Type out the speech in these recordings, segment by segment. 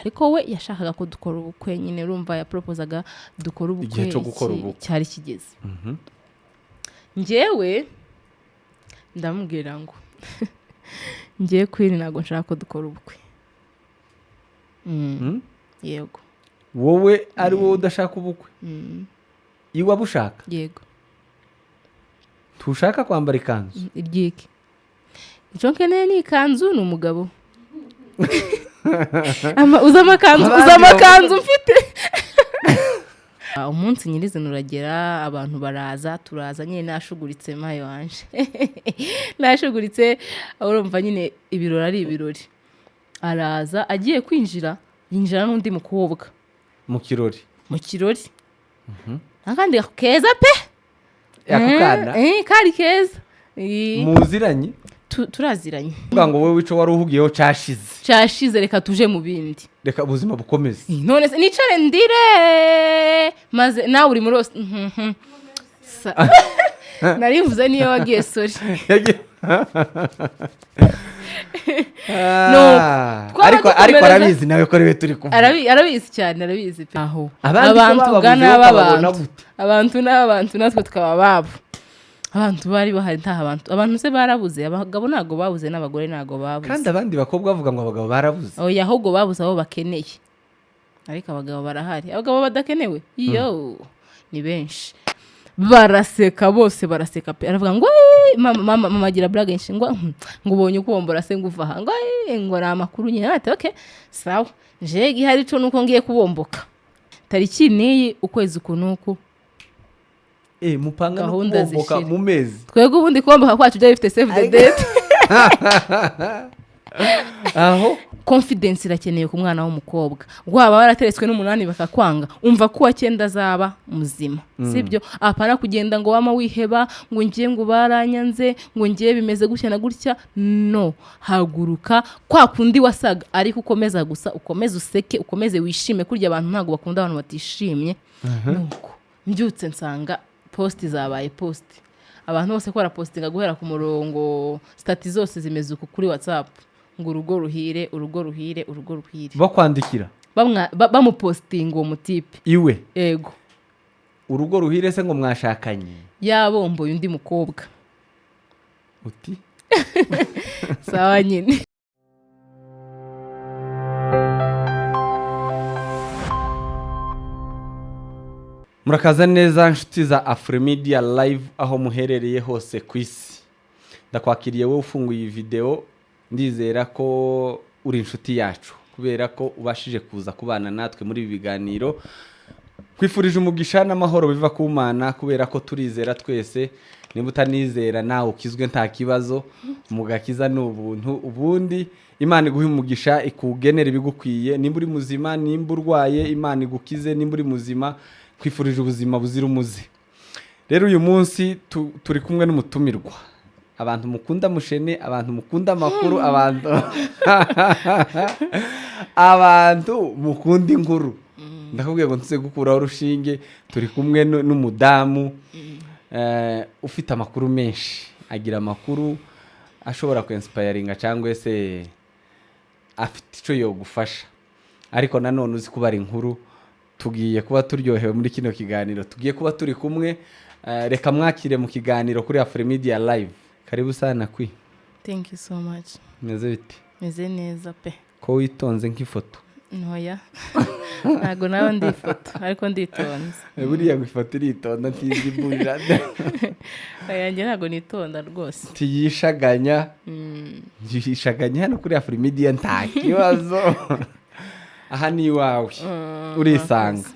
Ariko we yashakaga ko dukora ubukwe nyine, urumva yaporopozaga dukora ubukwe. Igihe cyo gukora ubukwe. Cyari kigeze. Njyewe ndamubwira ngo ngiye Queen, ntabwo nshaka ko dukora ubukwe. Yego. Wowe ari wowe udashaka ubukwe, iwe abushaka? Yego. Ntushaka kwambara ikanzu? Iryiki? Icyo nkeneye ni ikanzu, ni umugabo. Uzi amakanzu, uzi Abandi amakanzu mfite. Umunsi nyirizina uragera, abantu baraza, turaza nyine nashuguritse, mayo wanje nashuguritse, urumva nyine ibirori ari ibirori. Araza, agiye kwinjira, yinjira n'undi mukobwa. Mu kirori? Mu kirori, akandi keza pe. Ako kana? Kari keza. Muziranye? Turaziranye. Kuvuga ngo wowe ico wari uhugiyeho cashize. Cyashize, reka tuje mu bindi. Reka ubuzima bukomeze. None se nicare ndire maze nawe uri muri ose? Nari mvuze niyo wagiye, sorry. Twaba Ariko dukomereza- arabizi nawe ko ariwe turi kuvuga. Arabizi cyane, arabizi pe. Aho Abandi ko abantu bababuze ugana bakababona b'abantu gute? Abantu n'abantu, natwe tukaba babo. Abantu bari bahari, nta abantu se barabuze. Abagabo ntabwo babuze n'abagore ntabwo babuze. Kandi abandi bakobwa bavuga ngo abagabo barabuze. Oya, ahubwo babuze abo bakeneye, ariko abagabo barahari. Abagabo badakenewe iyo ni benshi. Baraseka bose, baraseka pe. Aravuga ngo "Eh," mama, mama, mama agira blague nyinshi ngo ngo ubonye ukubombora se, ngo uva aha, ngo "Eh," ngo ni amakuru nyine. Ati okay, sawa, je gihari co nuko ngiye kubomboka tariki n'iyi, ukwezi uku n'uku. Mupanga no Gahunda kubomboka zishira. mu mezi. Twebwe ubundi kubomboka kwacu byari bifite save the date. Aho Confidence irakenewe ku mwana w'umukobwa. Waba warateretswe n'umunani bakakwanga, umva ko uwa cyenda azaba muzima, sibyo? Apana kugenda ngo wama wiheba, ngo ngiye, ngo baranyanze, ngo ngiye bimeze gutya na gutya. No haguruka kwa kundi wasaga, ariko ukomeza gusa, ukomeze useke, ukomeze wishime. Kurya abantu ntabwo bakunda abantu batishimye. Nuko mbyutse nsanga post zabaye post, abantu bose ko barapostinga guhera ku murongo, status zose zimeze uku kuri WhatsApp, ngo urugo ruhire, urugo ruhire, urugo ruhire. Bakwandikira? Bamupostinga uwo mutipe. Iwe? Ego. Urugo ruhire se, ngo mwashakanye? Yabomboye undi mukobwa. Uti Sawa nyine. Murakaza neza inshuti za Afrimedia Live aho muherereye hose ku isi. Ndakwakiriye wowe ufunguye iyi video, ndizera ko uri inshuti yacu kubera ko ubashije kuza kubana natwe muri ibi biganiro. Kwifurije umugisha n'amahoro biva ku Mana, kubera ko turizera twese. Niba utanizera nawe ukizwe, nta kibazo, mugakiza ni ubuntu. Ubundi Imana iguhe umugisha, ikugenera ibigukwiye. Nimba uri muzima, nimba urwaye Imana igukize, nimba uri muzima kwifurije ubuzima buzira umuze. Rero uyu munsi turi kumwe n'umutumirwa. Abantu mukunda mushene, abantu mukunda amakuru, abantu mukunda inkuru, ndakubwiye ngo ntuze gukuraho urushinge. Turi kumwe n'umudamu ufite amakuru menshi, agira amakuru ashobora kwinspiringa cyangwa se afite icyo yogufasha, ariko nanone uzi kubara inkuru. Tugiye kuba turyohewe muri kino kiganiro, tugiye kuba turi kumwe. Reka mwakire mu kiganiro kuri Afrimedia Live. Karibu sana kwi. Thank you so much. Meze bite? Meze neza pe. Ko witonze nk'ifoto? Ntoya, ntabwo nawe ndi ifoto, ariko nditonze. Buriya ngo ifoto iritonda, ntizi burira. Oya, njye ntabwo nitonda rwose. Ntiyishaganya, yishaganya hano kuri Afrimedia, nta kibazo, aha ni iwawe, urisanga.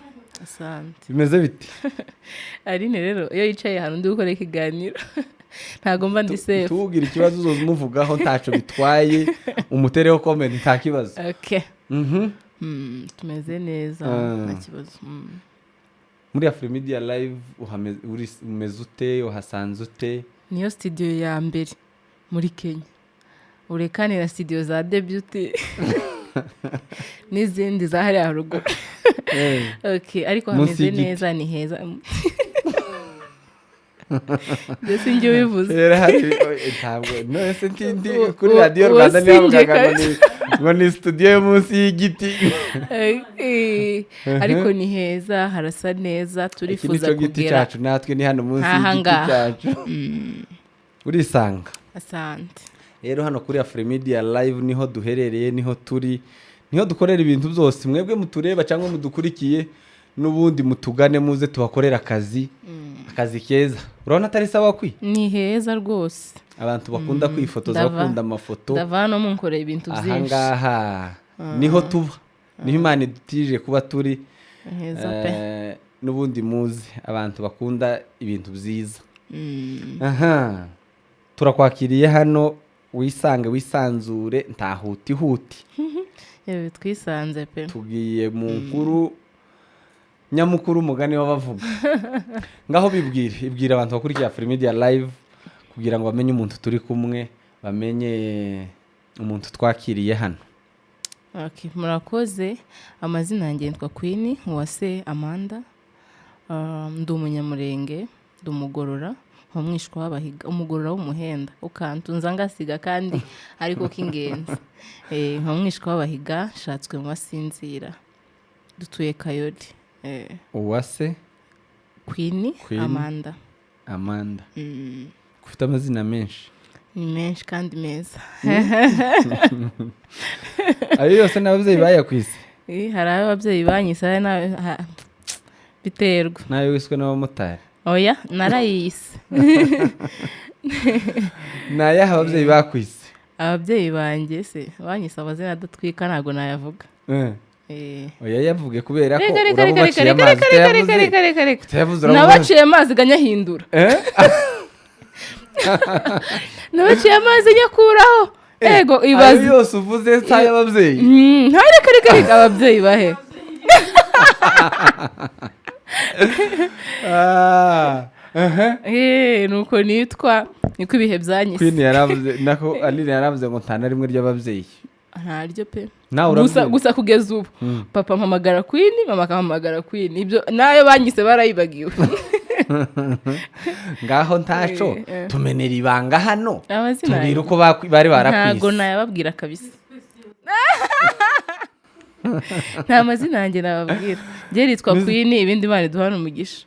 Asante. Bimeze bite? Aline rero iyo yicaye ahantu ndi gukora ikiganiro ntabwo mba ndi safe. Tubwire ikibazo uzoza umuvugaho, ntacyo bitwaye, umutereho comment, nta kibazo. Okay. Tumeze neza. Nta kibazo. Muri Afrimedia Live umeze ute? Uhasanze ute? Niyo studio ya mbere muri Kenya, urekane na studio za Deputy n'izindi za hariya haruguru. Okay, ariko Munsi hameze y'igiti. neza, ni heza, mbese njye ubivuze. Rero hari ntabwo none se ntindi kuri Radiyo uwo Rwanda sinjye ntibavugaga ngo kabisa. Ngo ni studio yo munsi y'igiti. Ariko ni heza, harasa neza. Iki Turifuza nicyo giti kugera cyacu, natwe ni hano munsi nk'aha y'igiti ngaha. cyacu. Urisanga. Asante. Rero hano kuri Afrimedia Live niho duherereye, niho turi, niho dukorera ibintu byose. Mwebwe mutureba cyangwa mudukurikiye, n'ubundi mutugane, muze tubakorere akazi, akazi keza. Urabona atari sawa kwi? Ni heza rwose. Abantu bakunda kwifotoza, bakunda amafoto. Ndava hano munkoreye ibintu byinshi. Ahangaha niho tuba, niho Imana idutije kuba turi. Ni heza pe. N'ubundi muzi abantu bakunda ibintu byiza. Aha turakwakiriye hano, wisange, wisanzure, ntahutihuti. Yewe, twisanze pe. Tugiye mu nkuru nyamukuru, umugani w'abavuga. Ngaho bibwire, ibwira abantu bakurikiye Afrimedia Live kugira ngo bamenye umuntu turi kumwe, bamenye umuntu twakiriye hano. Okay, murakoze. Amazina yanjye yitwa Queen Uwase Amanda. Ndi umunyamurenge, ndi umugorora, umwishwa w'abahiga, umugorora w'umuhenda ukantunza ngasiga kandi ariko k'ingenzi. Nka umwishwa w'abahiga, nshatswe mu basinzira, dutuye Kayori. Uwase Queen. Queen. Amanda. Amanda. Ufite amazina menshi. Ni menshi kandi meza. Ayo yose n'ababyeyi bayakwise? Hari ayo ababyeyi banyise, hari n'ayo biterwa. N'ayo wiswe n'abamotari? Oya, narayise. Ni ayahe ababyeyi bakwise? Ababyeyi banjye se banyise amazina adatwika, ntabwo nayavuga. Oya, yavuge kubera ko Reka, reka, uraba reka, ubaciye reka, amazi. reka, reka, Utayavuze, reka, reka, reka. utayavuze uraba Nabaciye amazi ganyahindura. Eh? Nabaciye amazi nyakuraho, ego. Ayo Ibaze. yose uvuze si ay'ababyeyi? Nta, reka, reka, reka, ababyeyi bahe? Ah, aha. Nuko nitwa, niko ibihe byanyise. Queen yaravuze, nako Aline yaravuze ngo nta na rimwe ry'ababyeyi. Ntaryo pe. Nawe Gusa urabyumva? gusa kugeza ubu papa mpamagara Queen, mama akampamagara Queen, ibyo nayo banyise barayibagiwe. Ngaho ntaco. Tumenera ibanga hano. Amazina Tubwire uko bari ntabwo barakwise. nayababwira kabisa. Nta mazina yanjye nababwira. Njye nitwa Queen, ibindi Imana iduhana umugisha.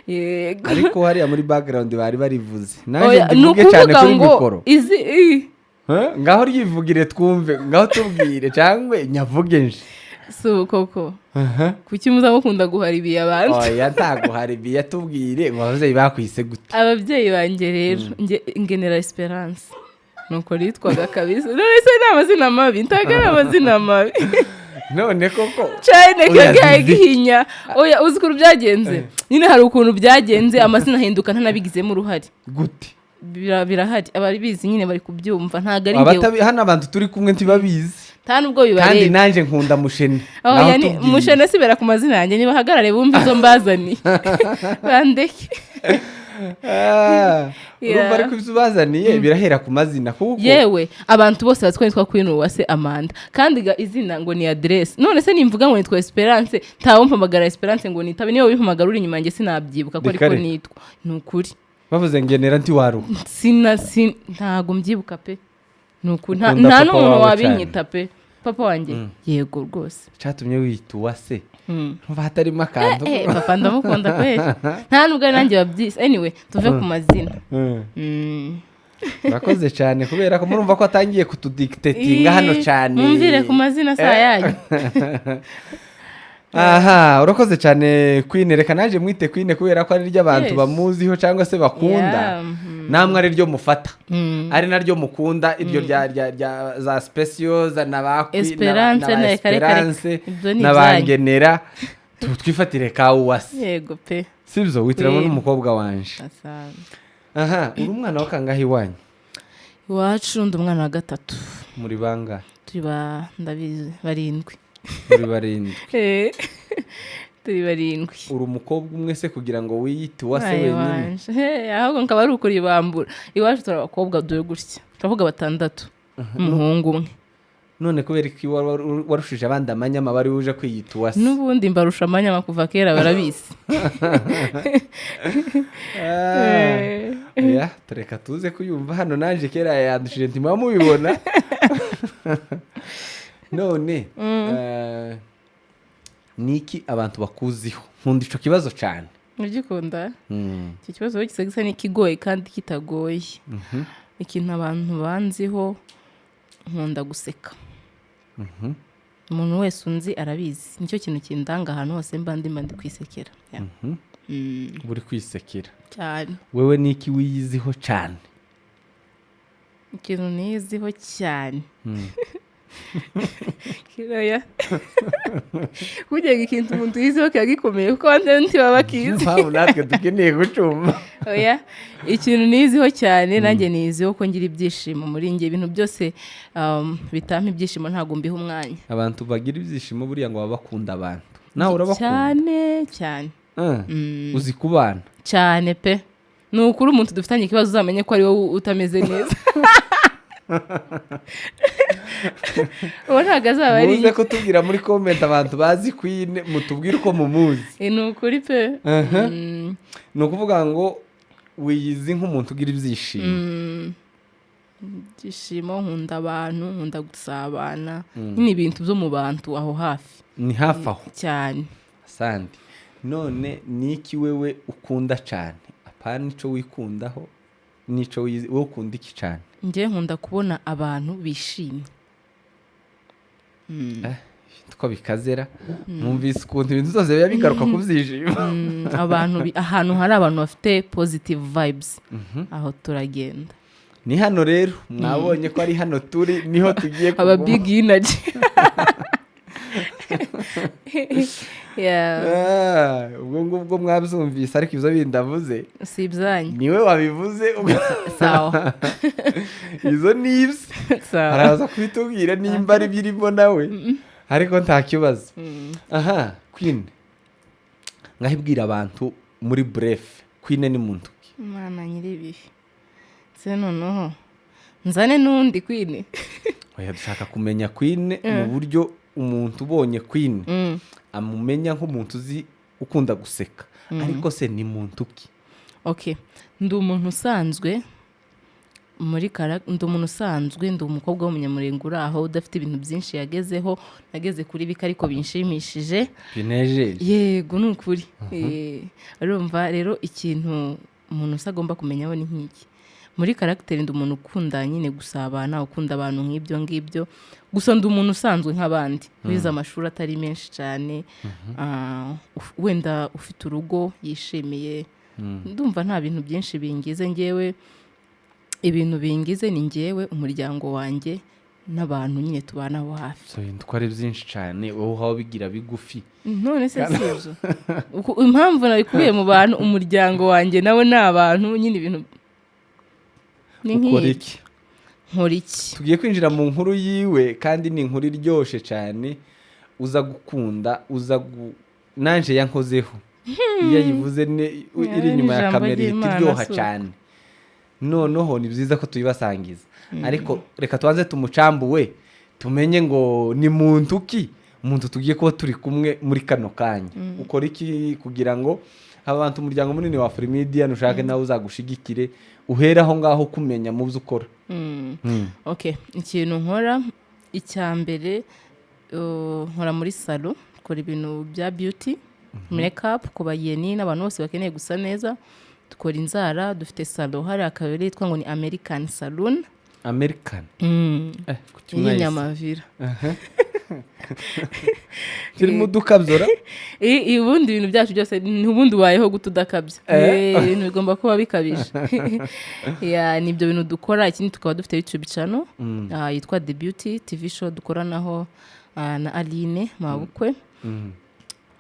Yego. Ariko hariya muri background bari barivuze, nanjye Oya, ni ndivuge cyane ukuvuga kuri ngo mikoro. izi Ngaho ryivugire twumve, ngaho tubwire cyangwa nyavuge nje. Si ubu koko, kuki muza mukunda guharibiye abantu? Oya, ntago hari biya, tubwire ngo ababyeyi bakwise gute? Ababyeyi banjye rero, ngenera Esperance, nuko nitwaga kabisa. None se ni amazina mabi? Ntabwo ari amazina mabi. None koko Cyane. Oya, Kagaye zizi. gihinya. Oya, uzi ukuntu byagenze nyine? Hari ukuntu byagenze, amazina ahinduka ntanabigizemo uruhare. Gute? Birahari, ababizi nyine bari kubyumva, ntabwo ari njyewe. Hano abantu turi kumwe ntibabizi. Nta nubwo Kandi bibareba. nanjye nkunda mushene. Oya, Naho ni tubwire. mushene sibera ku mazina yanjye, nibahagarare bumve izo mbazaniye, bandeke. Ah, urumva, ariko ibyo ubazaniye birahera ku mazina kuko Yewe, abantu bose bazi ko nitwa Queen Uwase Amanda, kandi ga izina ngo ni aderese. None se nimvuga ngo nitwa Esperance, ntawumpamagara Esperance ngo nitabe. Niba wimpamagara uri inyuma yanjye, sinabyibuka ko ariko Reka reka. nitwa, ni ukuri. Bavuze ngenera ntiwaruha. Sina sin, ntago mbyibuka pe, ni ukuri. Ukunda Nta papa n'umuntu wawe wabinyita pe. Papa wanjye, yego rwose. Cyatumye wita Uwase, ntumva hatarimo akantu? Papa ndamukunda kweli, nta nubwo ari nanjye wabyise. Anyway, tuve ku mazina. Urakoze cyane, kubera ko murumva ko atangiye kutudictatinga hano cyane. Mwumvire ku mazina saa yanyu. Aha, urakoze cyane Queen. Reka nanjye mwite Queen kubera ko ari ryo abantu bamuziho cyangwa se bakunda. Namwe ari ryo mufata, ari naryo mukunda, iryo rya za Specioza na ba Queen, Esperance na ba na reka, reka, reka. Esperance Ibyo ni na ba ibyanyu. Ngenera. Twifatire ka Uwase. Yego pe. Sibyo? Witiramo Queen. n'umukobwa wanje. Asante. Aha, uri umwana wa kangahe iwanyu? Iwacu ndi umwana wa gatatu. Muri bangahe? Turi ba, ndabizi, barindwi. Muri barindwi? Turi barindwi. Uri umukobwa umwe se kugira ngo wiyite Uwase Ayo wenyine? wanje. Ahubwo nkaba ari ukuribambura. Iwacu turi abakobwa, dore gutya, turavuga batandatu, umuhungu umwe. None kubera ko iwawe warushije abandi amanyama, bari uje kwiyita Uwase? N'ubundi mbarusha amanyama kuva kera, barabizi. Oya, tureka tuze kuyumva hano. Nanjye kera yandushije, ntimuba mubibona. None ni iki abantu bakuziho? Nkunda ico kibazo cyane. Ugikunda icyo kibazo gisa gisa n'ikigoye kandi kitagoye. Ikintu abantu banziho, nkunda guseka. Umuntu wese unzi arabizi, nicyo kintu kindanga. Ahantu hose mba ndi kwisekera. Yeah. Buri kwisekera. Cyane. Wewe ni iki wiyiziho cyane? Ikintu niyiziho cyane kiraya kugira ngo ikintu umuntu yiziho kiba gikomeye, kuko abandi ntibaba bakizi. Mpamvu natwe dukeneye gucuma. Oya, ikintu niziho cyane, nanjye niziho ko ngira ibyishimo muri njye. Ibintu byose bitampa ibyishimo ntabwo mbiha umwanya. Abantu bagira ibyishimo buriya ngo baba bakunda abantu. Nawe urabakunda? Cyane cyane. Uzi kubana? Cyane pe. Ni ukuri, umuntu dufitanye ikibazo uzamenye ko ari wowe utameze neza, uwo ntabwo azaba ari. Muze kutubwira muri comment, abantu bazi Queen, mutubwire uko mumuzi. Ni ukuri pe. Ni ukuvuga ngo wiyizi nk'umuntu ugira ibyishimo. Ibyishimo, nkunda abantu, nkunda gusabana nyine, ibintu byo mu bantu aho hafi. Ni hafi aho. Cyane. Asante. None ni iki wewe ukunda cyane, apana ico wikundaho n'ico wizi? Wowe ukunda iki cyane? Njye nkunda kubona abantu bishimye. Two bikazera, mwumvise ukuntu ibintu byose biba bigaruka ku byishimo. Abantu ahantu hari abantu bafite positive vibes, aho turagenda. Ni hano rero, mwabonye ko ari hano turi, niho tugiye aba kuguma. Big energy. Yeah. Ah, ubwo ngubwo mwabyumvise, ariko ibyo bindi avuze si ibyanyu. Niwe wabivuze. Sawa. Izo ni ibye. Sawa. Araza kubitubwira nimba ari birimo nawe, ariko nta kibazo. Aha Queen, ngaho ibwira abantu muri bref, Queen ni muntu ki? Imana nyir'ibihe se, noneho nzane n'undi Queen? Oya, dushaka kumenya Queen mu buryo umuntu ubonye Queen amumenya nk'umuntu uzi ukunda guseka, ariko se ni muntu ki? Okay, ndi umuntu usanzwe muri kara, ndi umuntu usanzwe, ndi umukobwa w'umunyamurenge uri aho udafite ibintu byinshi yagezeho. Nageze kuri bike ariko binshimishije. Binejeje. Yego, ni ukuri. Urumva rero, ikintu umuntu usa agomba kumenyaho ni nk'iki: muri caractère ndi umuntu ukunda nyine gusabana, ukunda abantu nk'ibyo ngibyo gusa. Ndi umuntu usanzwe nk'abandi, wize amashuri atari menshi cyane, wenda ufite urugo yishimiye. Ndumva nta bintu byinshi bingize ngewe. Ibintu bingize ni ngewe, umuryango wanjye n'abantu nyine tubana aho hafi. So ibintu ko ari byinshi cyane, wowe uhawe bigira bigufi. None se si ibyo? Impamvu nabikubiye mu bantu, umuryango wanjye nawe ni abantu nyine, ibintu ni Ukora nk'ibi. iki? Nkora iki? Tugiye kwinjira mu nkuru yiwe, kandi ni inkuru iryoshye cyane, uza gukunda, uza nanje yankozeho iyo ayivuze iri inyuma ya Ijambo kamera ihita ry'Imana iryoha si uko. cyane. Noneho ni byiza ko tuyibasangiza, ariko reka tubanze tumucambuwe, tumenye ngo ni muntu ki umuntu tugiye kuba turi kumwe muri kano kanya. Ukora iki kugira ngo abantu, umuryango munini wa Afrimedia, nushake nawe uzagushigikire, uhere aho ngaho kumenya mu byo ukora? Okay, ikintu nkora icya mbere, nkora muri salon, nkora ibintu bya beauty, makeup ku bageni n'abantu bose bakeneye gusa neza. Dukora inzara, dufite salon hari akabari yitwa ngo ni American Salon. American? Kuki mwahise? Y'inyamavira. Kirimo udukabyora. Ubundi ibintu byacu byose ubundi ubayeho guta udakabya. Ibintu bigomba kuba bikabije. Yeah, ni ibyo bintu dukora. Ikindi tukaba dufite YouTube channel yitwa The Beauty TV Show, dukoranaho na Aline Mabukwe.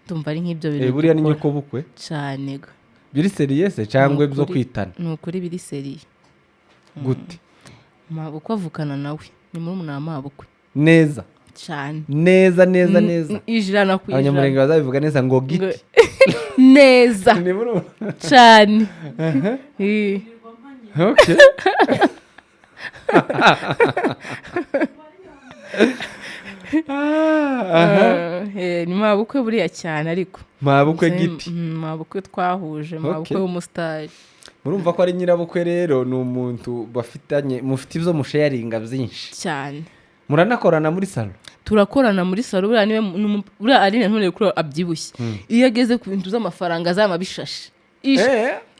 Ndumva ari nk'ibyo bintu Buriya ni dukora. nyoko bukwe? Cyane ga. Biri sérieux se cyangwa Ni byo ukuri. kwitana? Ni ukuri, biri sérieux. Gute? Mabukwe avukana nawe, ni murumuna wa Mabukwe. Neza? Cyane. Neza neza neza? 100%. Abanyamurenge bazabivuga neza ngo giti. Neza. Ni murumuna. Cyane. Okay. Aha. Ni mabukwe buriya cyane ariko. Mabukwe giti. Mabukwe twahuje, mabukwe w'umusitari. Murumva ko ari nyirabukwe rero, ni umuntu bafitanye, mufite ibyo musharinga byinshi. Cyane. Muranakorana muri salon? Turakorana muri salon. Buriya niwe buriya Aline nturebe kuri abyibushye, iyo ageze ku bintu z'amafaranga azama bishashe.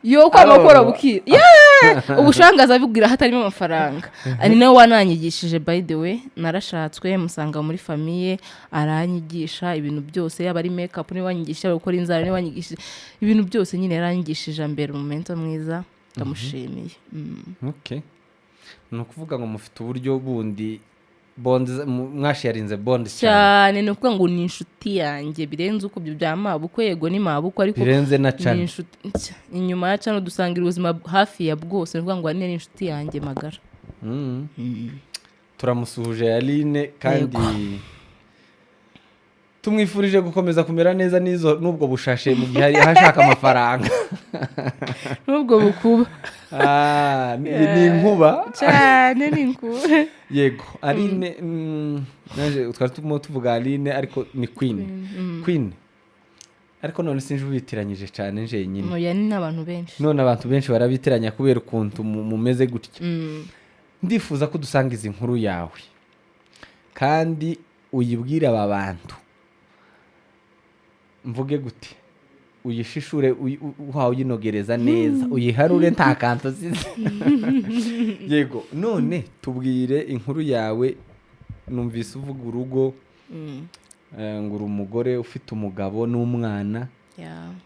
Yo kwama Aro. akora bukira. Yeee! Ubushanga abibwira hatarimo amafaranga. Ari nawe wananyigishije, by the way. Narashatswe musanga muri famille, aranyigisha ibintu byose, yaba ari make up niwe wanyigishije, yaba gukora inzara niwe wanyigishije, ibintu byose nyine yaranyigishije, ambera umumento mwiza, ndamushimiye. Okay. Ni ukuvuga ngo mufite uburyo bundi bond, mwasharinze bond cyane. Cyane. Ni ukuvuga ngo ni inshuti yanjye birenze uko ibyo bya mabukwe. Yego, ni mabukwe, ariko birenze na ni cane. Inshuti inyuma ya cano, dusangira ubuzima hafi ya bwose. Ni ukuvuga ngo ni inshuti yanjye magara. Turamusuhuje Aline, kandi tumwifurije gukomeza kumera neza n'izo n'ubwo bushashe mu gihe ari ashaka amafaranga. N'ubwo bukuba. Ah, ni inkuba. Cyane, ni inkuba. Yego, Aline, naje twari turimo tuvuga Aline, ariko ni Queen. Queen, ariko none sinje ubitiranyije cyane njenyine. Oya, ni n'abantu benshi. None abantu benshi barabitiranya kubera ukuntu mumeze gutya. Ndifuza ko dusanga izi nkuru yawe kandi uyibwire aba bantu. Mvuge gute? Uyishishure, uhawe uyinogereza neza, uyiharure nta kantu usize. Yego, none tubwire inkuru yawe. Numvise uvuga urugo, ngo uri umugore ufite umugabo n'umwana.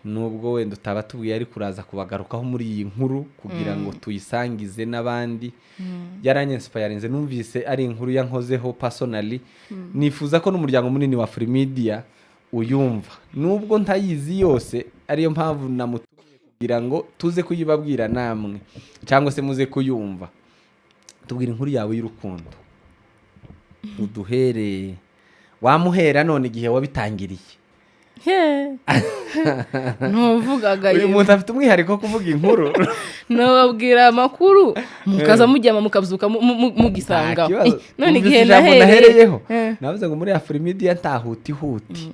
Nubwo wenda utaba tubwiye, ariko uraza kubagarukaho muri iyi nkuru kugira ngo tuyisangize n'abandi. Yaranyinspirinze, numvise ari inkuru yankozeho personally, nifuza ko n'umuryango munini wa Afrimedia uyumva, nubwo ntayizi yose. Ariyo mpamvu namutumye kugira ngo tuze kuyibabwira namwe, cyangwa se muze kuyumva. Tubwira inkuru yawe y'urukundo, uduhere wamuhera none igihe wabitangiriye. Ntuvugaga. Uyu muntu afite umwihariko wo kuvuga inkuru. Nababwira amakuru mukaza mujyama mukabyuka mugisangaho. Nta kibazo. None Wumvise igihe ijambo nahereyeho. Nahereyeho, navuze ngo muri Afrimedia nta huti huti.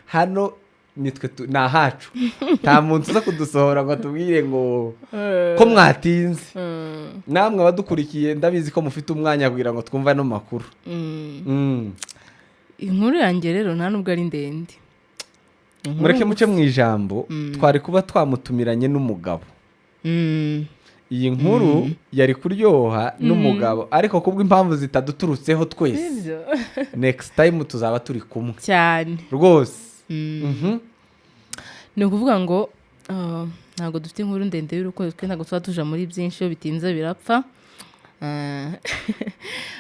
Hano nitwe ni ahacu, nta muntu uza kudusohora ngo atubwire ngo ko mwatinze. Namwe abadukurikiye, ndabizi ko mufite umwanya kugira ngo twumve ano makuru. Inkuru yanjye rero nta nubwo ari ndende. Inkuru Mureke muce mu ijambo, twari kuba twamutumiranye n'umugabo, iyi nkuru yari kuryoha n'umugabo, ariko kubw'impamvu zitaduturutseho twese, Sibyo? next time tuzaba turi kumwe. Cyane. Rwose. Ni ukuvuga ngo ntabwo dufite inkuru ndende y'urukundo, twe ntabwo tuba tuja muri byinshi, iyo bitinze birapfa.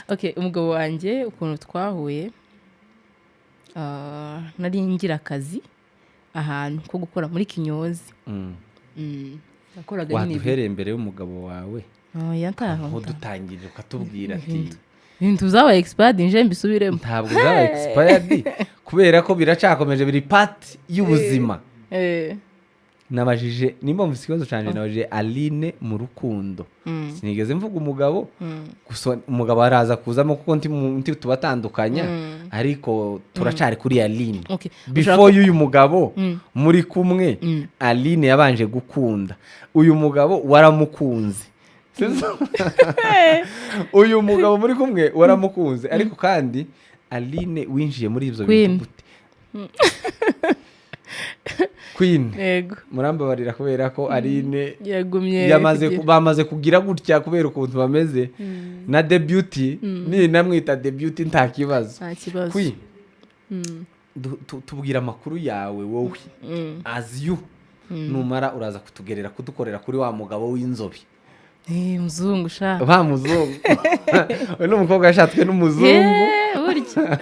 Okay, umugabo wanjye ukuntu twahuye, nari ngira akazi ahantu ko gukora muri kinyozi. Nakoraga nyine Waduhereye imbere y'umugabo wawe, Oya, ntaho. nk'udutangirira ukatubwira ati Ibintu zabaye expired, nje mbisubiremo? Ntabwo zabaye expired, kubera ko biracakomeje, biri part y'ubuzima. Nabajije, nimba mvise ikibazo cyanjye, nabajije Aline mu rukundo, sinigeze mvuga umugabo. Gusa umugabo araza kuzamo kuko nti tubatandukanya, ariko turacari kuri Aline. Before y'uyu mugabo muri kumwe, Aline yabanje gukunda uyu mugabo, waramukunze. Sibyo? Uyu mugabo muri kumwe waramukunze, ariko kandi Aline winjiye muri ibyo Queen. bintu gute? Queen. Yego. Murambabarira kubera ko Aline yagumye yamaze bamaze kugira gutya kubera ukuntu bameze na The Beauty, ni namwita The Beauty nta kibazo. Nta kibazo. Queen, tubwira amakuru yawe wowe as you. Numara uraza kutugerera kudukorera kuri wa mugabo w'inzobe. Eh, muzungu sha. Wa muzungu. Uyu ni umukobwa yashatswe n'umuzungu. Eh, burya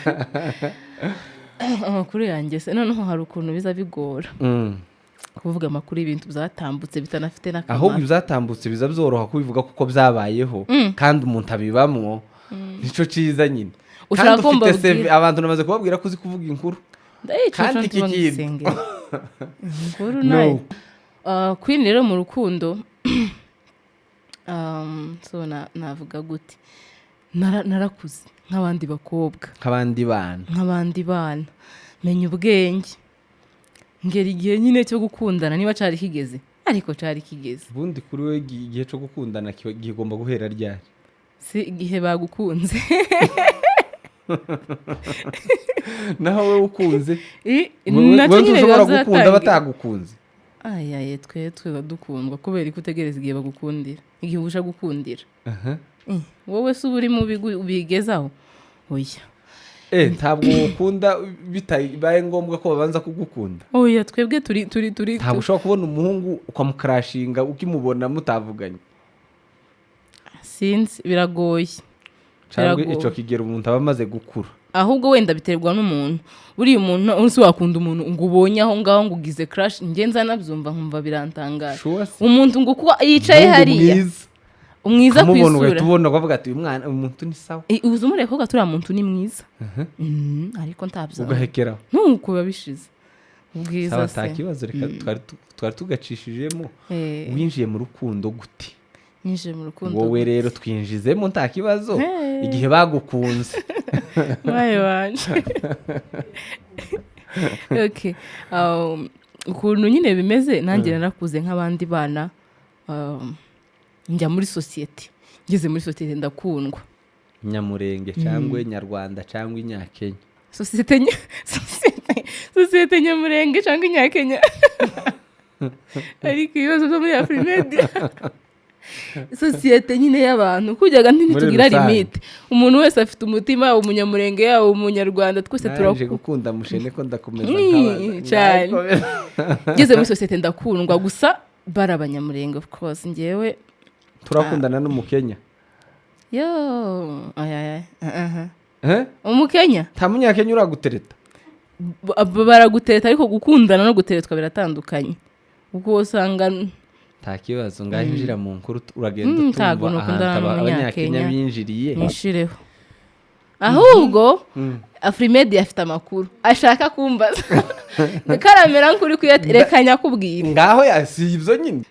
amakuru yanjye se noneho hari ukuntu biza bigora kuvuga amakuru y'ibintu byatambutse bitanafite Ahubwo n'akamaro. Ibyatambutse biza byoroha kubivuga kuko byabayeho, kandi umuntu abibamwo, nicyo cyiza nyine. Ushaka Kandi ko ufite mbabwira? CV, abantu namaze kubabwira ko uzi kuvuga inkuru. Ndayica. Kandi iki kintu. Isengero inkuru No. nayo. Queen rero mu rukundo, so navuga gute? Narakuze nk'abandi bakobwa, nk'abandi bana, nk'abandi bana, menya ubwenge, ngera igihe nyine cyo gukundana, niba cari kigeze, ariko cari kigeze. Ubundi kuri we igihe cyo gukundana kigomba guhera ryari? Si igihe bagukunze. Naho wowe ukunze, nacyo wowe nyine ntushobora biba gukunda byatangiye. Batagukunze. Ayaye, twe tuba dukundwa kubera ko utegereza igihe bagukundira, igihe ubasha gukundira. Wowe se uba uri mu bigezaho? Oya. Ntabwo ukunda bitabaye ngombwa ko babanza kugukunda. Oya, twebwe turi Ntabwo ushobora kubona umuhungu ukamucrushinga ukimubona mutavuganye? Sinzi, biragoye. Cyangwa Biragoye. icyo kigero umuntu aba amaze gukura. Ahubwo wenda biterwa n'umuntu. Buriya umuntu uzi wakunda umuntu ngo ubonye aho ngaho ngo ugize crush, njye nza nabyumva nkumva birantangaje. Sure se? Umuntu ngo uko yicaye Umuhungu hariya, mwiza, umwiza ku ukamubona ugahita isura, ubona ukavuga ati: "Uyu mwana, uyu muntu ni sawa." Uzi umureba ko turiya muntu ni mwiza, ariko ntabyo Ugahekeraho. Nuko biba bishize ubwiza. Sawa, nta Se kibazo, reka twari tugacishijemo. Winjiye mu rukundo gute? Ninjiye mu rukundo Wowe gute? rero twinjizemo, nta kibazo. Hey. Igihe bagukunze. Baye wanje. Okay. Ukuntu nyine bimeze, nanjye narakuze nk'abandi bana, njya muri sosiyete. Ngeze muri sosiyete ndakundwa. Nyamurenge cyangwa Nyarwanda cyangwa Inyakenya? Sosiyete sosiyete Nyamurenge cyangwa Inyakenya, ariko ibibazo byo muri Afrimedia, sosiyete nyine y'abantu kujyaga ntitugira Rusange. limite. Umuntu wese afite umutima, yaba umunyamurenge, yaba umunyarwanda, twese Narangije turakunda. gukunda mushene ko ndakomeza nkabaza. Cyane. Ngakomeza. Ngeze muri sosiyete ndakundwa, gusa bari abanyamurenge, of course. Ngewe Turakundana n'umukenya? Yo, aya aya. Eh? Umukenya? Nta munyakenya uragutereta? Baragutereta, ariko gukundana no guteretwa biratandukanye, ubwo usanga Nta kibazo, ngaho injira mu nkuru, uragenda Ntago utumva nukundana ahantu n'umunyakenya. abanyakenya binjiriye. Nishireho ahubwo Afrimedia afite amakuru ashaka kumbaza, karamera nk'uri kuyate, reka nyakubwira. Ngaho si ibyo nyine.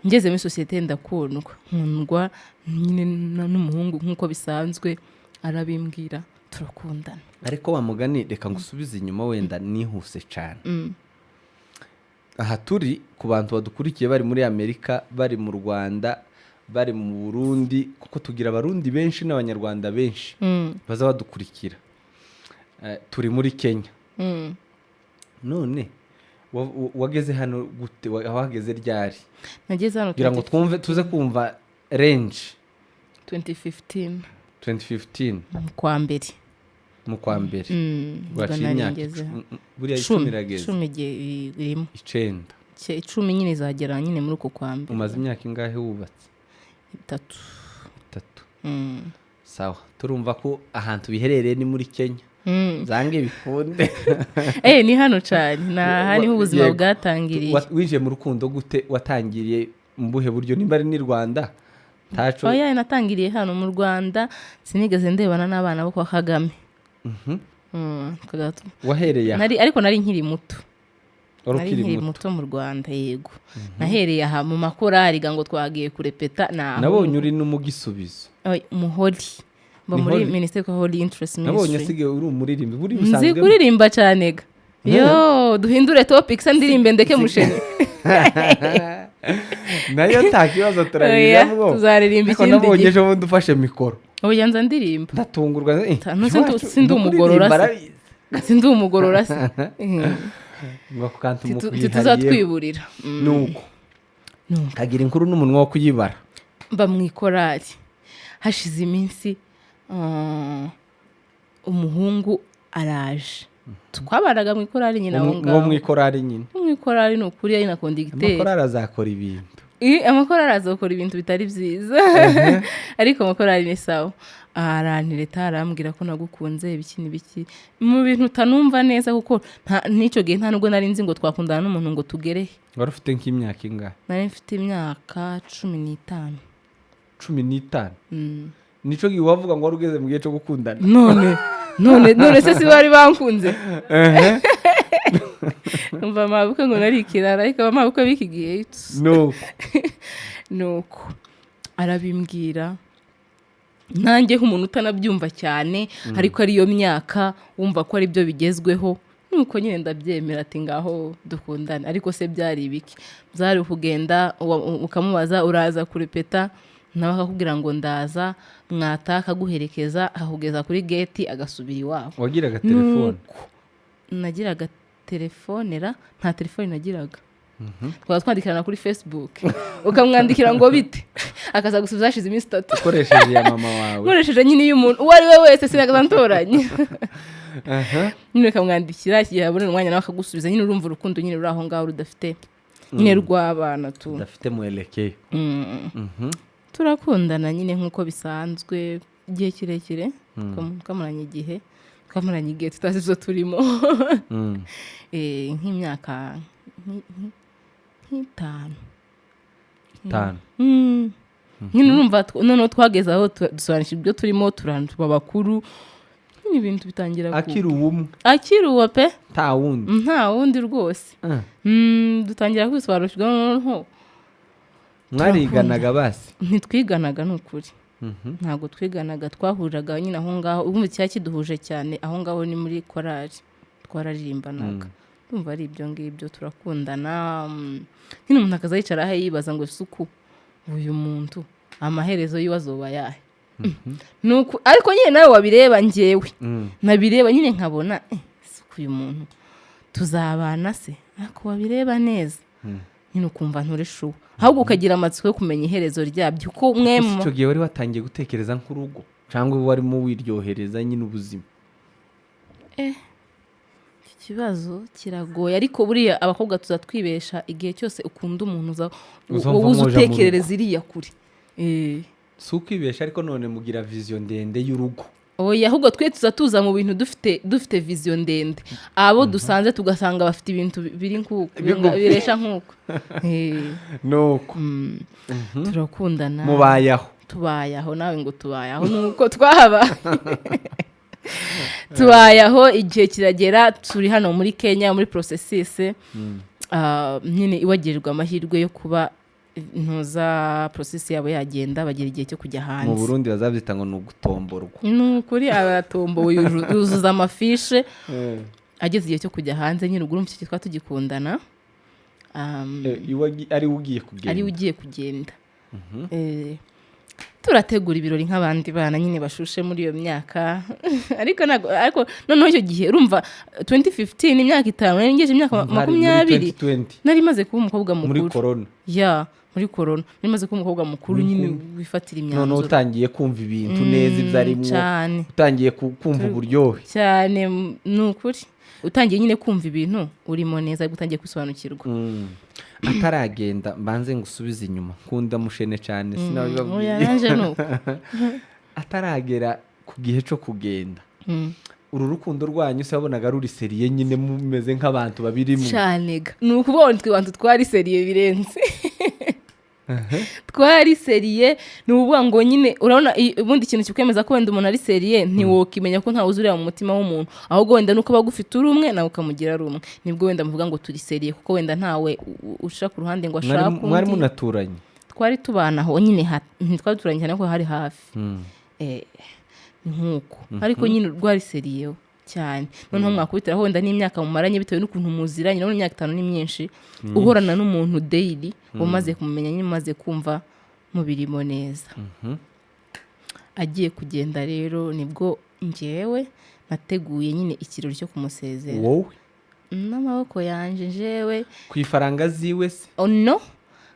Ngeze muri sosiyete ndakundwa, nkundwa nyine n'umuhungu nk'uko bisanzwe, arabimbwira, turakundana. Ariko wa mugani, reka ngusubize inyuma, wenda nihuse cyane. Aha turi ku bantu badukurikiye bari muri Amerika, bari mu Rwanda, bari mu Burundi, kuko tugira Abarundi benshi n'Abanyarwanda benshi baza badukurikira. Turi muri Kenya. None wageze hano gute? Wahageze ryari? Nageze hano Kugira ngo twumve, tuze kumva range. 2015. 2015? Mu kwa mbere. Mu kwa mbere. Ubwo Waciye nari imyaka ngeze hano. buriya 10 10 irageze. 10 igihe irimo. 9. 10 nyine izagera nyine muri uko kwa mbere. Umaze imyaka ingahe wubatse? 3. 3. Sawa, turumva ko ahantu biherereye ni muri Kenya. Zange bikunde. Ni hano cyane, ni aha niho ubuzima Yego. bwatangiriye. Winjiye mu rukundo gute? Watangiriye mu buhe buryo? Nimba ari n'i Rwanda ntaco. Oya, natangiriye hano mu Rwanda, sinigeze ndebana n'abana bo kwa Kagame. Wahereye aha? Ariko nari nkiri muto. Wari Nari ukiri nkiri muto. muto mu Rwanda, yego. Nahereye aha mu makorari ga ngo twagiye kurepeta naho. Nabonye uri n'umugisubizo. Oya, umuhori mba Ni muri Holy? Minisiteri ya Holy Interest Nabonye Ministry. asigaye uri umuririmbi buri Nzi bisanzwe. kuririmba cyane ga. Yo, duhindure topic se, ndirimbe ndeke musheni? Nayo nta kibazo, Oya, turabijamwo. tuzaririmba Ariko ikindi nabonye gihe. ejo bundi ufashe mikoro, Oya, nza ndirimba. ndatungurwa. Ntuse Iwacu sindi no umugorora kuririmba se. arabizi. Sindi umugorora se. Ngo ako kantu mukwihariyeho. Ntituzatwiburira. Nuko Nuko. kagira inkuru n'umunwa wo kuyibara. Mba mu ikorari, hashize iminsi, umuhungu araje, twabaraga mu ikorari nyine aho Uwo ngaho. mu ikorari nyine. Wo mu ikorari, ni ukuri, ari na conducteur. Amakorari azakora ibintu. Amakorari azakora ibintu bitari byiza, ariko amakorari ni sawa. Arantereta, arambwira ko nagukunze, ibiki n'ibiki, mu bintu utanumva neza, kuko n'icyo gihe nta nubwo nari nzi ngo twakundana n'umuntu ngo tugere he. Wari ufite nk'imyaka ingahe? Nari mfite imyaka 15. 15? Nico gihe wavuga ngo wari ugeze mu gihe cyo gukundana? None se si bari bankunze? Umva, amabukwe ngo nari ikirara, ariko amabukwe b'iki gihe. Nuko. Nuko arabimbwira, nanjye nk'umuntu utanabyumva cyane, ariko ariyo myaka wumva ko ari byo bigezweho, nuko nyine ndabyemera, ati ngaho dukundane. Ariko se byari ibiki? Byari ukugenda ukamubaza, uraza kurepeta. Nawe akakubwira ngo ndaza, mwata akaguherekeza, akakugeza kuri gate, agasubira iwabo. Wagiraga telefone? Nuko nagiraga telefonera? Nta telefone nagiraga. Twaba twandikirana kuri Facebook, ukamwandikira ngo bite, akaza gusubiza hashize iminsi 3. Ukoresheje iya mama wawe? Nkoresheje nyine iyo umuntu uwo ari we wese, sinagaza ntoranye. Nyine ukamwandikira, igihe yabonera umwanya nawe akagusubiza. Nyine urumva urukundo nyine ruri aho ngaho, rudafite nyine, rw'abana tu. Udafite muelekeo. Turakundana nyine nk'uko bisanzwe igihe kirekire. Twamaranye igihe tutazi ibyo turimo. Nk'imyaka nk'itanu. 5. Nyine urumva noneho twageze aho dusobanukirwa ibyo turimo, tuba bakuru nyine, ibintu bitangira Akiri uwumwe? Akiri uwo pe. Nta wundi? Nta wundi rwose. Dutangira kwisobanukirwa noneho. Mwariganaga basi? Ntitwiganaga, ni ukuri. Ntabwo twiganaga, twahuriraga nyine aho ngaho. Ubundi cyari kiduhuje cyane aho ngaho ni muri korali, twararirimbanaga. Ndumva ari ibyo ngibyo. Turakundana, nyine umuntu akaza yicara aho yibaza ngo isuku uyu muntu amaherezo yiwe azoba ayahe? Nuko ariko nyine nawe wabireba, njyewe nabireba nyine nkabona isuku uyu muntu tuzabana se? Ariko wabireba neza nyine ukumva nturi sure, ahubwo ukagira amatsiko yo kumenya iherezo ryabyo uko mwe Ese icyo gihe wari watangiye gutekereza nk'urugo, cyangwa warimo wiryohereza nyine ubuzima? Iki kibazo kiragoye, ariko buriya abakobwa tuza twibesha. Igihe cyose ukunda umuntu uza Uzumva wowe uza muja mu utekerereza iriya kure. Si ukwibesha, ariko none mugira vision ndende y'urugo? Oya, ahubwo twe tuza tuza mu bintu dufite vision ndende, abo dusanze tugasanga bafite ibintu biri nk'uko Bigufi. biresha nk'uko. Nuko Turakundana. Mubayeho. Tubaye aho nawe ngo tubaye aho, nuko twahaba tubaye aho. Igihe kiragera, turi hano muri Kenya muri processus nyine ibagirirwa amahirwe yo kuba ntuza process yabo yagenda, bagira igihe cyo kujya Mu hanze. Burundi bazabyita ngo ni ugutomborwa. Ni ukuri, aratombowe, yuzuza amafishe, ageze igihe cyo kujya hanze nyine. Ubwo urumva icyo gihe twaba tugikundana. Ari we ugiye kugenda? Ari we ugiye kugenda. Turategura ibirori nk'abandi bana nyine bashushe muri iyo myaka, ariko ntabwo, ariko noneho icyo gihe urumva 2015, imyaka 5, nari ngejeje imyaka Hari muri 20. 2020. Nari maze kuba umukobwa Muri mukuru. corona. Ya, muri corona nari maze kuba umukobwa mukuru nyine wifatira Noneho imyanzuro. utangiye kumva ibintu neza ibyo arimo. Cyane. Utangiye kumva uburyohe. Cyane, ni ukuri, utangiye nyine kumva ibintu urimo neza, ariko utangiye kwisobanukirwa. Ataragenda, mbanze ngusubize inyuma, nkunda mushene cyane. Oya. Sinabibabwiye. Nanjye ni uko. Ataragera ku gihe cyo kugenda, uru rukundo rwanyu se wabonaga ruri sérieux nyine, mumeze nk'abantu babirimo? Cyane ga. Ni ukuvuga ngo twe bantu twari sérieux birenze, twari sérieux. Ni ukuvuga ngo nyine urabona ubundi ikintu kikwemeza ko wenda umuntu ari sérieux, ntiwokimenya ko ntawe uzureba mu mutima w'umuntu, ahubwo wenda nuko aba agufite uri umwe, nawe ukamugira ari umwe, nibwo wenda muvuga ngo turi sérieux, kuko wenda ntawe uca ku ruhande ngo ashake Mwari undi. Munaturanye? Twari tubana aho nyine, ntitwari duturanye cyane ko hari hafi. Ni nk'uko, ariko nyine rwari sérieux cyane. Noneho mwakubitiraho wenda n'imyaka mumaranye, bitewe n'ukuntu muziranye. Urabona imyaka 5 ni myinshi, uhorana n'umuntu daily, umaze kumumenya nyine, umaze kumva mubirimo neza. Agiye kugenda rero, nibwo njyewe nateguye nyine ikirori cyo kumusezera. Wowe? N'amaboko yanje njyewe. Ku ifaranga ziwe se? Oh, no,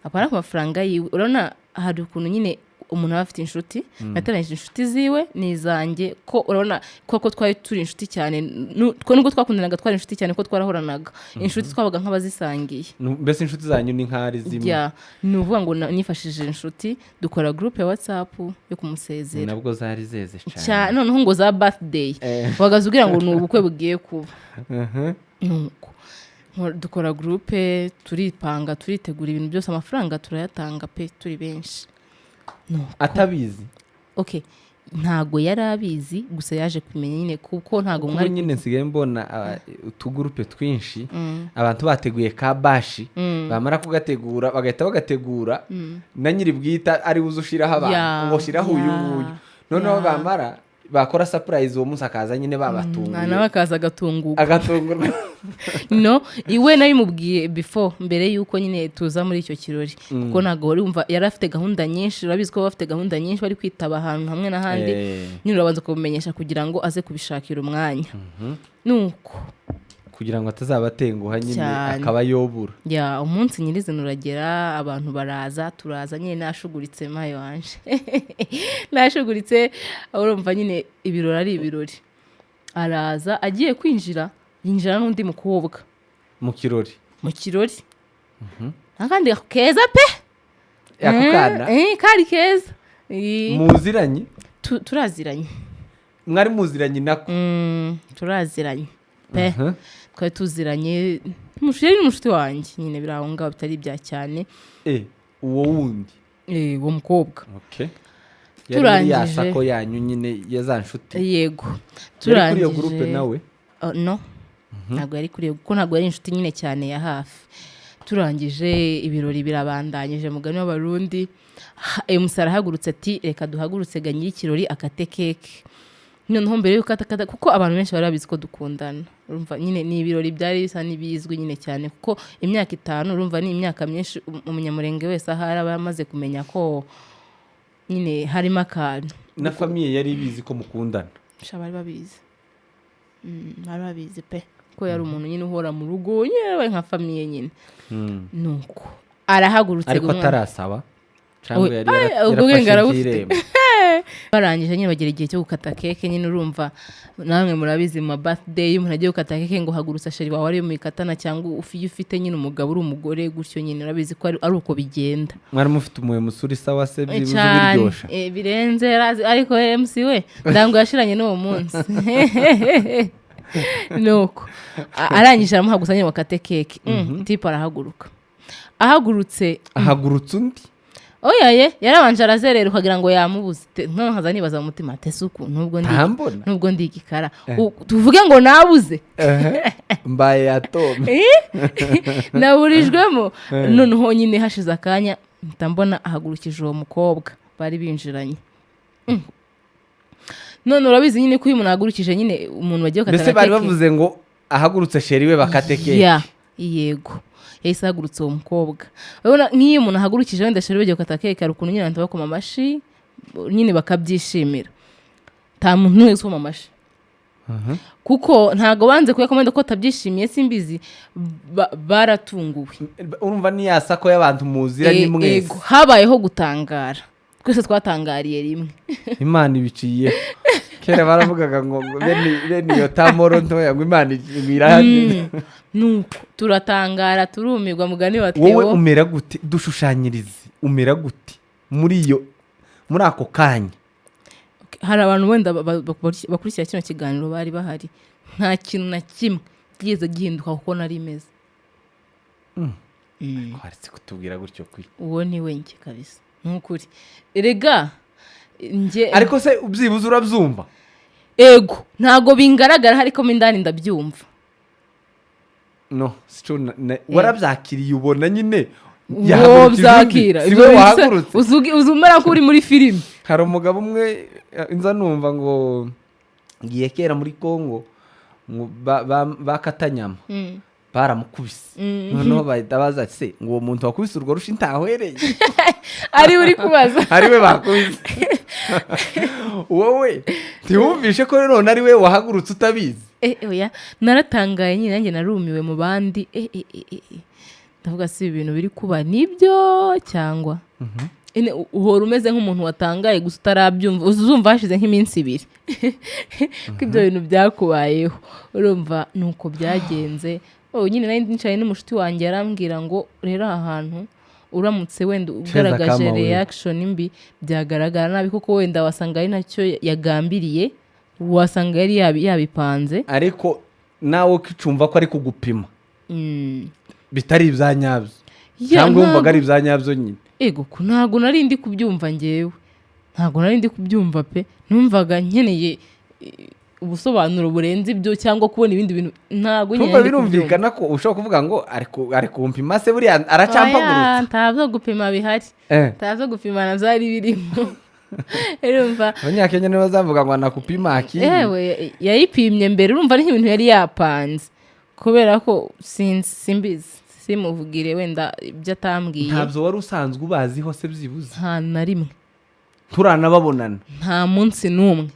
apana ku mafaranga yiwe. Urabona hari ukuntu nyine umuntu aba afite inshuti, nateranyije inshuti ziwe n'izanjye, ko urabona koko twari turi inshuti cyane. Nubwo twakundanaga, twari inshuti cyane ko twarahoranaga, inshuti twabaga nk'abazisangiye. Mbese inshuti zanyu ni nk'aho zimwe? Ya, ni ukuvuga ngo nifashishije inshuti, dukora groupe ya WhatsApp yo kumusezera. Nabwo zari zeze cyane. Cyane, noneho ngo za birthday wagaze ugira ngo ni ubukwe bugiye kuba. Nuko dukora groupe, turipanga, turitegura ibintu byose, amafaranga turayatanga pe, turi benshi. Nuko Atabizi? Okay, ntago yari abizi, gusa yaje kumenya nyine kuko ntago Kuko mwari nyine nsigaye mbona utugurupe twinshi, abantu bateguye ka bashi, bamara kugategura bagahita bagategura na nyiri bwite ari buze ushiraho abantu, ngo shiraho uyu nguyu, noneho bamara Bakora surprise uwo munsi, akaza nyine babatunguye. Nawe akaza agatungurwa. Agatungurwa. No, iwe nabimubwiye before, mbere y'uko nyine tuza muri icyo kirori, kuko ntabwo wari wumva, yari afite gahunda nyinshi. Urabizi ko baba bafite gahunda nyinshi, bari kwitaba ahantu hamwe n'ahandi. Nyine urabanza kubimenyesha kugira ngo aze kubishakira umwanya, nuko Kugira ngo atazabatenguha nyine. Cyane. Akaba yobura. Ya, umunsi nyirizina uragera, abantu baraza, turaza nyine nashuguritse, mayo wanje nashuguritse. Urumva nyine ibirori ari ibirori. Araza, agiye kwinjira, yinjira n'undi mukobwa. Mu kirori? Mu kirori, akandi keza pe. Ako kana? Kari keza. Muziranye? Turaziranye. Mwari muziranye nako? Turaziranye pe. Twari tuziranye, yari n'umushuti wanjye nyine, biri aho ngaho bitari ibya cyane. Uwo wundi? Uwo mukobwa. Okay, yari muri ya Turangije. sako yanyu nyine ya za nshuti? Yego. Yari kuri iyo groupe nawe? Oh, no, ntabwo yari kuri iyo, kuko ntabwo yari inshuti nyine cyane ya hafi. Turangije ibirori birabandanyije, mugani w'Abarundi. MC arahagurutse ati: "Reka duhagurutse ga nyir'ikirori akate keke." Noneho mbere y'uko atakata, kuko abantu benshi bari babizi ko dukundana, urumva nyine ni ibirori byari bisa n'ibizwi nyine cyane, kuko imyaka 5 urumva ni imyaka myinshi. Umunyamurenge wese ahari aba yamaze kumenya ko nyine harimo akantu. Na famille yari ibizi ko mukundana? Sha, bari babizi. Bari babizi pe, ko yari umuntu nyine uhora mu rugo nyine, yabaye nka famille nyine. Nuko arahagurutse. Ariko atarasaba cyangwa yari Ubwo bwenge yarafashe arabufite. iby'irembo? Barangije nyine bagera igihe cyo gukata keke. Nyine urumva namwe murabizi, mu ma birthday iyo umuntu agiye gukata keke ngo hagurutsa chéri wawe ariyo muyikatana, cyangwa iyo ufite nyine umugabo uri umugore gutyo nyine, urabizi ko ari uko bigenda. Mwari mufite umuwe musuri sawa se, byibuze Cyane. ubiryosha? Birenze yarazi, ariko MC we ndango yashiranye n'uwo munsi. Nuko arangije aramuhaguruka nyine bakate keke. Type arahaguruka, ahagurutse Ahagurutse undi? Oya ye, yarabanje arazerera ukagira ngo yamubuze. Noneho nkaza nibaza mu mutima ati: "Ese uku nubwo ndi Ntambona. nubwo ndi igikara, tuvuge ngo nabuze?" Ehe, mbaye yatome. Naburijwemo. Noneho nyine hashize akanya mpita mbona ahagurukije uwo mukobwa bari binjiranye. None urabizi nyine ko iyo umuntu ahagurukije nyine umuntu bagiye Mbese gukatana bari keke. bavuze ngo ahagurutse chéri we bakate keke? Ya, yego, yahise ahagurutse uwo mukobwa. Urabona nk'iyo umuntu ahagurukije wenda chéri bagiye gukata keke, hari ukuntu nyine abantu bakoma amashyi nyine bakabyishimira. Nta muntu wese ukoma amashyi, kuko ntabwo banze kuyakoma wenda ko atabyishimiye, simbizi, baratunguwe. Urumva ni ya sako y'abantu muziranye mwese. Ego, habayeho gutangara, twese twatangariye rimwe. Imana ibiciye. Kera baravugaga ngo bene iyo tamoro ntoya ngo Imana irahari. Nuko turatangara, turumirwa, mugani wa Wowe Theo. umera gute? Dushushanyirize, umera gute muri iyo, muri ako kanya? Hari abantu wenda bakurikira kino kiganiro bari bahari. Nta kintu na kimwe kigeze gihinduka kuko nari imeze. Waretse kutubwira gutyo kwi. Uwo ni we njye kabisa, ni ukuri erega njye. Ariko se byibuze urabyumva? Ego, ntabwo bingaragara ariko mo indani ndabyumva. No sico warabyakiriye, ubona nyine Uwo yahagurukije undi, byakira. si we wahagurutse. Uzi umera ko uri muri filime. Hari umugabo umwe nza numva ngo ngiye kera muri Congo ngo bakatanyama baramukubise, noneho bahita baza se ngo uwo muntu wakubise urwo rushi ntahwereye. Ari uri kubaza? Ari we bakubise. Wowe ntiwumvishe ko none ari we wahagurutse utabizi? Oya, naratangaye nyine, nanjye narumiwe mu bandi. Ndavuga: "Si ibi bintu biri kuba nibyo?" Cyangwa Ene, uhora umeze nk'umuntu watangaye gusa utarabyumva. Uzumva hashize nk'iminsi 2 ko ibyo bintu byakubayeho. Urumva ni uko byagenze. Oh, nyine nari nicaye n'umushuti wanjye, arambwira ngo: "Rero aha hantu uramutse wenda ugaragaje kama we. reaction mbi byagaragara nabi, kuko wenda wasanga ari nacyo yagambiriye, wasanga yari yabipanze." Ariko nawe ukicumva ko ari kugupima bitari ibya nyabyo? Ya, Cyangwa wumvaga ntabwo- ari ibya nyabyo nyine? Ego ko ntabwo nari ndi kubyumva ngewe, ntabwo nari ndi kubyumva pe. Numvaga nkeneye ubusobanuro burenze ibyo cyangwa kubona ibindi bintu, ntabwo nyine Tumva nari ndi kubyumva. Birumvikana ko ushobora kuvuga ngo ari kumpima se, buriya Oya, aracampagurutse. nta byo gupima bihari. Nta byo gupimana byari birimo. Urumva? Abanyakenya nibo bazavuga ngo anakupima akili. Yewe, yayipimye mbere. Urumva ari nk'ibintu yari yapanze, kubera ko sinzi, simbizi, simuvugire wenda ibyo atambwiye. Ntabyo wari usanzwe ubaziho se byibuze? Nta na rimwe. Turanababonana? Nta munsi n'umwe,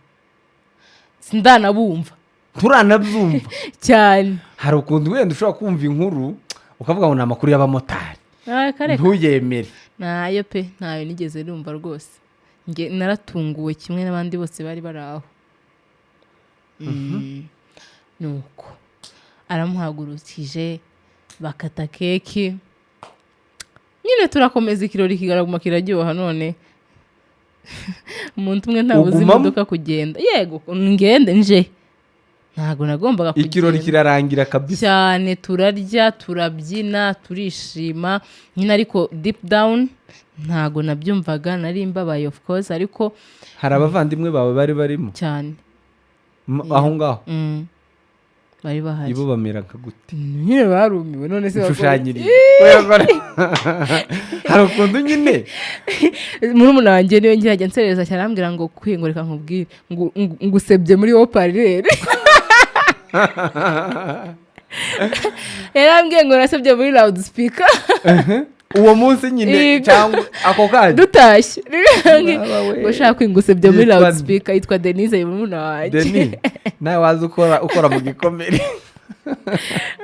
sindanabumva. Turanabyumva. Cyane. Hari ukuntu wenda ushobora kumva inkuru ukavuga ngo ni amakuru y'abamotari, Ah, kareka. ntuyemere. Ntayo pe, ntayo nigeze numva rwose. Nge naratunguwe kimwe n'abandi bose bari bari aho. Nuko aramuhagurukije, bakata keki nyine, turakomeza ikirori kigaraguma kiraryoha. None umuntu umwe ntabuze Ugumamo? imodoka kugenda. Yego, ngende nje, ntabwo nagombaga Ikirori kugenda. kirarangira kabisa. Cyane, turarya, turabyina, turishima nyine, ariko deep down ntago nabyumvaga, nari mbabaye of course, ariko Hari abavandimwe bawe bari barimo? Cyane. Aho ngaho? Bari bahari. Ibo bamera nka gute? Nyine barumiwe, none se bakora iki? Nshushanyirize. Hari ukuntu nyine Murumuna wanjye niwe ngerageza nserereza cyane, arambwira ngo kwingo reka nkubwire ngo ngusebye muri haut-parleur. Yarambwiye ngo nasebye muri loud speaker. Uwo munsi nyine? Yego. Cyangwa ako kanya? Dutashye. Baba we. Ngo ushaka kwingusebye muri Yitwa loud nde? speaker. Yitwa Denise, murumuna wanjye. Deni, nawe waza ukora mu gikomere.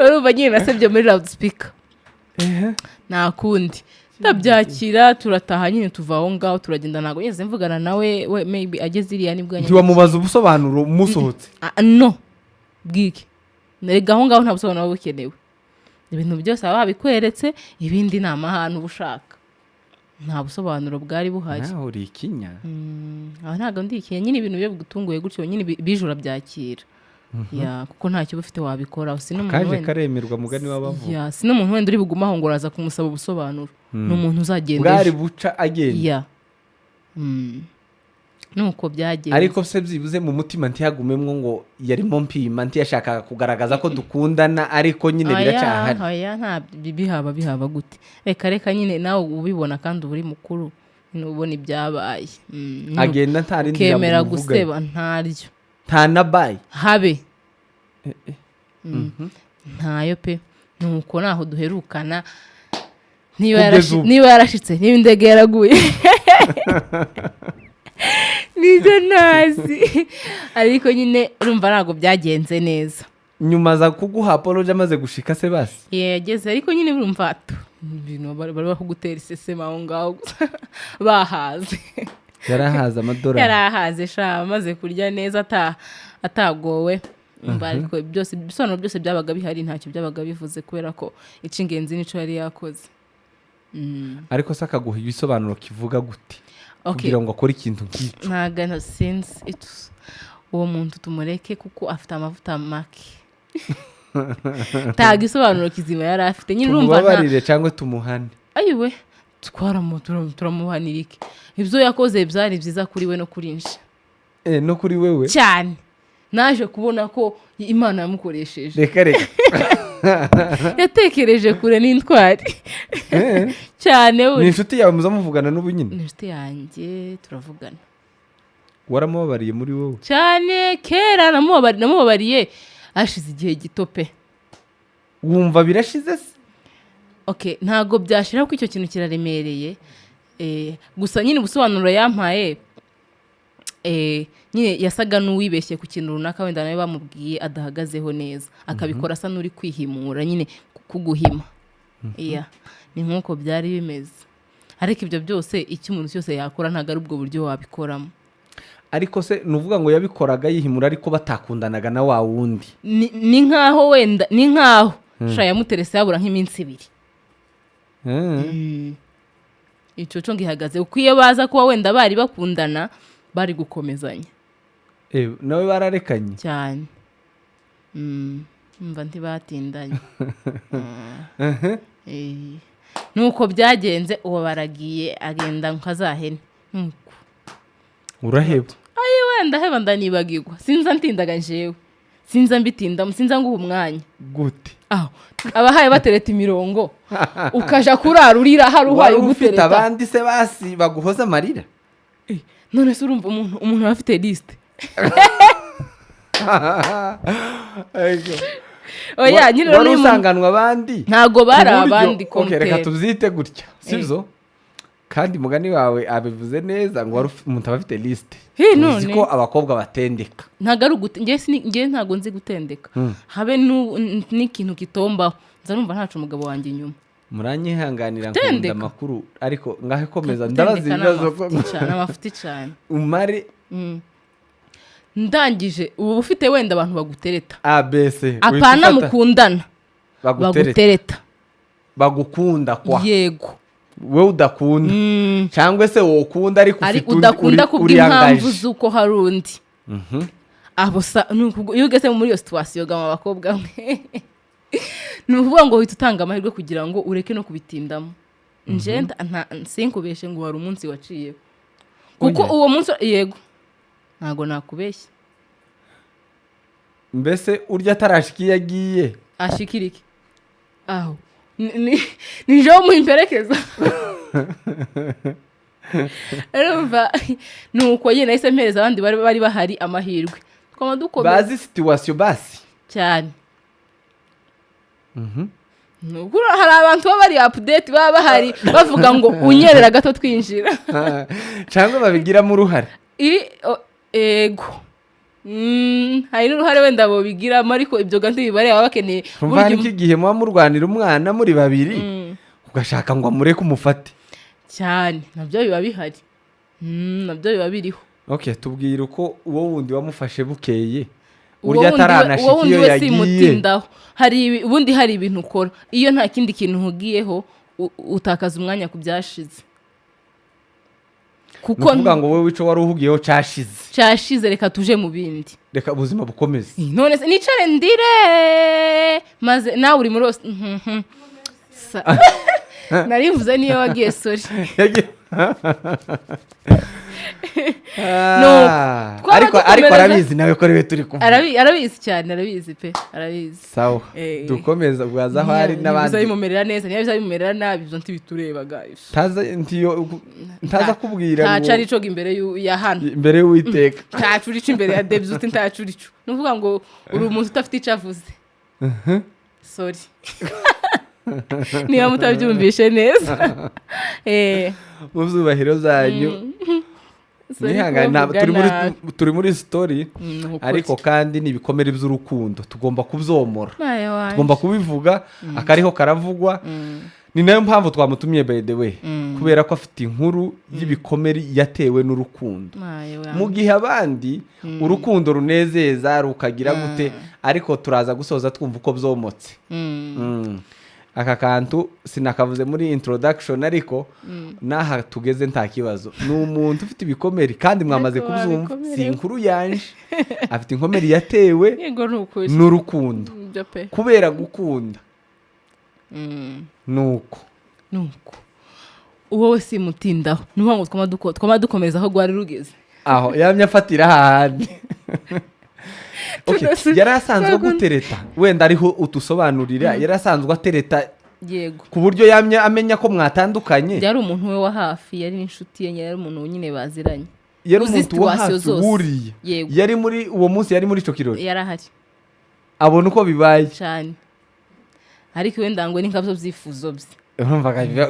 Urumva nyine nasebye muri loud speaker, nta kundi, ndabyakira, turataha nyine, tuva aho ngaho turagenda. Ntabwo nigeze mvugana nawe. We maybe ageze iriya nibwo Ntiwamubaza ubusobanuro musohotse? Ah, no, bwike rega, aho ngaho nta busobanuro buba bukenewe. Ibintu byose baba babikweretse, ibindi ni amahane uba ushaka. Nta busobanuro bwari buhari. Nawe uri ikinya. Aho ntabwo ndi ikinya nyine. Ibintu iyo bigutunguye gutyo nyine bije urabyakira. Ya, kuko ntacyo uba ufite wabikora, si n'umuntu Kaje wenda karemerwa, mugani w'abavuga. Ya, si n'umuntu wenda uri bugume aho ngo uraza kumusaba ubusobanuro, ni umuntu uzagenda Bwari ejo. buca agenda. Ya. Nuko byagenze. Ariko se byibuze mu mutima ntiyagumemwo ngo yarimo mpima, ntiyashakaga kugaragaza ko dukundana, ariko nyine Oya, biracyahari? Oya, nta bihaba gute? Reka reka, nyine nawe ubibona kandi uba uri mukuru nyine, ubona ibyabaye. Nyine Agenda nta rindi jambo ukemera muvuganye? guseba ntaryo. Nta na bayi? Habe. Ntayo pe. Nuko naho duherukana, niba Kugeza ubu. niba yarashitse, niba indege yaraguye, nibyo ntazi, ariko nyine urumva ntabwo byagenze neza. Nyuma aza kuguha apology amaze gushika se basi? Yageze, ariko nyine urumva tu ibintu bari bakugutera iseseme aho ngaho gusa bahaze. Yarahaze amadolari. Yarahaze sha, amaze kurya neza atagowe. Umva, ariko byose, ibisobanuro byose byabaga bihari, ntacyo byabaga bivuze, kubera ko icy'ingenzi nico yari yakoze. Ariko se akaguha ibisobanuro kivuga gute Okay. kugira ngo akore ikintu nk'icyo? Ntago sinzi uwo muntu tumureke kuko afite amavuta make. Ntabwo isobanuro kizima yari afite nyine, urumva nta Tumubabarire cyangwa tumuhane? Ayiwe, turamuhanira iki? Ibyo yakoze byari byiza kuri we no kuri nje. Eh, no kuri wewe? Cyane. Naje kubona ko Imana yamukoresheje. Reka reka. Yatekereje kure n'intwari cyane. Ni Buri inshuti yawe muza muvugana n'ubu nyine? Ni inshuti yanjye, turavugana. Waramubabariye muri wowe? Cyane, kera namubabariye hashize igihe gito pe. Wumva birashize se? Okay, ntabwo byashira kuko icyo kintu kiraremereye. Gusa nyine ubusobanuro yampaye, nyine yasaga n'uwibeshye ku kintu runaka wenda nawe bamubwiye adahagazeho neza, akabikora asa n'uri kwihimura nyine, kuguhima. Iya, ni nk'uko byari bimeze, ariko ibyo byose, icyo umuntu cyose yakora ntabwo ari ubwo buryo wabikoramo. Ariko se ni uvuga ngo yabikoraga yihimura, ariko batakundanaga na wa wundi? Ni nkaho wenda, ni nkaho sha yamuterese yabura nk'iminsi 2. Icyo cyo ngihagaze kuko iyo baza kuba wenda bari bakundana bari gukomezanya. Eh, nawe bararekanye? Cyane. Umva, ntibatindanye. Nuko byagenze, uwo baragiye, agenda nka za hene nuko. Uraheba? Ayi, wenda heba, ndanibagirwa. Sinza ntindaga njyewe, sinza mbitindamo, sinza nguha umwanya. Gute? Aho abahaye batereta imirongo, ukaja kurara urira hari uhaye Wari ufite ugutereta. abandi se basi baguhoza amarira? None se urumva umuntu aba afite liste? Ego. Oya, nyine wari rero umuntu- usanganwa abandi Ntago bari ku buryo- abandi. Okay, reka Compare. tubyite gutya, sibyo? Kandi mugani wawe abivuze neza ngo wari umuntu aba afite liste. He, Tuzi none. ko abakobwa batendeka. Ntabwo ari ugute, njye ntabwo nzi gutendeka, habe n'ikintu kitombaho, nza numva ntaca umugabo wanjye inyuma. Muranyihanganira, nkunda Gutendeka. amakuru, ariko ngaho komeza, ndabaza Gutendeka ni ibibazo ko amafuti cyane, amafuti cyane. Umare. Ndangije, ubu ufite wenda abantu bagutereta. Abc uhita Apana, ufata- mukundana. Bagutereta. Bagutereta. Bagukunda kwa Yego. wowe udakunda, cyangwa se wokunda ariko Ari ufite undi udakunda kubw'impamvu uri z'uko hari undi. Abo iyo ugeze muri iyo situation gama abakobwa mwe, ni ukuvuga ngo uhita utanga amahirwe kugira ngo ureke no kubitindamo. Nje sinkubeshe ngo hari umunsi waciyeho kuko Oya. uwo munsi, yego, ntabwo nakubeshya. Mbese urya atarashika iyo agiye? Ashikirike aho ni jewe muhimperekeza. Urumva, nuko nyine nahise mpereza abandi bari bahari amahirwe, twama dukomeza. Bazi situation basi. Cyane. Ni ukuri, hari abantu baba bari update, baba bahari bavuga ngo unyerera gato twinjira. Cyangwa babigiramo uruhare. Ego. Hari n'uruhare wenda bobigiramo, ariko ibyo ga ntibibareba, baba bakeneye Umva, hari burya nk'igihe muba murwanira umwana muri babiri, ugashaka ngo amureke umufate. Cyane, nabyo biba bihari. Nabyo biba biriho. Okay, tubwire uko uwo wundi wamufashe bukeye, Uwo urya wundi ataranashika uwo wundi iyo we yagiye. Simutindaho. Hari ubundi hari ibintu ukora iyo nta kindi kintu uhugiyeho, utakaza umwanya ku byashize. Ni Kuko ukuvuga ngo wowe ico wari uhugiyeho cashize. Cyashize, reka tuje mu bindi. Reka ubuzima bukomeze. None se nicare ndire maze nawe uri muri mhm. Nari mvuze niyo wagiye, sorry. Twaba Ariko dukomereza- arabizi nawe ko ariwe turi kuvuga. Arabizi cyane, arabizi pe, arabizi. Sawa. Dukomeza bwaza aho ari Niba n'abandi. bimumerera neza, niba bimumerera nabi, ibyo ntibitureba guys. Ntaza ntiyo ntaza kubwira Ntaco ngo arico imbere ya hano. Imbere y'Uwiteka. Ntaco urico imbere ya Debs, uti ntaco urico, ni ukuvuga ngo uri umuntu udafite icyo avuze. Sorry niba mutabyumvishe neza. Mu byubahiro zanyu. Sorry Mwihangane, kubavuga turi muri nabi. Turi muri story. Ni ukuri. Ariko kandi ni ibikomere by'urukundo, tugomba kubyomora. Nawe wanjye. Tugomba kubivuga, akariho karavugwa. Ni nayo mpamvu twamutumiye, by the way, kubera ko afite inkuru y'ibikomere yatewe n'urukundo. Nawe wanjye. Mu gihe abandi urukundo runezeza rukagira gute, ariko turaza gusoza twumva uko byomotse. Aka kantu sinakavuze muri introduction, ariko n'aha tugeze nta kibazo. Ni umuntu ufite ibikomere kandi mwamaze Ariko kubyumva, wabikomerewe. si inkuru yanje, afite inkomere yatewe Yego, ni ukuri. n'urukundo. Ibyo pe. Kubera gukunda. Nuko Nuko uwo simutindaho, ni ukuvuga ngo twama dukomeza aho rwari rugeze. Aho yamye afatira hahandi. Okay, yari asanzwe agutereta, wenda ariho utusobanurira, yari asanzwe atereta Yego. ku buryo yamye amenya ko mwatandukanye? Yari umuntu we wa hafi, yari n'inshuti ye, yari umuntu nyine baziranye. Yari Uzi umuntu wa situation hafi zose. wuriye. Yego. Yari muri uwo munsi, yari muri icyo kirori? Yari ahari. Abona uko bibaye? Cyane, ariko wenda ngo ni nkabyo byifuzo bye.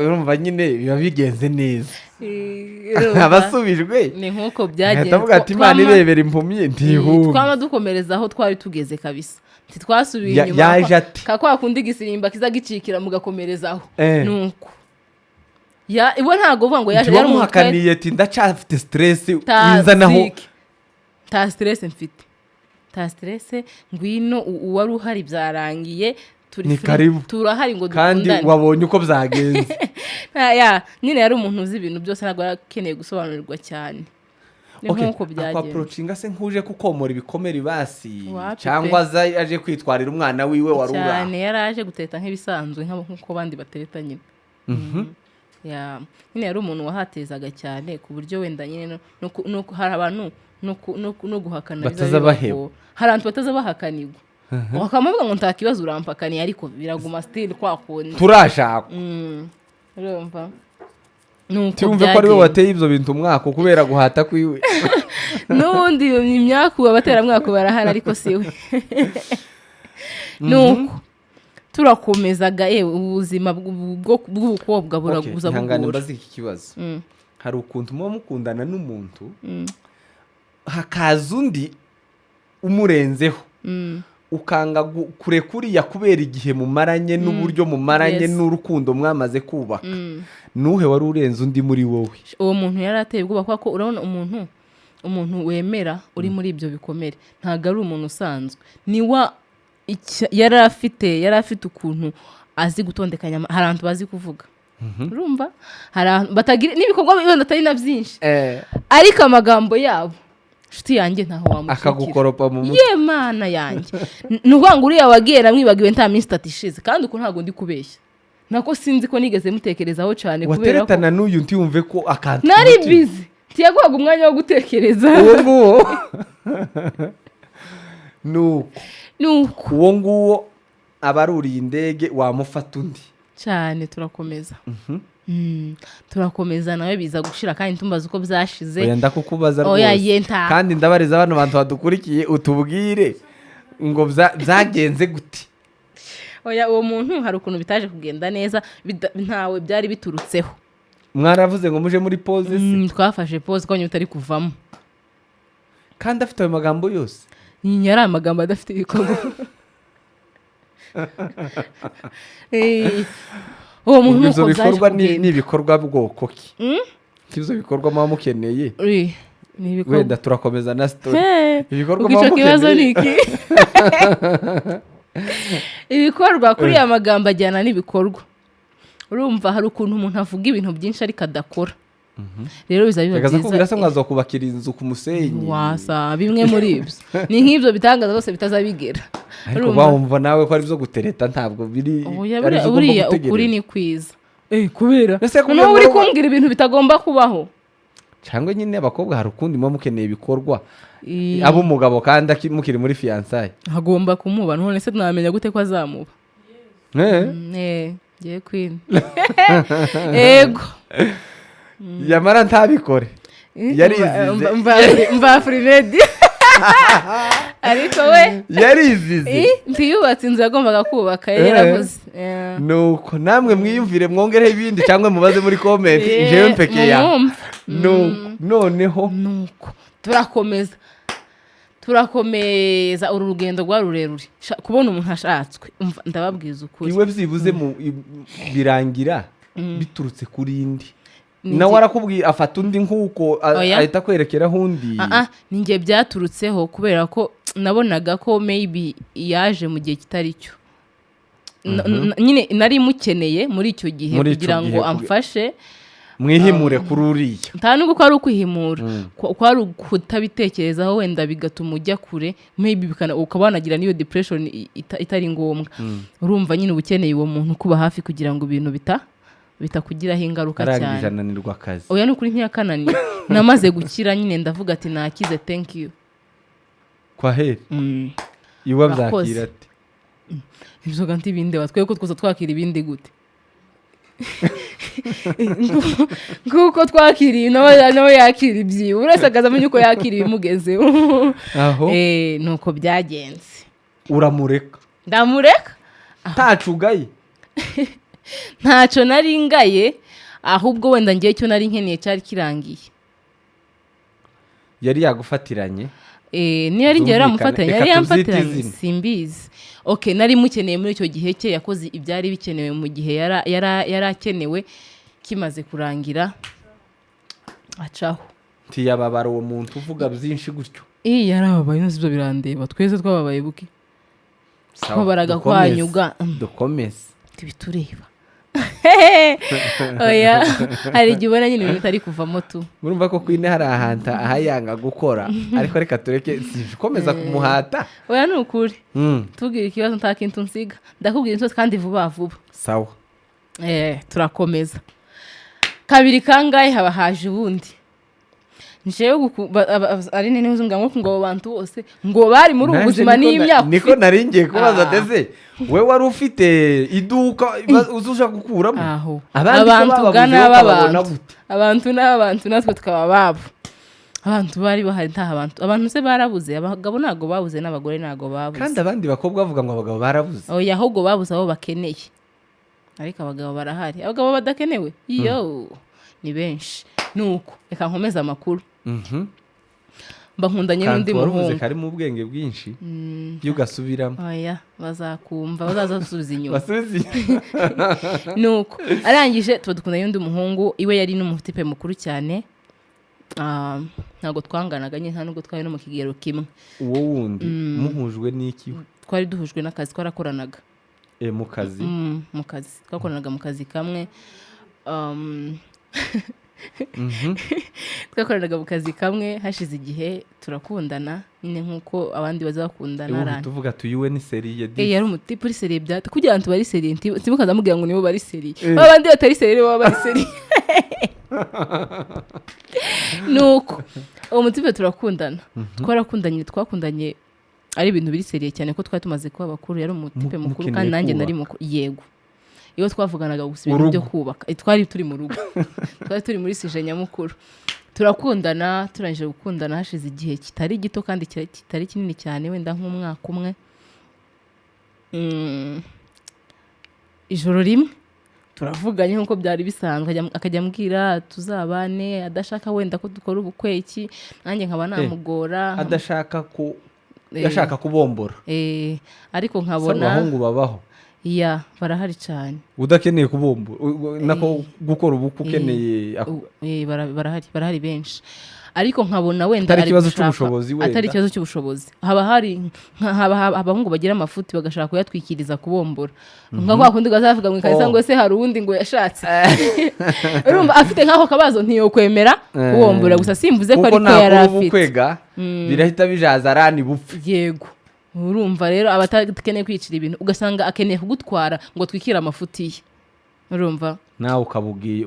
Urumva nyine biba bigenze neza, abasubijwe. Ni nk'uko byagenze. Ahita avuga ati Imana irebera impumyi ntihumye. Twama dukomereza aho twari tugeze kabisa, ntitwasubiye inyuma. Yaje ate? Ka kwa kundi igisirimba kiza gicikira mugakomerezaho. Nuko ya iwe ntabwo uvuga ngo yaje, yari umuntu twari- Ntiwamuhakaniye ati ndacyafite stress Ta winzanaho? zike. Nta stress mfite, nta stress, ngwino, uwari uhari byarangiye, turi Ni free, karibu. turahari ngo Kandi dukundane. wabonye uko byagenze. Ya, nyine yari umuntu uzi ibintu byose, ntabwo yari akeneye gusobanurirwa cyane. Ni Okay, nk'uko byagenze. Akwa-approachinga se nk'uje kukomora ibikomere basi, Wapi cyangwa pe. aza aje kwitwarira umwana wiwe wari uri aho? Cyane, yari aje guteta nk'ibisanzwe, nk'uko abandi bateta nyine. Ya, nyine yari umuntu wahatezaga cyane, ku buryo wenda nyine hari abantu no guhakana biza Bataza baheba. bibagora. Hari abantu bataza bahakanirwa, bakamuvuga ngo nta kibazo urampakaniye, ariko biraguma still kwa kundi. Turashaka. Urumva. Nuko Tuyumve ko ari we byagenze. wateye ibyo bintu umwaka kubera guhata kwiwe. N'ubundi imyaku, abateramwaka barahari, ariko si we. Nuko turakomezaga, yewe, ubuzima bw'ubukobwa buraguza Ihangane, bugura. mbaze iki kibazo. Hari ukuntu muba mukundana n'umuntu, hakaza undi umurenzeho, ukanga kureka uriya kubera igihe mumaranye n'uburyo mumaranye n'urukundo mwamaze kubaka. Nuhe wari urenze undi muri wowe? Uwo muntu yari ateye ubwoba, kubera ko urabona umuntu wemera uri muri ibyo bikomere ntabwo ari umuntu usanzwe. Ni wa yari afite ukuntu azi gutondekanya hari abantu bazi kuvuga, urumva, hari abantu batagira n'ibikorwa wenda atari na byinshi, ariko amagambo yabo, inshuti yanjye, ntaho wamucikira. Akagukoropa mu mutwe. Ye mana yanjye! Ni ukuvuga ngo uriya wagiye namwibagiwe nta minsi 3 ishize, kandi uko ntabwo ndi kubeshya, nako sinzi ko nigeze mutekerezaho cyane kubera ko Wateretana n'uyu, ntiyumve ko akantu nari ku mutima. Bizi ntiyaguhaga umwanya wo gutekereza. Uwo nguwo nuko Nuko uwo nguwo aba aruriye indege, wamufata undi. Cyane, turakomeza. Turakomeza, nawe biza gushira, kandi tumbaza uko byashize. Oya, ndakukubaza Oya, rwose. ye nta. Kandi ndabariza bano bantu badukurikiye, utubwire ngo byagenze gute. Oya, uwo muntu hari ukuntu bitaje kugenda neza, ntawe byari biturutseho. Mwaravuze ngo muje muri pause se? Twafashe pause ko nyine utari kuvamo. Kandi afite ayo magambo yose. Yari amagambo adafite ibikorwa. Uwo muntu Ubwo nuko ibyo byaje bikorwa ni kugenda. ni ibikorwa bwoko ki? Ibyo bikorwa muba mukeneye? Ni ibikorwa. Wenda turakomeza na story. Hey, Ibikorwa ubwo icyo muba kibazo ni mukeneye. iki? Ibikorwa kuri aya magambo ajyana n'ibikorwa. Urumva, hari ukuntu umuntu avuga ibintu byinshi ariko adakora, rero biza biba Reka kubwira se byiza. mwazakubakira inzu ku musenyi. Wasa bimwe muri ibyo ni nk'ibyo bitangaza zose bitazabigera. Ariko Urumva? bawumva nawe ko ari byo gutereta, ntabwo biri Oya, ari buriya byo ugomba buriya ukuri gutegereza. ni kwiza, kubera Ese kubera noneho uri ngo- kumbwira ibintu bitagomba kubaho. Cyangwa nyine abakobwa hari ukundi muba mukeneye ibikorwa ab'umugabo kandi mukiri muri fiançailles. Agomba kumuba, none se mwamenya gute ko azamuba? Ngiye queen, ego. Yamara ntabikore, yarizize. Mva Afrimedi, ariko we Yarizize. Ntiyubatse inzu yagombaga kubaka, yari yaravuze. Nuko namwe mwiyumvire, mwongereho ibindi cyangwa mubaze muri comment. Jewe mpekeya. Mumwumve. Nuko noneho Nuko turakomeza, uru rugendo rwa rurerure. Kubona umuntu ashatswe, umva, ndababwiza ukuri. Iwe byibuze mu birangira biturutse kuri indi. Ni Nawe arakubwira, afata undi nk'uko Oya. ahita akwerekeraho undi. Ah, ah, ni njye byaturutseho, kubera ko nabonaga ko maybe yaje mu gihe kitari cyo. Nyine nari mukeneye muri icyo gihe Muri icyo kugira ngo gihe amfashe. Mwihimure kuri uriya. Nta nubwo ko ari ukwihimura, ko ari ukutabitekerezaho, wenda bigatuma ujya kure, maybe ukaba wanagira n'iyo depression itari ngombwa. Urumva nyine uba ukeneye uwo muntu ukuba hafi kugira ngo ibintu bitakugiraho ingaruka Arangije cyane. ananirwa akazi. Oya, ni ukuri ntiyakananiye. Namaze gukira nyine, ndavuga ati nakize, thank you. Kwa heri iwe Urakoze. abyakira ati Inzoga ntibindeba, twebwe ko twose twakira ibindi gute? Nguko twakiriye, nawe yakira ibyiwe, buri wese akaza amenya uko yakira ibimugezeho. Aho Nuko byagenze. Uramureka? Ndamureka. Ntacugaye? Ntacyo nari ngaye, ahubwo wenda ngewe icyo nari nkeneye cyari kirangiye. Yari yagufatiranye. Niyo ari njye yari Zumvikane. yamufatiranye, Reka yari tubyite yamfatiranye. izina. Simbizi. Okay, nari mukeneye muri icyo gihe cye, yakoze ibyari bikenewe mu gihe yari akenewe, kimaze kurangira acaho. Ntiyababara uwo muntu uvuga byinshi gutyo? Iyi yarababaye, none ibyo birandeba? Twese twababaye buke. Sawa, Twabaraga dukomeze. kwanyuga. Dukomeze. Ntibitureba. Oya, hari igihe ubona nyine ibintu bitari kuvamo tu. Murumva ko kwine hari ahantu ahayanga gukora, ariko reka tureke, sikomeza kumuhata. Oya, ni ukuri. Tubwire ikibazo, nta kintu nsiga, ndakubwira inzozi kandi vuba vuba. Sawa. Turakomeza kabiri kangahe, haba haje ubundi njewe ari nini ngo ngo abo bantu bose ngo bari muri ubu Nanjye buzima n'imyaka niko nari ngiye kubaza. Ah. Ndetse we wari ufite iduka uzi ushaka gukuramo Aho abandi ko abantu bababuze, ugana ukababona b'abantu gute? Abantu n'abantu, natwe tukaba ababo. Abantu bari bahari, nta abantu se barabuze? Abagabo ntabwo babuze, n'abagore ntabwo babuze. Kandi abandi bakobwa bavuga ngo abagabo barabuze. Oya, ahubwo babuze abo bakeneye, ariko abagabo barahari. Abagabo badakenewe iyo ni benshi. Nuko reka nkomeze amakuru. Mba nkundanye n'undi Kantu waruvuze muhungu. Karimo ubwenge bwinshi, iyo ugasubiramo. Oya, bazakumva, bazaza basubiza inyuma. Basubize. Nuko arangije tuba dukundanye n'undi muhungu. Iwe yari n'umutipe mukuru cyane. Ntabwo twanganaga nyine, nta nubwo twari no mu kigero kimwe. Uwo wundi muhujwe n'iki? Twari duhujwe n'akazi, twarakoranaga. Mu kazi? Mu kazi, twakoranaga mu kazi kamwe. Twakoranaga mu kazi kamwe. Hashize igihe turakundana nyine nk'uko abandi baza bakundana. Ubu Arana tuvuga tuyuwe ni sérieux. Eh, yari umutipe uri sérieux bya kugira ngo bari sérieux. Ntimukaza mubwira ngo nibo bari sérieux. Eh. Ba bandi batari sérieux nibo baba bari sérieux. Nuko uwo mutipe turakundana, twarakundanye, twakundanye ari ibintu biri sérieux cyane ko twari tumaze kuba bakuru. Yari umutipe mukuru Mukeneye kandi nanjye nari kubaka. mukuru, yego. Iyo twavuganaga gusa ibintu byo Urugo. kubaka. Twari turi mu rugo, twari turi muri sujet nyamukuru. Turakundana, turangije gukundana hashize igihe kitari gito kandi kitari kinini cyane, wenda nk'umwaka umwe. Ijoro rimwe turavuganye nk'uko byari bisanzwe, akajya ambwira tuzabane, adashaka wenda ko dukora ubukwe iki, nanjye nkaba namugora. Adashaka ku Eh. Yashaka kubombora. Ariko Se nkabona abahungu babaho? Ya, barahari cyane. Udakeneye kubombora, nako gukora ubukwe, ukeneye Barahari, barahari benshi, ariko nkabona wenda Atari ari ikibazo cy'ubushobozi wenda. Atari ikibazo cy'ubushobozi. Haba hari haba abahungu bagira amafuti bagashaka kuyatwikiriza kubombora, nka kwa kundi ugazavuga ngo ikarisa Oh. ngo se hari uwundi ngo yashatse. Urumva afite nk'ako kabazo, ntiyokwemera kubombora. Gusa simvuze ko Kuko ariko yari nakora afite. ubukwe ga birahita bijaza arani bupfe. Yego, urumva rero aba atakeneye kwicira ibintu, ugasanga akeneye kugutwara ngo twikire amafuti ye, urumva. Nawe ukaba ugiye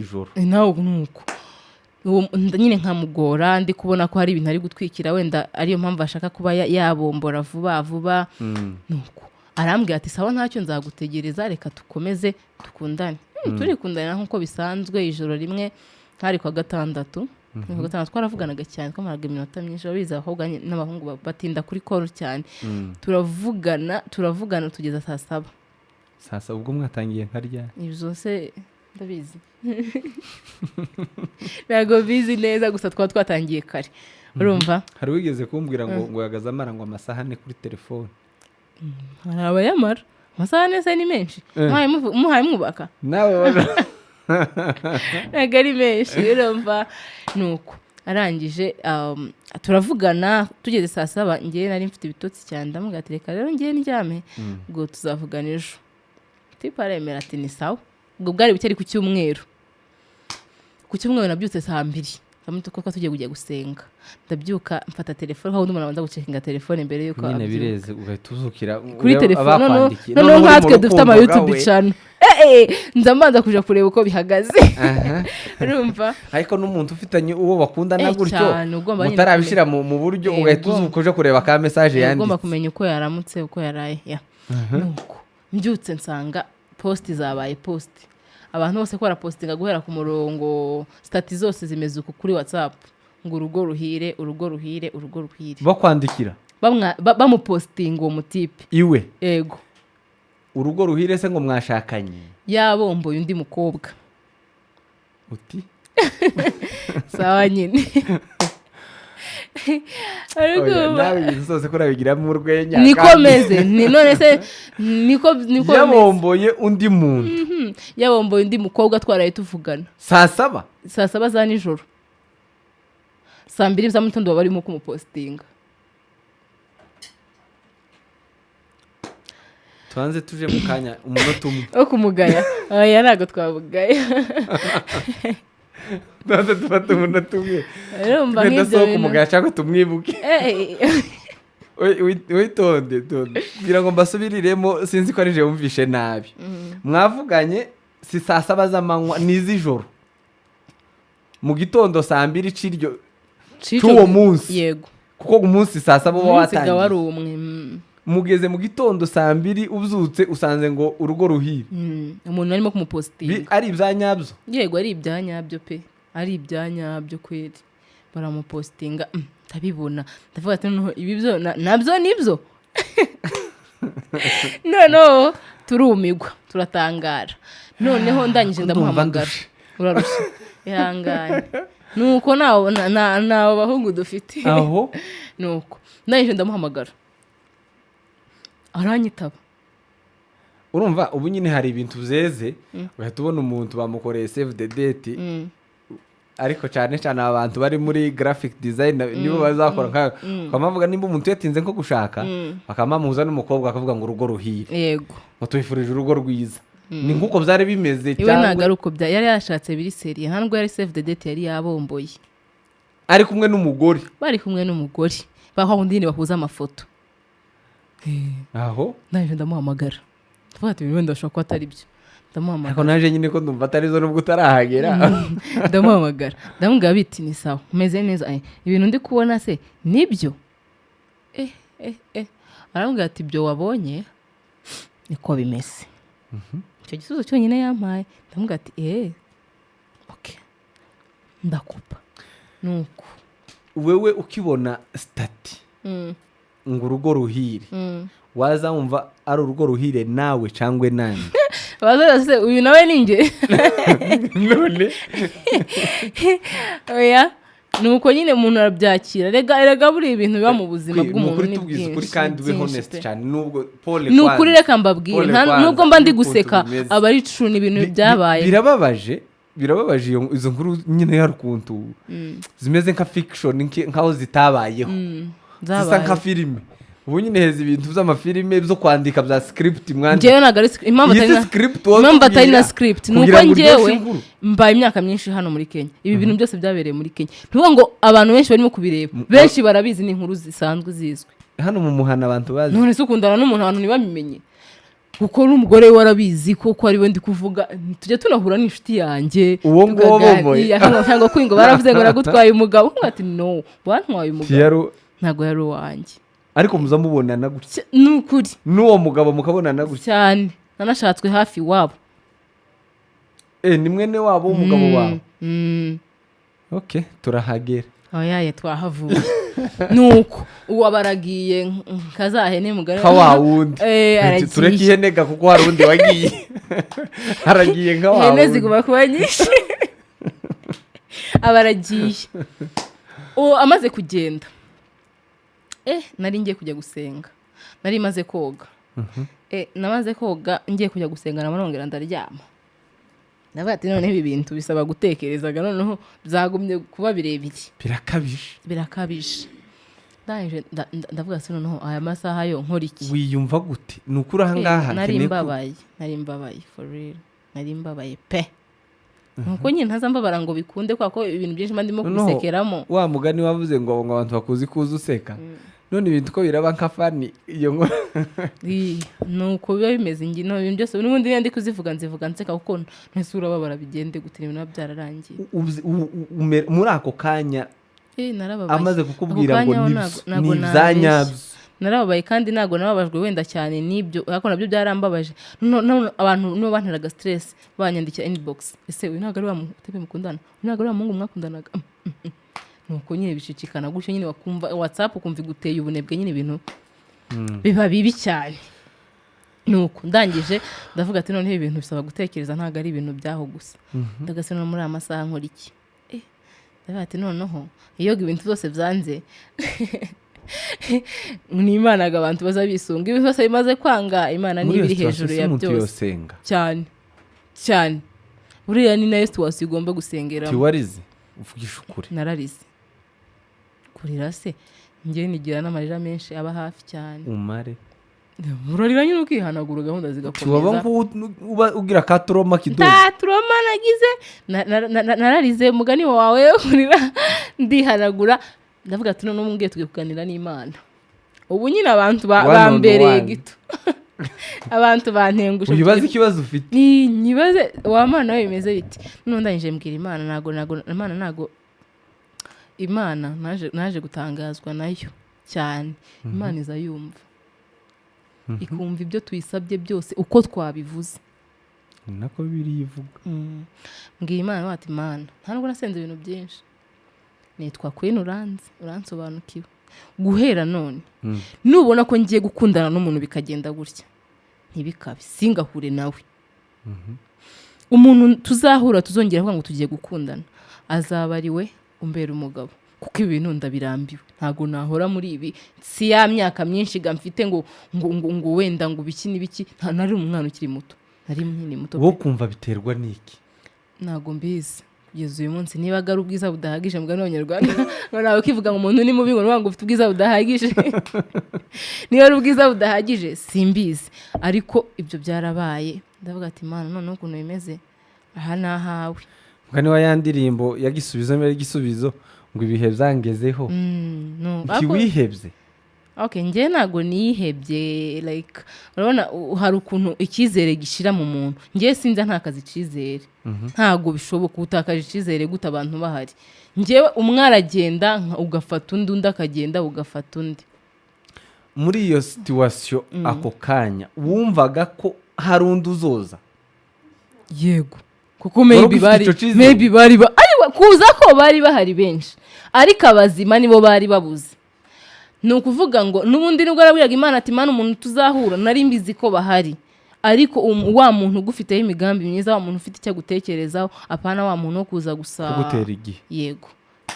ijoro. Nawe nuko uwo nyine nkamugora, ndi kubona ko hari ibintu ari gutwikira, wenda ariyo mpamvu ashaka kuba yabombora vuba vuba. Nuko arambwira ati: "Sawa, ntacyo, nzagutegereza, reka dukomeze dukundane." Turikundanira nk'uko bisanzwe. Ijoro rimwe, hari kwa gatandatu, ni kuwa gatandatu, twaravuganaga cyane, twamaraga iminota myinshi. Urabizi abakobwa n'abahungu batinda kuri call cyane. Turavugana, turavugana tugeza saa 7. Saa 7, ubwo mwatangiye nka ryari? Ibyo se ndabizi? Ntabwo bizi neza, gusa twaba twatangiye kare, urumva. Hari wigeze kumbwira ngo yahagaze amara ngo amasaha 4 kuri telefone. Hari abayamara amasaha 4 se ni menshi? Muhaye mwubaka. Nawe Ntabwo ari menshi, urumva. Nuko arangije turavugana tugeze saa 7. Ngewe nari mfite ibitotsi cyane, ndamubwira ati: "Reka rero ngewe ndyame, ubwo tuzavugana ejo." Tipe aremera ati: "Ni sawa." Ubwo bwari buke, ari ku cyumweru. Ku cyumweru nabyutse saa 2 kuko tugiye kujya gusenga. Ndabyuka mfata telefone, aho undi muntu abanza gucekinga telefone mbere yuko Nyine abyuka. Bireze ugahita uzukira Kuri ureba telefone noneho. abakwandikiye. Noneho Noneho uri mu nkatwe dufite ama rukundo YouTube bwawe. channel, nza mbanza kuja kureba uko bihagaze, urumva. Ariko n'umuntu ufitanye uwo bakundana gutyo, Cyane, ugomba nyine mutarabishyira mu buryo, ugahita uzuka uje kureba ka message ugomba yanditse. Kumenya uko yaramutse, uko yaraye. Ya, nuko mbyutse nsanga post zabaye post, abantu bose ko barapostinga guhera ku murongo, status zose zimeze uku kuri WhatsApp ngo: "Urugo ruhire, urugo ruhire, urugo ruhire." Bakwandikira? Bamupostinga uwo mutipe. Iwe? Yego. Urugo ruhire se ngo mwashakanye? Yabomboye undi mukobwa. Uti? Sawa nyine. Ariko Oya, nawe ibintu zose ko urabigiramo urwenya. Niko Kandi meze, ni none se niko meze. Yabomboye undi muntu? Yabomboye undi mukobwa, twaraye tuvugana. Saa 7? Saa 7 za nijoro, saa 2 za mugitondo baba barimo kumupositinga. Tubanze tuje mu kanya, umunota umwe. Wo kumugaya? Oya, ntabwo twamugaya. Tubanze dufate umunota umwe. Urumva Wenda nk'ibyo si uwo bintu kumugaya cyangwa tumwibuke. Witonde, tonde, kugira ngo mbasubiriremo, sinzi ko ari je wumvishe nabi. Mwavuganye si saa 7 z'amanywa, ni iz'ijoro, mu gitondo saa 2 c'iryo C'ico c'uwo munsi. Yego. Kuko umunsi saa 7 uba Umunsi ga wari watangiye. umwe. Mugeze mu gitondo saa 2, ubyutse usanze ngo urugo ruhire. Umuntu arimo kumupositinga. Ari ibya nyabyo? Yego, ari ibya nyabyo pe, ari ibya nyabyo kweri. Baramupositinga, ndabibona, ndavuga ati noneho ibi byo nabyo nibyo. Noneho turumigwa, turatangara. Noneho ndangije Ndumva ndamuhamagara. ndushe. Urarushye, ihangane, nuko ntawo bahungu dufite. Aho. Nuko ndangije ndamuhamagara, aranyitaba. Urumva ubu nyine hari ibintu byeze, ugahita ubona umuntu bamukoreye save the date, ariko cyane cyane aba bantu bari muri graphic design nibo bazakora nkayo, bakaba bavuga nimba umuntu yatinze nko gushaka, bakaba bamuhuza n'umukobwa, bakavuga ngo urugo ruhire, ngo tubifurije urugo rwiza. Ni nk'uko byari bimeze? Iwe ntabwo Cyangwa ari uko bya yari yashatse biri sérieux, nta nubwo yari save the date, yari yabomboye. Ari kumwe n'umugore? Bari kumwe n'umugore, baho wundi nyine bahuza amafoto. Aho. Ndangije ndamuhamagara, ndavuga ati wenda bashobora kuba atari byo. Ariko Ndamuhamagara. naje nyine ko ndumva atari zo nubwo utarahagera. Ndamuhamagara, ndamubwira biti ni sawa, umeze neza? Ibintu ndi kubona se nibyo? Eh eh eh, arambwira ati ibyo wabonye niko bimeze. Icyo gisubizo cyonyine yampaye. Ndamubwira ati eh, okay, ndakupa nuko. Wewe ukibona status ngo urugo ruhire, waza wumva ari urugo ruhire nawe cyangwa nande? Bazaza se uyu nawe ni njye? None. Oya, ni uko nyine umuntu arabyakira. Rega erega buriya ibintu biba mu buzima Ni bw'umuntu ukuri, ni tubwize ukuri byinshi, kandi ni ube byinshi honest pe. cyane, nubwo pole. Ni ukuri. Kwanza. Reka mbabwire. Pole kwanza, Nubwo mba ndi n'ukuntu guseka, bimeze. aba ari true, ni ibintu byabaye. Birababaje, birababaje. Izo nkuru nyine hari ukuntu zimeze nka fiction, nkaho zitabayeho, zisa Zabaye. nka filime. Ubu nyine heza ibintu by'amafilime byo kwandika bya script mwandika. Njyewe ntabwo ari impamvu Iyi atari si na script impamvu atari na watubwira script ni kugira uko ngo uryoshye njyewe inkuru. mbaye imyaka myinshi hano muri Kenya, ibi bintu byose byabereye muri Kenya. Ni ukuvuga ngo abantu benshi barimo kubireba, benshi barabizi, ni inkuru zisanzwe zizwi. Hano mu muhana abantu bazi? None se ukundana n'umuntu abantu ntibabimenye? Kuko n'umugore we warabizi koko ari we ndi kuvuga, tujya tunahura n'inshuti yanjye, Uwo nguwo bomboye. tukaganira, cyangwa ko ngo baravuze ngo nagutwaye umugabo, nkuba ati no, bantwaye umugabo. Ntabwo yari uwanjye. Ariko muza mubonana gutya? Ni ukuri. N'uwo mugabo mukabonana gutya? Cyane, nanashatswe hafi iwabo. Eh, ni mwene wabo w'umugabo wawe? Mm. Okay, turahagera. Oyaye, twahavuye. Nuko uwo abaragiye nkazahene mugari. Nka wa wundi. Eh, Ati, aragiye. tureke ihene ga, kuko hari undi wagiye, aragiye nka wa Ihene wundi. ziguma kuba nyinshi. Aba aragiye. Uwo amaze kugenda, nari ngiye kujya gusenga, nari maze koga. Namaze koga ngiye kujya gusenga, nongera ndaryama. Ndavuga ati noneho ibi bintu bisaba gutekerezaga, noneho byagumye kuba birebire. Birakabije. Birakabije. Ndangije ndavuga se noneho aya masaha yo nkora iki? Wiyumva gute? Ni ukuri aha ngaha Nari nkeneye mbabaye, nari mbabaye for real, nari mbabaye pe. Nuko nyine ntaza mbabara ngo bikunde, kubera ko ibintu byinshi mba ndimo Noneho, kubisekeramo. Wa mugani wavuze ngo abantu bakuzi kuza useka, none ibintu ko biraba nka funny iyo ngo Ii, nuko biba bimeze. Ngino ibintu byose n'ubundi iyo ndi kuzivuga nzivuga nseka, kuko ntese urababara bigende gute, ibintu biba byararangiye. Muri ako kanya Eh, narababaye. amaze kukubwira Ako ngo kanya ho nibyo, ntabwo ni ibya nabeshya. nyabyo. Narababaye, kandi ntabwo nababajwe wenda cyane n'ibyo, ariko nabyo byarambabaje. No, abantu nibo banteraga stress, banyandikira inbox: ese uyu ntabwo ari wa mutipe mukundana? Uyu ntabwo ari wa muhungu mwakundanaga? Nuko nyine bicicikana gutyo nyine, wakumva WhatsApp ukumva iguteye ubunebwe nyine, ibintu biba bibi cyane. Nuko ndangije ndavuga ati noneho ibintu bisaba gutekereza, ntabwo ari ibintu byaho gusa. Ndagase no muri aya masaha nkora iki? Ndavuga ati noneho iyo ibintu byose byanze, ni Imana ngo abantu baza bisunga. Ibintu byose bimaze kwanga, Imana Muri niba iyo iri hejuru situation ya umuntu byose. yosenga? Cyane cyane, buriya ni nayo situation ugomba gusengeramo. Tiwarize, uvugisha ukuri. Nararize. Kurira se, njye nigira n'amarira menshi aba hafi cyane. Umare. Urarira nyine ukihanagura, gahunda Tiwaba zigakomeza. uba ugira ka trauma kidogo? Nta trauma nagize. Nararize umugani wawe wo kurira, ndihanagura, ndavuga ati noneho mbwiye tugiye kuganira n'Imana. Ubu nyine abantu One on bambereye one. gito, abantu bantengushe. Uyibaze ikibazo ufite. Ni nyibaze wa Mana we bimeze biti. None ndangije mbwira Imana, ntago Imana, ntago Imana, naje gutangazwa nayo cyane. Imana iza yumva. Ikumva ibyo tuyisabye byose uko twabivuze. Ni nako Bibiliya ivuga. Mbwira Imana ati: "Imana, nta nubwo nasenze ibintu byinshi, nitwa Queen, uranzi, uransobanukiwe. Guhera none, nubona ko ngiye gukundana n'umuntu bikagenda gutya, ntibikabe, singahure nawe. Umuntu tuzahura, tuzongera kuvuga ngo tugiye gukundana, azaba ari we umbera umugabo, kuko ibi bintu ndabirambiwe. Ntabwo nahora muri ibi. Si ya myaka myinshi ga mfite ngo wenda ngo biki n'ibiki." Nari umwana ukiri muto, nari nkiri muto. Wo kumva biterwa n'iki? Ntabwo mbizi kugeza uyu munsi, niba ari ubwiza budahagije. Mugani w'Abanyarwanda ngo nawe ukivuga ngo umuntu ni mubi, ngo nuvuga ngo ufite ubwiza budahagije. Niba ari ubwiza budahagije, simbizi, ariko ibyo byarabaye. Ndavuga ati: "Imana, noneho ukuntu bimeze, aha ni ahawe." Mugani wa ya ndirimbo ya Gisubizo mbere y'Igisubizo ngo ibihe byangezeho. No. Ntiwihebye? Okay, njye ntabwo nihebye. Like, urabona, hari ukuntu icyizere gishira mu muntu. Njye sinza ntakaza icyizere, ntabwo bishoboka. Utakaje icyizere gute abantu bahari? Njyewe umwe aragenda, ugafata undi, undi akagenda, ugafata undi. Muri iyo situation, ako kanya wumvaga ko hari undi uzoza? Yego, kuko Wari maybe ugifite bari icyo cyizere? maybe bari ariko kuza ko bari bahari benshi, ariko abazima nibo bari babuze. Ni ukuvuga ngo n'ubundi nibwo arabwiraga Imana ati: "Imana, umuntu tuzahura, nari mbizi ko bahari, ariko wa muntu ugufiteho imigambi myiza, wa muntu ufite icyo agutekerezaho, apana wa muntu wo kuza gusa kugutera igihe." Yego,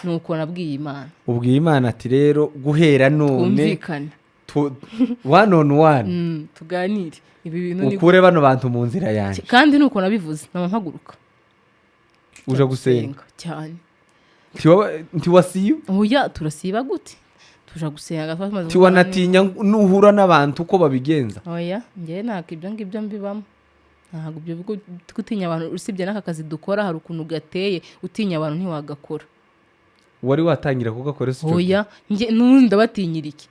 nuko nabwiye Imana. Ubwiye Imana ati: "Rero guhera none Twumvikane. One on one." Tuganire ibi bintu ni Ukure bano bantu mu nzira yanjye. Kandi nuko nabivuze, nama mpaguruka. Uje gusenga? Cyane. Ntiwasiba? Oya, turasiba gute? Tuja gusenga twamaze kuvugana. Ntiwanatinya nuhura n'abantu uko babigenza? Oya, njyewe ntabwo ibyo ngibyo mbibamo. Ntabwo ibyo gutinya abantu, usibye n'aka kazi dukora hari ukuntu gateye, utinya abantu ntiwagakora. Wari watangira kugakora se icyo gihe? Oya, njye n'ubundi ndabatinyira iki?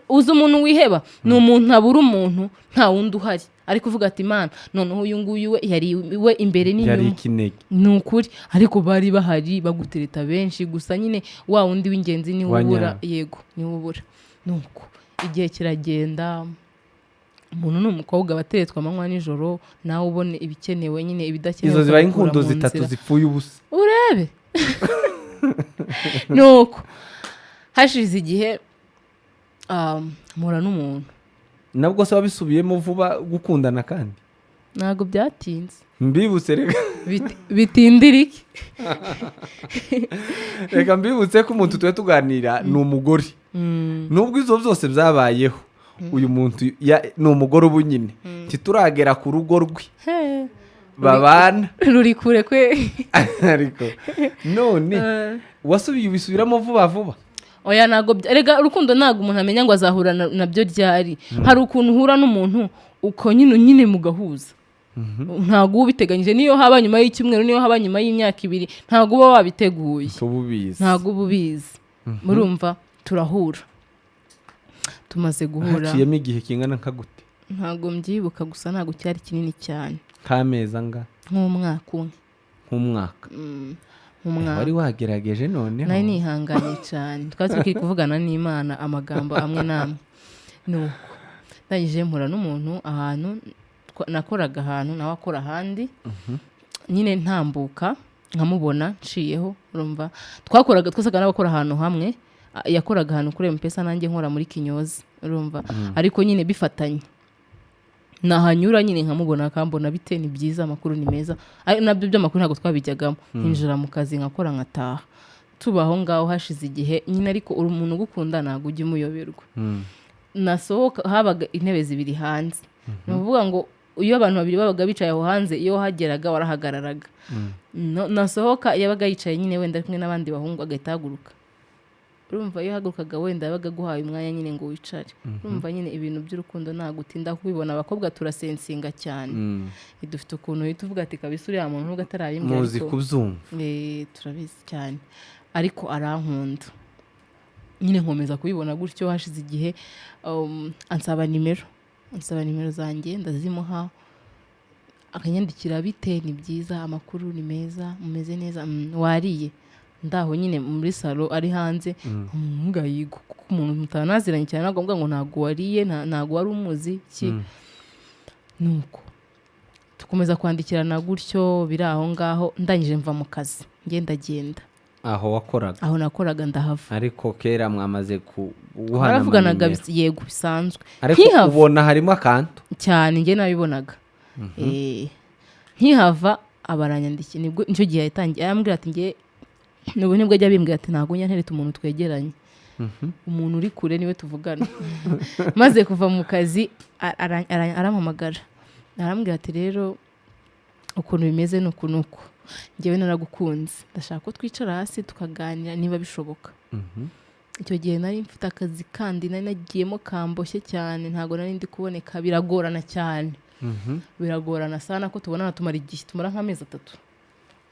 Uzi umuntu wiheba ni umuntu abura umuntu, nta wundi uhari, ariko uvuga ati: "Imana, noneho uyu nguyu we yari we imbere Yari n'inyuma." ikinege. Ni ukuri, ariko bari bahari bagutereta benshi, gusa nyine wa wundi w'ingenzi niwe Wa ubura. nyawe. Yego, niwe ubura. Nuko igihe kiragenda, umuntu ni umukobwa, abateretswe amanywa nijoro, nawe ubone ibikenewe nyine, ibidakenewe Izo zibaye ukabikura inkundo mu zitatu nzira. zipfuye ubusa. Urebe, nuko hashize igihe, mpura n'umuntu. Nabwo se wabisubiyemo vuba gukundana kandi? Ntabwo byatinze. Mbibutse reka. Bitindira iki? Reka mbibutse ko umuntu tuba tuganira ni umugore. Nubwo izo byose byabayeho, uyu muntu ni umugore ubu nyine, ntituragera ku rugo rwe He, babana. Ruri kure kwe. Ariko none wasubiye ubisubiramo vuba vuba? Oya, ntabwo erega urukundo ntabwo umuntu amenya ngo azahura nabyo ryari. Hari ukuntu uhura n'umuntu uko nyine mugahuza, ntabwo uba ubiteganyije. Niyo haba nyuma y'icyumweru, niyo haba nyuma y'imyaka 2, ntabwo uba wabiteguye. Tuba ubizi. Ntabwo uba ubizi. Murumva, turahura, tumaze guhura. Haciyemo igihe kingana nka gute? Ntabwo mbyibuka, gusa ntabwo cyari kinini cyane. Nk'amezi angahe? Nk'umwaka umwe. Nk'umwaka? Nk'umwaka. Wari wagerageje noneho. Nari nihanganye cyane, twari turi kuvugana n'Imana amagambo amwe n'amwe. Nuko ndangije mpura n'umuntu ahantu nakoraga, ahantu nawe akora ahandi nyine, ntambuka nkamubona nciyeho. Urumva, twakoraga, twasaga n'abakora ahantu hamwe. Yakoraga ahantu kuri M-Pesa, nanjye nkora muri kinyozi, urumva, ariko nyine bifatanye. Nahanyura nyine nkamubona, akambona: "Bite? Ni byiza, amakuru ni meza." Ari nabyo by'amakuru ntabwo twabijyagamo, nkinjira mu kazi nkakora nkataha. Tuba aho ngaho, hashize igihe nyine, ariko uri umuntu ugukunda ntabwo ujya umuyoberwa. Nasohoka, habaga intebe zibiri hanze. Ni ukuvuga ngo iyo abantu babiri babaga bicaye aho hanze, iyo wahageraga warahagararaga. Nasohoka yabaga yicaye nyine wenda ari kumwe n'abandi bahungu, agahita ahaguruka. Urumva, iyo ahagurukaga wenda yabaga aguhaye umwanya nyine ngo wicare. Urumva nyine ibintu by'urukundo ntabwo utinda kubibona. Abakobwa turasensinga cyane. Dufite ukuntu uhita uvuga ati: "Kabisa uriya muntu nubwo atarabimbwira." Muzi Ariko kubyumva. Turabizi cyane, ariko arankunda nyine, nkomeza kubibona gutyo. Hashize igihe, ansaba nimero zanjye, ndazimuha. Akanyandikira: "Bite? Ni byiza, amakuru ni meza, mumeze neza? Wariye?" Ndaho nyine muri salo, ari hanze ngayigo, kuko umuntu mutanaziranye cyane ntabwo mvuga ngo ntabwo wariye, ntabwo wari umuzi ki. Nuko dukomeza kwandikirana gutyo, biri aho ngaho. Ndangije mva mu kazi, ngendagenda. Aho wakoraga? Aho nakoraga, ndahava. Ariko kera mwamaze guhana Baravuganaga. amanimero. Yego, bisanzwe. Ariko Nkihava ubona harimo akantu. Cyane, njye nabibonaga. Nkihava abaranyandikiye, nibwo nicyo gihe yatangiye arambwira ati njye nubu nibwo ajya abimbwira ati ntabwo njya ntereta umuntu twegeranye, umuntu uri kure niwe tuvugana. Maze kuva mu kazi arampamagara, arambwira ati rero ukuntu bimeze ni uku n'uku, njyewe naragukunze, ndashaka ko twicara hasi tukaganira niba bishoboka. Icyo gihe nari mfite akazi kandi nari nagiyemo kamboshye cyane, ntabwo nari ndi kuboneka, biragorana cyane, biragorana sana ko tubonana. Tumara igihe, tumara nk'amezi 3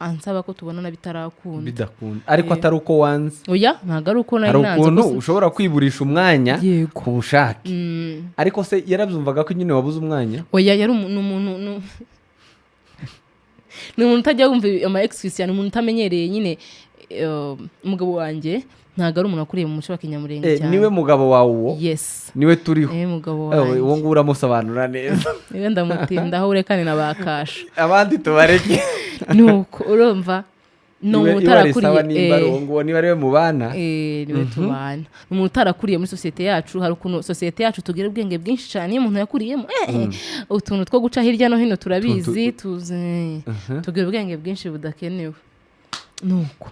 ansaba ko tubonana bitarakunda. Bidakunda, ariko atari uko wanze? Oya, ntabwo ari uko nari Hari nanze ukuntu ko ushobora kwiburisha umwanya ku bushake. Ariko se yarabyumvaga ko nyine wabuze umwanya? Oya, yari ni umuntu ni umuntu utajya wumva ama excuse cyane, umuntu utamenyereye nyine. Umugabo wanjye ntabwo ari umuntu wakuriye mu muco wa kinyamurenge cyane. Niwe mugabo wawe uwo? Yes. Niwe turiho? Niwe mugabo Uwo wanjye. nguwo uramusobanura neza. Niwe ndamutindaho, urekane na ba kasha. Abandi tubareke. Nuko urumva ni umuntu Iwe ari sawa utarakuriye nimba ari uwo nguwo, niba ari we mubana. Niwe tubana. Ni umuntu utarakuriye muri sosiyete yacu. Hari ukuntu sosiyete yacu tugira ubwenge bwinshi cyane iyo umuntu yakuriyemo, utuntu two guca hirya no hino turabizi, tuzi tugira ubwenge bwinshi budakenewe. Nuko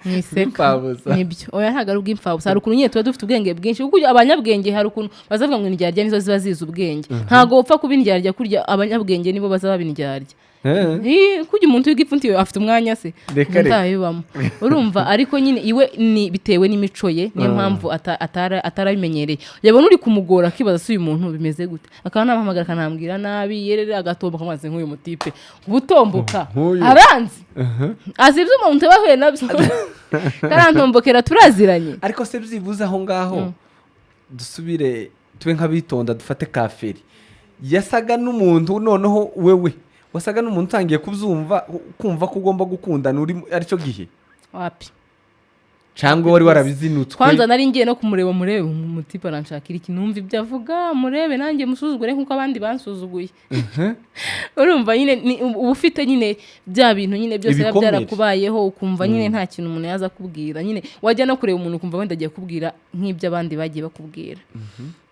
mwiseka. Bw'imfabusa. Nibyo, oya, ntabwo ari ubw'imfabusa. Hari ukuntu nyine tuba dufite ubwenge bwinshi, kuko abanyabwenge hari ukuntu bazavuga ngo indyarya nizo ziba zizi ubwenge. Ntabwo upfa kuba indyarya kurya, abanyabwenge nibo bazaba indyarya. Kurya umuntu wiga ipfunti afite umwanya se? Reka reka. Ntayibamo, urumva. Ariko nyine iwe ni bitewe n'imico ye, niyo mpamvu atarabimenyereye. Yabona uri kumugora akibaza se uyu muntu bimeze gute, akaba namuhamagara akanambwira nabi, yerere agatomboka amazi nk'uyu mutipe ubutomboka. Nk'uyu. Aranzi, azi ibyo umuntu bahuye nabyo, karantombokera, turaziranye. Ariko se byibuze aho ngaho dusubire tube nk'abitonda, dufate kaferi yasaga n'umuntu, noneho wewe wasaga n'umuntu utangiye kubyumva, kumva ko ugomba gukundana uri aricyo gihe? Wapi. Cyangwa wari warabizinutswe? Kwanza nari ngiye no kumureba, murebe umutipe aranshakira iki, numva ibyo avuga, murebe nanjye musuzugure nk'uko abandi bansuzuguye. Urumva nyine uba ufite nyine bya bintu nyine byose biba Ibikomere. byarakubayeho, ukumva nyine nta kintu umuntu yaza kubwira. Nyine wajya no kureba umuntu ukumva wenda agiye kubwira nk'ibyo abandi bagiye bakubwira.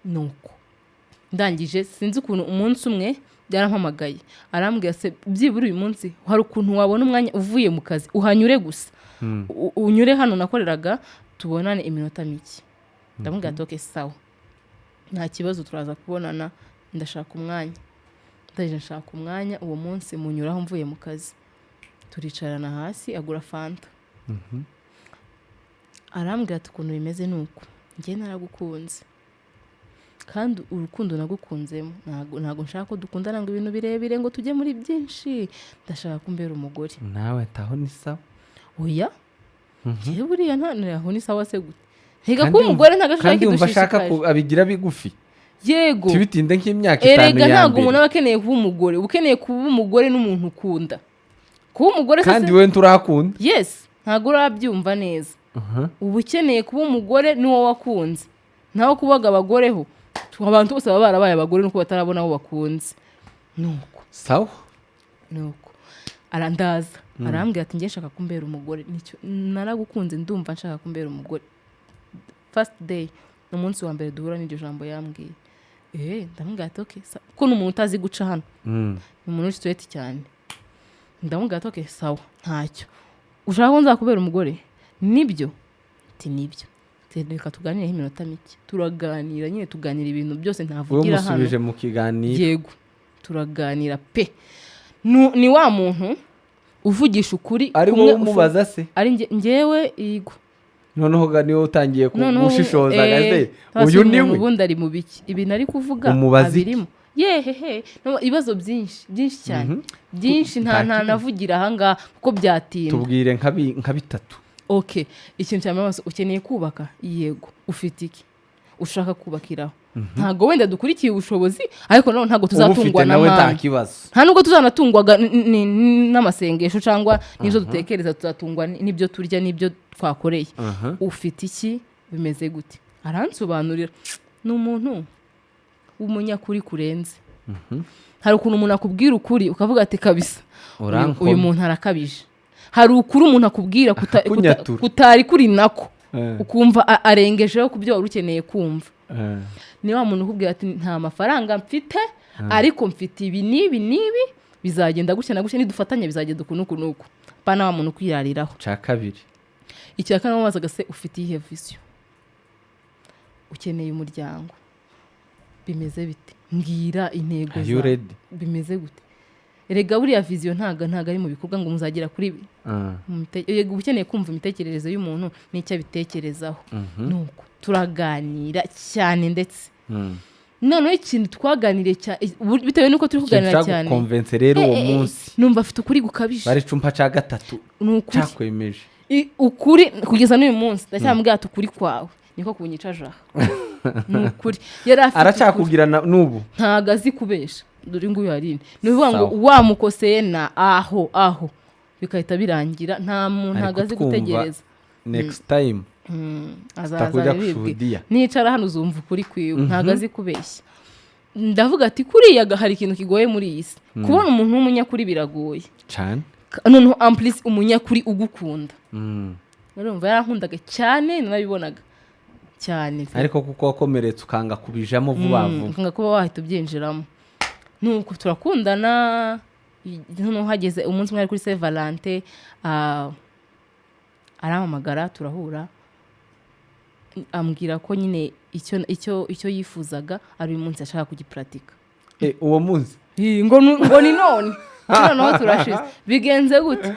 Nuko ndangije, sinzi ukuntu umunsi umwe byarampamagaye, arambwira se byibura uyu munsi hari ukuntu wabona umwanya uvuye mu kazi uhanyure gusa, unyure hano nakoreraga tubonane iminota mike. Ndamubwira ati okay, sawa, nta kibazo, turaza kubonana, ndashaka umwanya. Ndangije nshaka umwanya uwo munsi, munyuraho mvuye mu kazi, turicarana hasi, agura fanta, arambwira ati ukuntu bimeze ni uku, njye naragukunze kandi urukundo nagukunzemo ntabwo nshaka ko dukundana ngo ibintu birebire, ngo tujye muri byinshi, ndashaka ko umbera umugore. Nawe taho ni sawa. Oya, njyewe buriya nta aho ni sawa se gute? Ntiga Kandi kuba umugore ntabwo ashaka kandi wumva ashaka ikidushishikaje. ko abigira bigufi. Yego. Tibitinde nk'imyaka 5 Erega ya ntabwo umuntu mbere. aba akeneye kuba umugore, uba ukeneye kuba umugore n'umuntu ukunda kuba umugore se Kandi we nturakunda. Yes, ntabwo urabyumva neza. Uba ukeneye kuba umugore n'uwo wakunze, naho kubaga abagoreho abantu bose baba barabaye abagore nuko batarabona abo bakunze. Nuko Sawa. nuko arandaza, arambwira ati njye nshaka kumbera umugore, nicyo naragukunze, ndumva nshaka kumbera umugore. First day, ni umunsi wa mbere duhura n'iryo jambo yambwiye. Ndamubwira ati okay, ko ni umuntu utazi guca hano, ni umuntu uri straight cyane. Ndamubwira ati okay, sawa, ntacyo, ushaka ko nzakubera umugore nibyo? Ati nibyo. Ati reka tuganireho iminota mike. Turaganira nyine, tuganira ibintu byose Wowe ntavugira hano. musubije mu kiganiro? Yego, turaganira pe. Ni wa muntu uvugisha ukuri. Ari kumwe wowe umubaza se? Ari njyewe, yego. Noneho ga niwe utangiye Noneho gushishoza gaze hasi uyu umuntu niwe ubundi ari mu biki, ibintu ari kuvuga Umubaza iki? abirimo yehehe. No, ibibazo byinshi byinshi cyane, byinshi nta Nta nta kibazo. navugira ahangaha kuko byatinda. Tubwire nka bitatu. Okay, ikintu cya mbere, ukeneye kubaka? Yego. Ufite iki ushaka kubakiraho? Ntabwo wenda dukurikiye ubushobozi, ariko nanone ntabwo Uba ufite tuzatungwa nawe nta n'amana. kibazo. Nta nubwo tuzanatungwaga n'amasengesho cyangwa n'ibyo dutekereza, tuzatungwa n'ibyo turya n'ibyo twakoreye. Ufite iki? Bimeze gute? Aransobanurira. Ni umuntu w'umunyakuri kurenze. Hari ukuntu umuntu akubwira ukuri ukavuga ati: "Kabisa Urankoma. uyu muntu arakabije." Hari ukuri umuntu akubwira Akakunyatura. kutari kuri nako, ukumva arengejeho ku byo wari ukeneye kumva. Ni wa muntu ukubwira ati: "Nta mafaranga mfite, ariko mfite ibi n'ibi n'ibi, bizagenda gutya na gutya, nidufatanya bizagenda uku n'uku n'uku." Pana wa muntu ukwirariraho. Cya kabiri. Icya kane, wabazaga se: "Ufite iyihe vision? Ukeneye umuryango? Bimeze bite? Mbwira intego Are you zawe." ready? Bimeze gute? Erega buriya vision ntabwo ari mu bikorwa ngo muzagera kuri ibi. Yego, uba ukeneye kumva imitekerereze y'umuntu n'icyo abitekerezaho. Nuko turaganira cyane, ndetse noneho ikintu twaganiriye cyane, bitewe n'uko turi Ikintu kuganira cyane, cyagukonvense rero uwo munsi, numva afite ukuri gukabije. Bari cumpa cya gatatu Ni ukuri. cyakwemeje. Ukuri kugeza n'uyu munsi ndacyamubwira ati: "Ukuri kwawe niko kunyicaje aha." Ni ukuri, yari afite ukuri. Aracyakubwira n'ubu? Ntabwo azi kubesha. Dore nguyu Aline, ni ukuvuga ngo Sawa. wamukoseye na aho aho bigahita birangira. Nta muntu, Ari ntabwo azi kutwumva. gutegereza. Next time Azaza tutakuja abibwe. kushuhudia. Nicara hano uzumva ukuri kwiwe. Ntabwo azi kubeshya. Ndavuga ati: "Kuriya hari ikintu kigoye muri iyi si. Kubona umuntu w'umunyakuri biragoye." Cyane. Noneho en plus umunyakuri ugukunda. Urumva yarankundaga cyane, narabibonaga cyane pe. Ariko kuko wakomeretse ukanga kubijamo vuba vuba. Ukanga kuba wahita ubyinjiramo. Nuko turakundana. Noneho hageze umunsi umwe ari kuri Saint Valentin, arampamagara, turahura, ambwira ko nyine icyo yifuzaga ari uyu munsi ashaka kugipuratika. Uwo munsi? Ngo ni none, noneho turashize. Bigenze gute?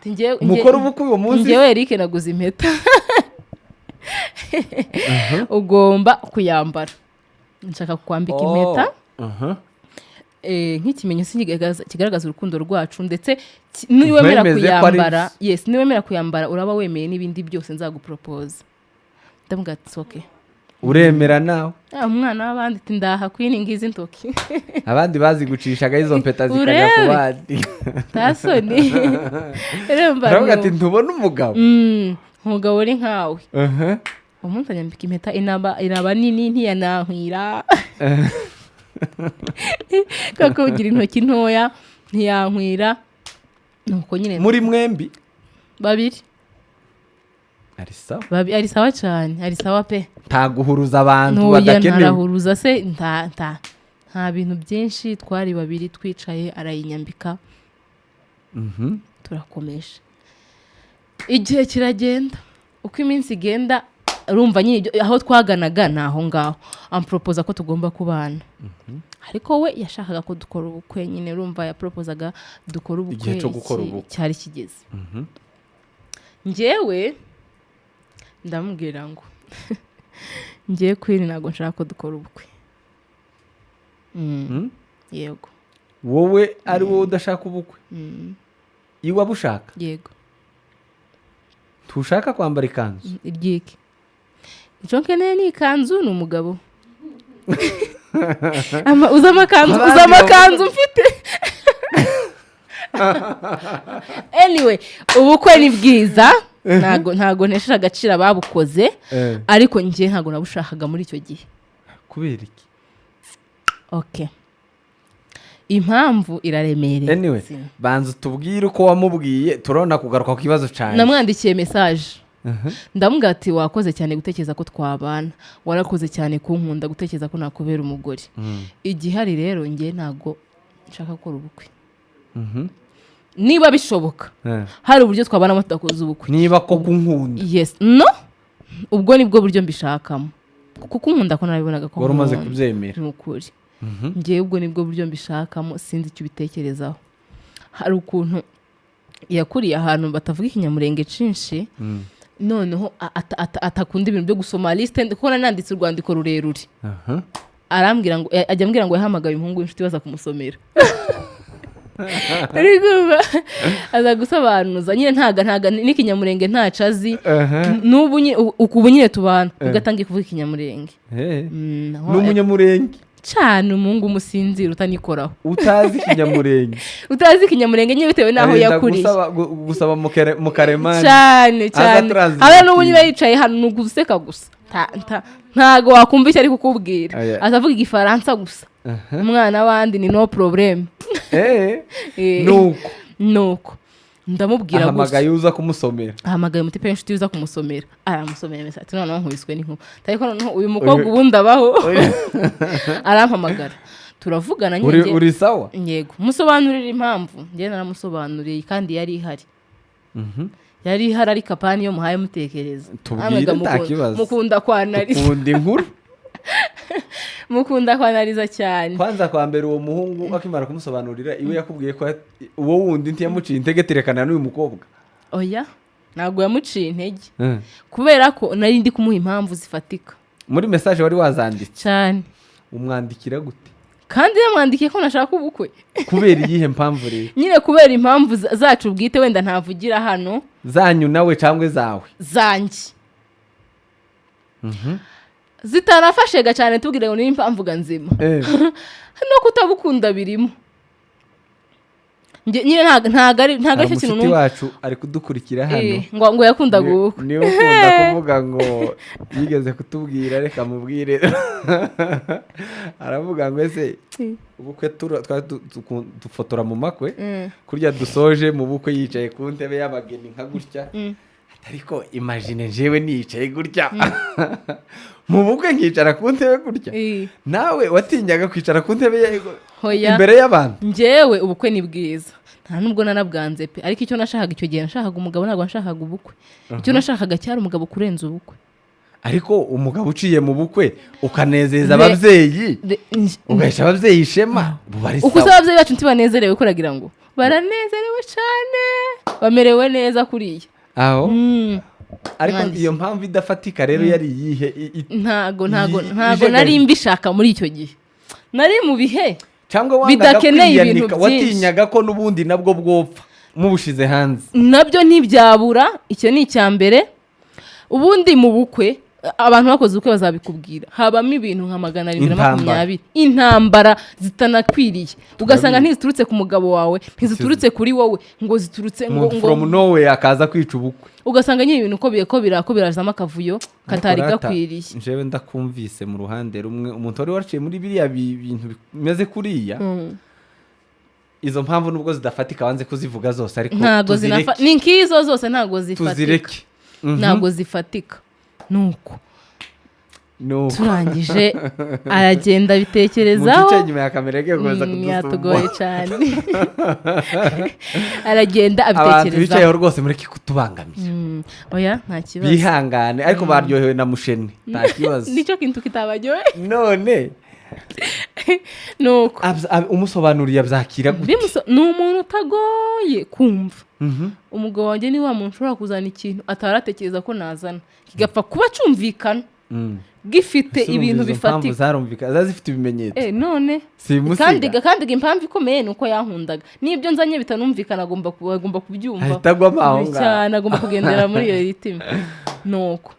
Ati Mukora ubukwe uwo munsi? Njyewe Eric naguze impeta, ugomba kuyambara. Nshaka kukwambika impeta nk'ikimenyetso kigaragaza urukundo rwacu, ndetse niwemera Nkwemeze ko ari kuyambara, yes, niwemera kuyambara uraba wemeye n'ibindi byose nzaguporopoza. Ndamubwira ati: "Okay." Uremera nawe? Ah, umwana w'abandi ati: "Ndaha queen, ngizi intoki." Abandi bazi gucishagaho izo mpeta zikajya ku Urebe. bandi. Nta soni. Urumva Uravuga ati: "Ntubona umugabo?" Umugabo uri nkawe. Umunsi anyambika impeta, inaba iraba nini, ntiyanankwira kubera ko ugira intoki ntoya, ntiyankwira. Nuko nyine. Muri mwembi? Babiri. Ari sawa. Ari sawa cyane, ari sawa pe. Nta guhuruza abantu Ntuya. badakenewe. Ntarahuruza se, nta bintu byinshi. Twari babiri twicaye, arayinyambika. Turakomeje, igihe kiragenda. Uko iminsi igenda, urumva nyine aho twaganaga ni aho ngaho, amporopoza ko tugomba kubana, ariko we yashakaga ko dukora ubukwe nyine. Urumva yaporopozaga dukora ubukwe. Igihe cyo gukora ubukwe. Cyari kigeze. Njyewe ndamubwira ngo: "Ngewe Queen, ntabwo nshaka ko dukora ubukwe." Yego. Wowe ari wowe udashaka ubukwe, iwe abushaka? Yego. Ntushaka kwambara ikanzu? Iryiki? Icyo nkeneye ni ikanzu, ni umugabo. Uzi amakanzu, uzi Abandi amakanzu mfite. Anyway, ubukwe ni bwiza, ntago ntesheje agaciro ababukoze, ariko njye ntago nabushakaga muri icyo gihe. Kubera iki? Okay, impamvu iraremereye. Anyway, banza utubwire uko wamubwiye, turabona kugaruka ku kibazo cyane. Namwandikiye message, ndamubwira ati: "Wakoze cyane gutekereza ko twabana, warakoze cyane kunkunda, gutekereza ko nakubera umugore. Igihari rero, njye ntago nshaka gukora ubukwe. Niba bishoboka, hari uburyo twabanamo tudakoze ubukwe." Niba koko unkunda. Yes, no, ubwo nibwo buryo mbishakamo, kuko unkunda ko narabibonaga ko Wari umaze nkunda. kubyemera. Ni ukuri, njyewe ubwo nibwo buryo mbishakamo. Sinzi icyo ubitekerezaho." Hari ukuntu yakuriye ahantu batavuga Ikinyamurenge cinshi, noneho atakunda ibintu byo gusoma lisite, kuko nari nanditse urwandiko rurerure. Arambwira ngo, ajya ambwira ngo yahamagaye umuhungu w'inshuti baza kumusomera. Uri kumva? Aza gusobanuza nyine, ntaga n'ikinyamurenge ntaco azi. N'ubu ubu nyine tubana, ubwo atangiye kuvuga ikinyamurenge. Ni umunyamurenge? Cyane, umuhungu umusinzira utanikoraho. Utazi ikinyamurenge? Utazi ikinyamurenge nyine, bitewe n'aho Arenda yakuriye. gusaba mu karemani. Cyane. Aza Cyane. translate. Habe n'ubu nyine yicaye hano ni uguseka gusa. Ntago wakumva icyo ari kukubwira. Aya. Azavuga igifaransa gusa. Umwana w'abandi ni no problème. Nuko Nuko ndamubwira ahamagaye gutya. uza kumusomera. Ahamagaye umutipe w'inshuti uza kumusomera, aramusomera message ati: "Noneho nkubiswe n'inkuba." Ariko noneho uyu mukobwa ubundi abaho, arampamagara turavugana nyine. Uri uri sawa? Yego, musobanurira impamvu. Njye naramusobanuriye kandi yari ihari. Yari ihari, ariko apana iyo muhaye mutekereza. Tubwire, Namwe nta kibazo. Mukunda kwanariza. Dukunda inkuru. Mukunda kwanariza cyane. Kwanza kwa mbere, uwo muhungu akimara kumusobanurira iwe, yakubwiye ko uwo wundi ntiyamuciye intege, terekana n'uyu mukobwa? Oya, ntabwo yamuciye intege, kubera ko nari ndi kumuha impamvu zifatika. Muri message wari wazanditse? Cyane. Umwandikira gute? Kandi yamwandikiye ko nashaka ubukwe. Kubera iyihe mpamvu rero? Nyine kubera impamvu zacu bwite, wenda ntavugira hano. Zanyu nawe cyangwa zawe? Zanjye zitarafashega cyane, tubwire ngo niyo impamvu ga nzima. No kutabukunda birimo. Nyine ntago aricyo kintu Mushiti numva. wacu ari kudukurikira hano. Ngo yakundaga ubukwe. Niwe ukunda kuvuga ngo yigeze kutubwira, reka mubwire. Aravuga ngo ese ubukwe twari dufotora mu makwe, kurya dusoje mu bukwe yicaye ku ntebe y'abageni nka gutya. Ariko imagine njyewe niyicaye gutya mu bukwe, nkicara ku ntebe gutya. Nawe watinyaga kwicara ku ntebe Hoya. imbere y'abantu? Njyewe ubukwe ni bwiza, nta nubwo nanabwanze pe, ariko icyo nashakaga icyo gihe, nashakaga umugabo, ntabwo nashakaga ubukwe. Icyo nashakaga cyari umugabo kurenza ubukwe. Ariko umugabo uciye mu bukwe ukanezeza ababyeyi, ugahesha ababyeyi ishema, buba ari Uko sawa. usaba ababyeyi bacu ntibanezerewe, kuragira ngo baranezerewe cyane, bamerewe neza kuriya. Aho. Ariko Mwanditse. iyo mpamvu idafatika rero yari iyihe? Ntago ntago ijegajega. nari mbishaka muri icyo gihe, nari mu bihe Cyangwa wangaga bidakeneye ibintu kwiyanika, byinshi. watinyaga ko n'ubundi nabwo bwopfa mubushize hanze? Nabyo ntibyabura, icyo ni icya mbere. Ubundi mu bukwe, abantu bakoze ubukwe bazabikubwira, habamo ibintu nka 700 na Intambara. 20, intambara zitanakwiriye, ugasanga ntiziturutse ku mugabo wawe, ntiziturutse kuri wowe, ngo ziturutse ngo Umuntu ngo from nowhere akaza kwica ubukwe. Ugasanga nyine ibintu uko biye ko birazamo akavuyo katari Ariko rata, gakwiriye. Njyewe ndakumvise mu ruhande rumwe, umuntu wari waciye muri biriya bintu bimeze kuriya, izo mpamvu nubwo zidafatika wanze kuzivuga zose, ariko Ntago tuzireke. zinafa, ni nk'izo zose, ntago zifatika. Tuzireke. Ntago zifatika, nuko Nuko turangije aragenda abitekerezaho. Mugice inyuma ya kamera yagiye gukomeza Yatugoye kudusumbura. cyane, aragenda Abantu abitekerezaho. bicayeho rwose, mureke kutubangamira. Oya, nta kibazo. Bihangane, ariko baryohewe na musheni, nta kibazo. Nicyo kintu kitabaryoheye. None Nuko umusobanuriye abyakira gute? Ni umuntu utagoye kumva. Umugabo wanjye ni wa muntu ushobora kuzana ikintu ataratekereza ko nazana, kigapfa kuba cyumvikana, gifite Ese urumva ibintu izo mpamvu bifatika. zarumvikana, zari zifite ibimenyetso? None Simusiga. kandi impamvu ikomeye ni uko yankundaga, n'ibyo nzanye bitanumvikana agomba kubyumva. Ahita agwamo aho ngaho. Cyane, agomba kugendera muri iyo ritime. Nuko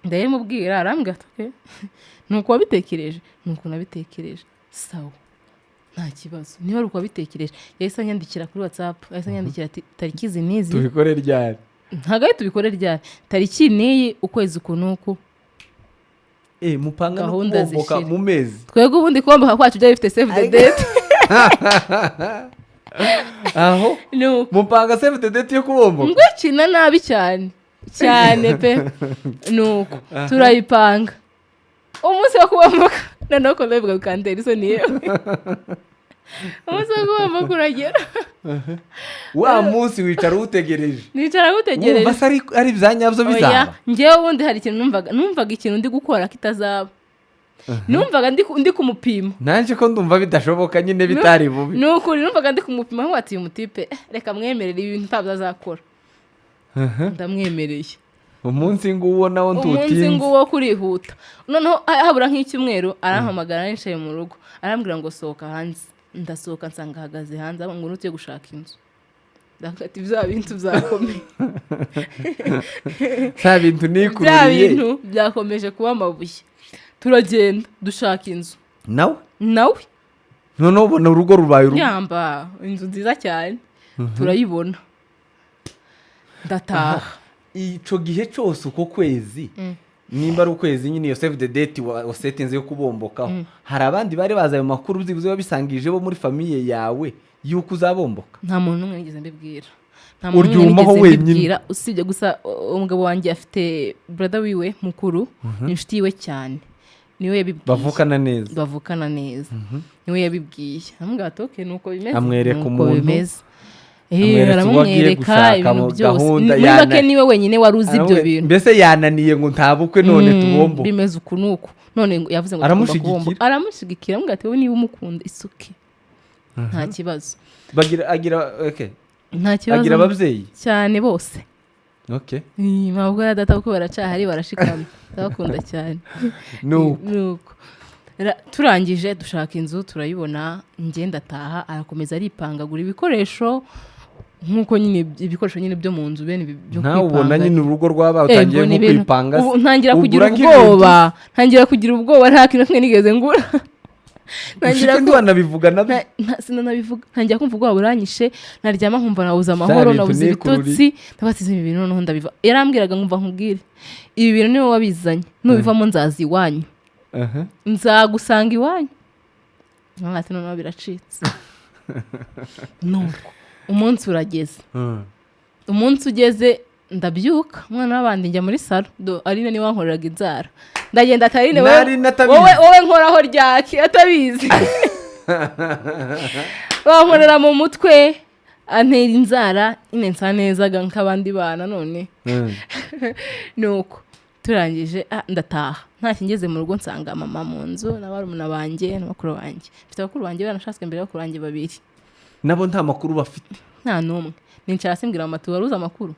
ndabimubwira, arambwira ati: "Okay, ni uko wabitekereje?" "Ni uko nabitekereje." "Sawa, nta kibazo, niba ari uko wabitekereje." Yahise anyandikira kuri WhatsApp, yahise anyandikira ati: "Tariki izi n'izi." Tubikore ryari? Ntabwo ari tubikore ryari, tariki n'iyi, ukwezi uku n'uku. Mupanga no Gahunda kubomboka zishira. mu mezi. Twebwe ubundi kubomboka kwacu byari bifite save the date. Aho Nuko mupanga save the date yo kubomboka. Ngwikina nabi cyane cyane pe. Nuko turayipanga, umunsi wo kubomboka, noneho ko ndabivuga bikantera isoni yewe, umunsi wo kubomboka uragera. Wa munsi wicara uwutegereje? Nicara ngutegereje. Wumva se ari ibya nyabyo Oya. bizaba? Njyewe ubundi hari ikintu numvaga ikintu ndi gukora kitazaba, numvaga ndi kumupima. Nanjye ko ndumva bidashoboka nyine, bitari bubi. Ni ukuri, numvaga ndi kumupima nkuba ati: "Uyu mutipe, reka mwemerere ibi bintu ntabwo azakora." Ndamwemereye. Umunsi nguwo nawo Umunsi ntutinze. nguwo kurihuta, noneho habura nk'icyumweru arampamagara, nicaye mu rugo, arambwira ngo: "Sohoka hanze." Ndasohoka, nsanga ahagaze hanze ngo nutuye gushaka inzu. Ndavuga ati bya bintu byakomeye. Bya bintu Bya nikururiye. bintu byakomeje kuba amabuye. Turagenda dushaka inzu. Nawe? Nawe. Noneho ubona urugo rubaye urugo. Yamba inzu nziza cyane, turayibona, ndataha. Icyo gihe cyose, uko kwezi, nimba ari ukwezi nyine, iyo save the date wasetinze yo kubombokaho, hari abandi bari bazi ayo makuru byibuze babisangije bo muri famille yawe yuko uzabomboka? Nta muntu n'umwe nigeze mbibwira, nta muntu n'umwe Uryumaho nigeze wenyine. mbibwira, usibye gusa umugabo wanjye afite brother wiwe mukuru, ni inshuti yiwe cyane, niwe yabibwiye. Bavukana neza? Bavukana neza, niwe yabibwiye. Aramubwira ati okay, nuko bimeze. Amwereka Nuko umuntu, bimeze. amwereka uwo agiye Aramumwereka gushaka ibintu mu byose. gahunda. Muri make niwe wenyine wari uzi ibyo bintu. Mbese yananiye ngo ntabukwe none tubombo. Bimeze uku nuku. None yavuze ngo tugomba Aramushyigikira? kubomba. Aramushyigikira, aramubwira ati wowe niba umukunda isuke, nta kibazo. Bagira, agira, okay. Nta kibazo. Agira ababyeyi? Cyane bose. Okay. Mabwa ya data kuko baracahari, barashikamye, ndabakunda cyane. Nuko. Nuko turangije dushaka inzu, turayibona, njye ndataha, arakomeza aripanga, agura ibikoresho nk'uko nyine ibikoresho nyine byo mu nzu, bene ibi byo Nawe ubona kwipanga. nyine urugo rwabaye, utangiye Mbona nko ibintu. kwipanga se. Ubu ntangira kugira Ugura nk'ibintu. ubwoba, ntangira kugira ubwoba, nta kintu na kimwe nigeze ngura. Ntangira Ushike ntiwanabivuga nabyo. Sinanabivuga. Ntangira kumva ubwoba buranyishe, naryama nkumva nabuze amahoro, Bintu nabuze nikururiye. ibitotsi. Ndabatiza ibi bintu noneho ndabiva. Yarambwiraga ngo mva nkubwire, ibi bintu niwe wabizanye, nubivamo nzaza iwanyu, nzagusanga iwanyu. Mama ati noneho biracitse. Nuko umunsi urageze. Umunsi ugeze ndabyuka, umwana w'abandi, njya muri salon. Do Aline niwe wankoreraga inzara. Ndagenda ati Aline, wowe Nari atabizi. Wowe nkoraho ryaki? Atabizi. Bankorera mu mutwe, antera inzara nyine, nsa neza nk'abandi bana none. Nuko turangije, ndataha. Ntashye ngeze mu rugo nsanga mama mu nzu na barumuna banjye na bakuru banjye. Mfite bakuru banjye baranashatswe mbere, bakuru banjye babiri. Nabo nta makuru bafite? Nta n'umwe. Nicara simbwira mama wari uzi amakuru,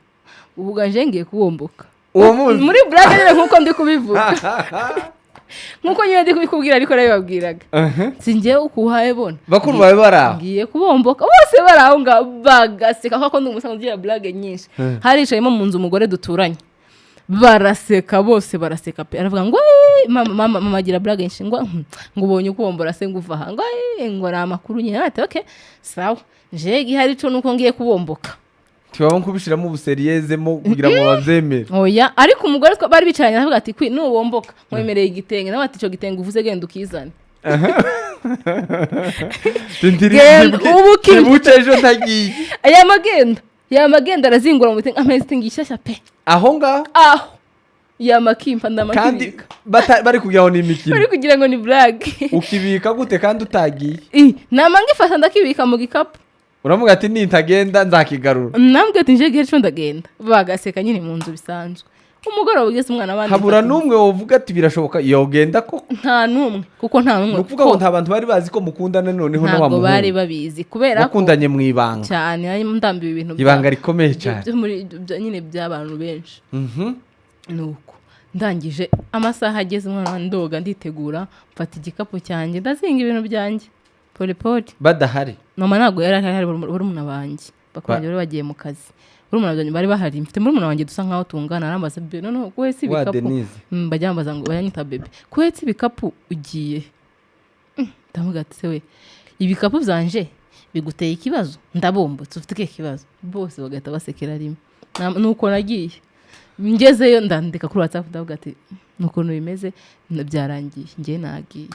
ubu ganje ngiye kubomboka. Uwo munsi? Muri blague nyine, nk'uko ndi kubivuga, nk'uko nyine ndi kubikubwira, ariko nabibabwiraga. Si njyewe ukuhaye bona. Bakuru bawe bari aho? Ngiye kubomboka, bose bari aho ngaho bagaseka kuko ndi umusaza ugira blague nyinshi. Haricayemo mu nzu umugore duturanye, baraseka bose, baraseka pe. Aravuga ngo "Eh, mama, mama, mama agira blague nyinshi," ngo ngo ubonye ukubombora se, ngo uva aha, ngo "Eh," ngo ni amakuru nyine. Ati okay, sawa, je gihari co nuko ngiye kubomboka. Tibaba kubishyiramo ubuseriyezemo kugira ngo babyemere. Oya, ariko umugore bari bicaranye aravuga ati kwi nubomboka nkwemereye igitenge. Nawe ati icyo gitenge uvuze genda ukizane. Genda, ubu Ntibuce ejo ntagiye. Yamagenda, yamagenda, arazingura mu bitenge, amezi itingi ishyashya pe. Aho ngaho? Aho yamakimpa Kandi ndamakibika. Bari kugira ngo ni imikino. Bari kugira ngo ni blague. Ukibika gute kandi utagiye? Nama ngifata ndakibika mu gikapu. Uravuga ati nintagenda nzakigarura. Nambwe ati nje gihe cyo ndagenda, bagaseka nyine mu nzu bisanzwe. Umugoroba ugeze, umwana abandi Habura n'umwe wovuga ati birashoboka yogenda koko? Nta n'umwe, kuko nta n'umwe. Ni ukuvuga ngo nta bantu bari bazi ko mukundana noneho na wa Ntabwo bari muhungu? babizi kubera ko Wakundanye mu ibanga. Cyane, nari ndambiwe ibintu Ibanga rikomeye cyane. Byo muri nyine by'abantu benshi. Nuko ndangije, amasaha ageze, umwana ndoga, nditegura, mfata igikapu cyanjye, ndazinga ibintu byanjye pole pole. Badahari? Mama ntabwo yari ahari, hari barumuna banjye, bakuru banjye bari bagiye mu kazi. Barumuna banjye bari bahari. Mfite murumuna wanjye dusa nkaho tungana. Arambaza bebe noneho ko uhetse Wa ibikapu? Denise? Bajya bambaza ngo bayanyita bebe. Ko uhetse ibikapu ugiye? Ndavuga ati se we, ibikapu byanje biguteye ikibazo? Ndabombotse, ufite ikihe kibazo? Bose bagahita basekera rimwe. Nuko nagiye, ngezeyo ndandika kuri WhatsApp, ndavuga ati nukuntu bimeze, byarangiye, njye nagiye.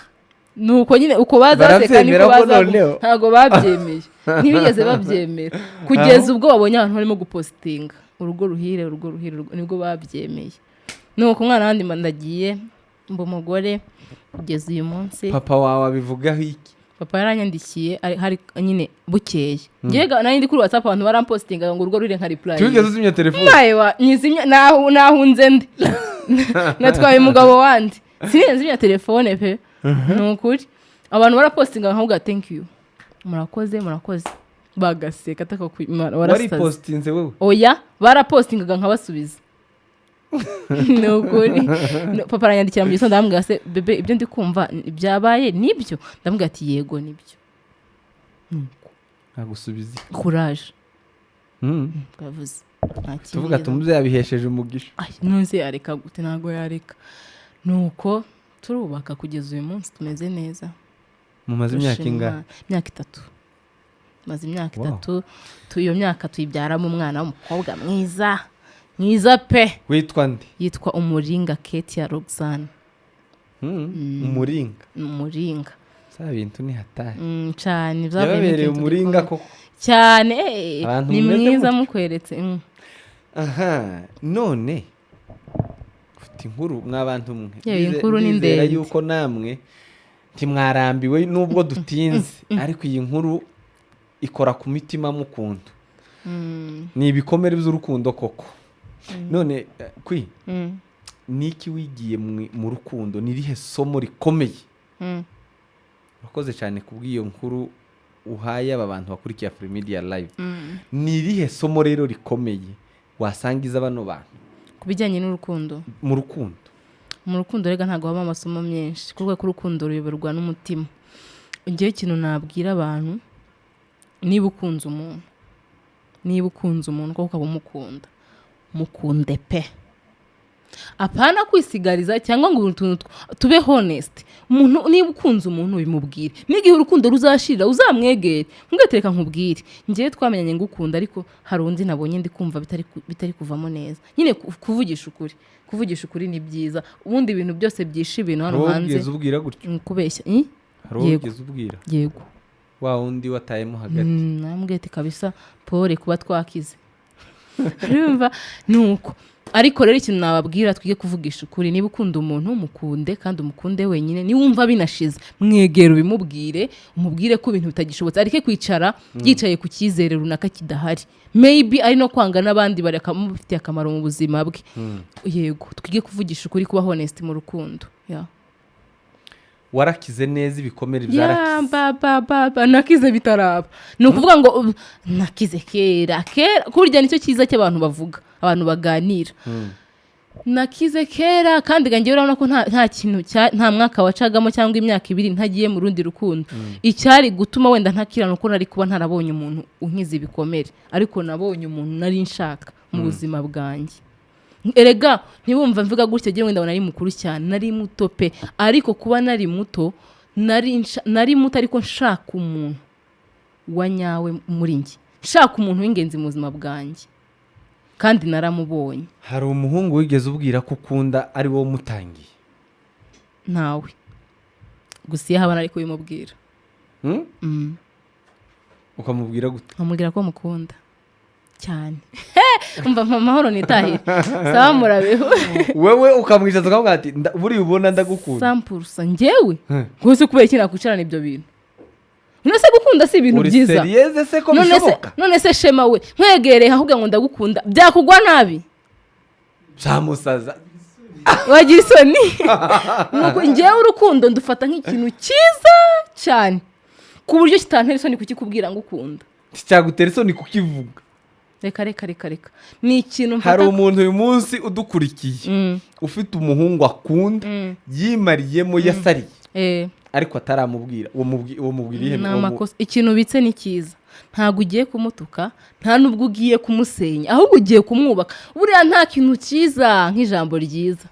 Nuko nyine uko baza baseka niko Barabyemera ko baza. Noneho? Ntabwo babyemeye, ntibigeze babyemera kugeza ubwo babonye abantu barimo gupositinga urugo ruhire, urugo ruhire, nibwo babyemeye. Nuko umwana wandi mba ndagiye, mba umugore kugeza uyu munsi. Papa wawe abivugaho iki? Papa yaranyandikiye hari nyine bukeye. Njyewe nari ndi kuri WhatsApp, abantu barampositinga ngo urugo rure, nka reply. Tubigeze uzimya telefone? Mbaye nyizimya, nahunze ndi natwaye umugabo wandi, sinigeze nzimya telefone pe. Ni ukuri, abantu barapositinga nkavuga thank you, murakoze, murakoze, bagaseka ataka ku Imana warasaze. Waripositinze wowe? Oya, barapositingaga nkabasubiza. Ni ukuri. Papa aranyandikira mu gitondo, arambwira se bebe, ibyo ndi kumva byabaye nibyo? Ndamubwira ati yego nibyo. Nuko Ntagusubiza iki? Kuraje. Twavuze nta kindi. Tuvuga ati umubyeyi yabihesheje umugisha. Ay, ntuzi yareka gute? Ntabwo yareka. Nuko turubaka, kugeza uyu munsi tumeze neza. Mumaze imyaka Dushima ingahe? Imana. Imyaka 3, maze imyaka 3. Iyo myaka tuyibyaramo umwana w'umukobwa mwiza mwiza pe. Witwa nde? Yitwa Umuringa Ketia Roxanne. Umuringa? Umuringa. Za bintu ni hatari. Cyane, byavuyemo Yababereye ikintu umuringa gikomeye. koko. Cyane, Abantu ni mumeze mwiza mutyo. mukweretse. Aha none ufite inkuru mw'abantu mwe. Yewe, inkuru ni Ndizera ndende. yuko namwe ntimwarambiwe nubwo dutinze, ariko iyi nkuru ikora ku mitima mukunda. Ni ibikomere by'urukundo koko. None kwi niki wigiye mu rukundo? Ni irihe somo rikomeye? Urakoze cyane kubw'iyo nkuru uhaye aba bantu bakurikiye Afrimedia Live. Ni irihe somo rero rikomeye wasangiza bano bantu? Ku bijyanye n'urukundo? Mu rukundo. Mu rukundo rega ntabwo habamo amasomo menshi, kuko urukundo ruyoborwa n'umutima. Ngewe ikintu nabwira abantu, niba ukunze umuntu, niba ukunze umuntu koko ukaba umukunda, mukunde pe, apana kwisigariza cyangwa ngo utuntu tube honest. Umuntu, niba ukunze umuntu, bimubwire. N'igihe urukundo ruzashirira, uzamwegere ntugatereka nkubwire: "Ngewe twamenyanye ngukunda, ariko hari undi nabonye ndi kumva bitari kuvamo neza." Nyine kuvugisha ukuri, kuvugisha ukuri ni byiza. Ubundi ibintu byose byishe ibintu hano Hari uwo hanze wigeze ubwira gutyo? Ni ukubeshya. Eh? Hari uwo Yego. wigeze ubwira? Yego. Wa wundi watayemo hagati? Namubwiye ati: "Kabisa pole kuba twakize." Urumva nuko. Ariko rero ikintu nababwira, twige kuvugisha ukuri. Niba ukunda umuntu, mukunde kandi umukunde wenyine. Niwumva binashize, mwegere ubimubwire, umubwire ko ibintu bitagishobotse, areke kwicara yicaye ku cyizere runaka kidahari, maybe ari no kwanga n'abandi bakamufitiye akamaro mu buzima bwe. Yego, twige kuvugisha ukuri, kuba honest mu rukundo, yeah. Warakize neza ibikomere? Ya. Byarakize? Ba ba ba ba, nakize bitaraba. Ni ukuvuga ngo nakize kera kera. Kurya nicyo cyiza cy'abantu bavuga, abantu baganira. Nakize kera, kandi ngewe urabona ko nta kintu nta mwaka wacagamo cyangwa imyaka 2 ntagiye mu rundi rukundo. Icyari gutuma wenda ntakira ni uko nari kuba ntarabonye umuntu unkiza ibikomere, ariko nabonye umuntu nari nshaka mu buzima bwanjye. Erega ntibumva mvuga gutya ngewe wenda nari mukuru cyane, nari muto pe. Ariko kuba nari muto, nari muto ariko nshaka umuntu wa nyawe muri njye, nshaka umuntu w'ingenzi mu buzima bwanjye, kandi naramubonye. Hari umuhungu wigeze ubwira ko ukunda ari wowe umutangiye? Ntawe, gusa iyo haba nari kubimubwira. Hmm? Mm. Ukamubwira gute? Nkamubwira ko mukunda cyane. Umva, mpa amahoro nitahire. Sawa, murabeho. Wewe ukamwicaza ukamubwira ati: "Buriya ubona ndagukunda"? Sampurusa njyewe. Rwose kubera iki nakwicarana ibyo bintu? None se gukunda si ibintu Uri byiza? sérieuse se ko None se bishoboka? None se Shema we, nkwegereye ahubwo ngo ndagukunda, byakugwa nabi? Byamusaza. Wagira isoni. Nuko njyewe urukundo ndufata nk'ikintu cyiza cyane, ku buryo kitantera isoni kukikubwira ngo ukunda. Cyagutera isoni kukivuga? Reka reka reka reka, ni ikintu Hari mfata. umuntu uyu munsi udukurikiye ufite umuhungu akunda, yimariyemo, yasariye, ariko ataramubwira. Uwo mubwira ihe? Ni amakosa. Ikintu ubitse ni cyiza. Ntabwo ugiye kumutuka, nta n'ubwo ugiye kumusenya, ahubwo ugiye kumwubaka. Buriya nta kintu cyiza nk'ijambo ryiza.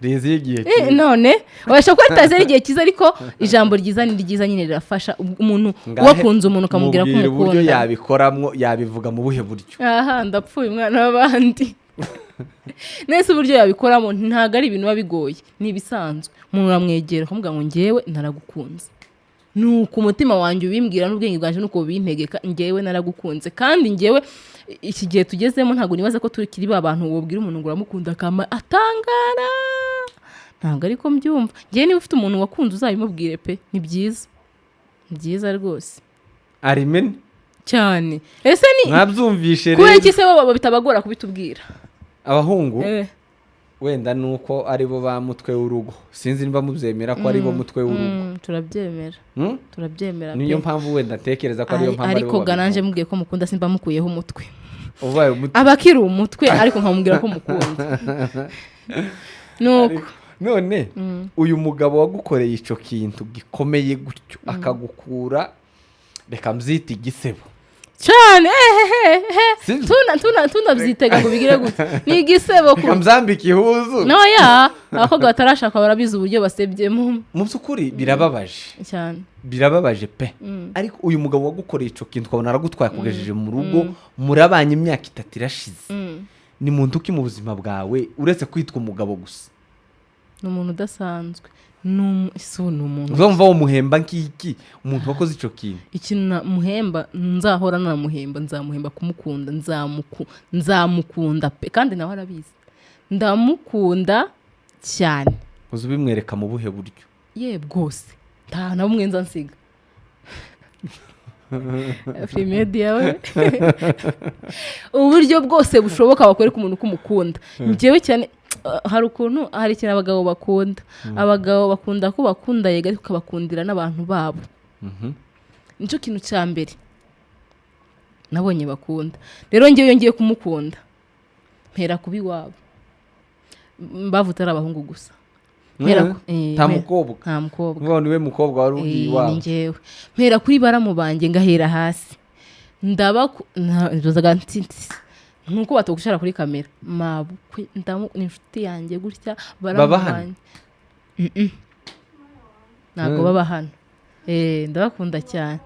Rezi y'igihe Eh, none wabasha kuba ritazera igihe cyiza, ariko ijambo ryiza ni ryiza nyine, rirafasha umuntu. Wakunze umuntu ukamubwira ko Mubwira uburyo umukunda. yabikoramwo, yabivuga mu buhe buryo? Aha ndapfuye, umwana w'abandi. Nese uburyo yabikoramo ntabwo ari ibintu biba bigoye, ni ibisanzwe. Umuntu uramwegera ukamubwira ngo: "Ngewe naragukunze, nuko umutima wanjye ubimbwira n'ubwenge bwanjye nuko bubintegeka, ngewe naragukunze." Kandi ngewe iki gihe tugezemo ntabwo nibaza ko tukiri ba bantu wabwira umuntu ngo uramukunda akama atangara. Ntabwo ariko mbyumva ngewe. Niba ufite umuntu wakunze, uzabimubwire pe, ni byiza, ni byiza rwose. Arimene. Cyane. Ese ni Mwabyumvishe kubera rero. iki se bo bitabagora kubitubwira? Abahungu Eh. wenda nuko ari bo ba mutwe w'urugo. Sinzi niba mubyemera ko ari bo mutwe w'urugo. Turabyemera. Hmm? Turabyemera Niyo pe. mpamvu wenda ntekereza ko ariyo mpamvu Ariko aribo ga nanjye babivuga. mubwiye ko mukunda, simba mukuyeho umutwe. Ubaye umutwe. Aba akiri umutwe, ariko nkamubwira ko mukunda, nuko. None uyu mugabo wagukoreye icyo kintu gikomeye gutyo, akagukura Reka mbyite igisebo. Cyane, ehehehe. Sibyo? Tunabyitega ngo bigire gutya, ni igisebo ku Reka mbyambike ihuzu. Noya, abakobwa batarashaka barabizi uburyo basebyemo. Mu by'ukuri birababaje. Cyane. Birababaje pe. Ariko uyu mugabo wagukoreye icyo kintu, ukabona aragutwaye, akugejeje mu rugo, murabanye, imyaka 3 irashize, ni muntu ki mu buzima bwawe uretse kwitwa umugabo gusa? Ni umuntu udasanzwe. Si ni umuntu. Uzumva wamuhemba nk'iki, umuntu wakoze icyo kintu? Ikintu namuhemba, nzahora namuhemba, nzamuhemba kumukunda. Nzamukunda pe, kandi nawe arabizi, ndamukunda cyane. Uzi ubimwereka mu buhe buryo? Ye, bwose, nta na bumwe nza nsiga. Afurimedia we, uburyo bwose bushoboka bakwereka umuntu ko umukunda. Njyewe cyane hari ukuntu, hari ikintu abagabo bakunda. Abagabo bakunda ko bakunda, yego, ariko ukabakundira n'abantu babo. Nicyo kintu cya mbere nabonye bakunda. Rero ngewe iyo ngiye kumukunda, mpera kuba iwabo. Bavutse ari abahungu gusa. Nta mukobwa? Nta mukobwa. Ngo niwe mukobwa wari ugiye iwabo? Ni njyewe. Mpera kuri baramu banjye, ngahera hasi, ndabazaga nti nkuko batogushara kuri kamera, mabukwe ni inshuti yanjye gutya, baramu Baba hano? banjye. Ntabwo baba hano. Ndabakunda cyane.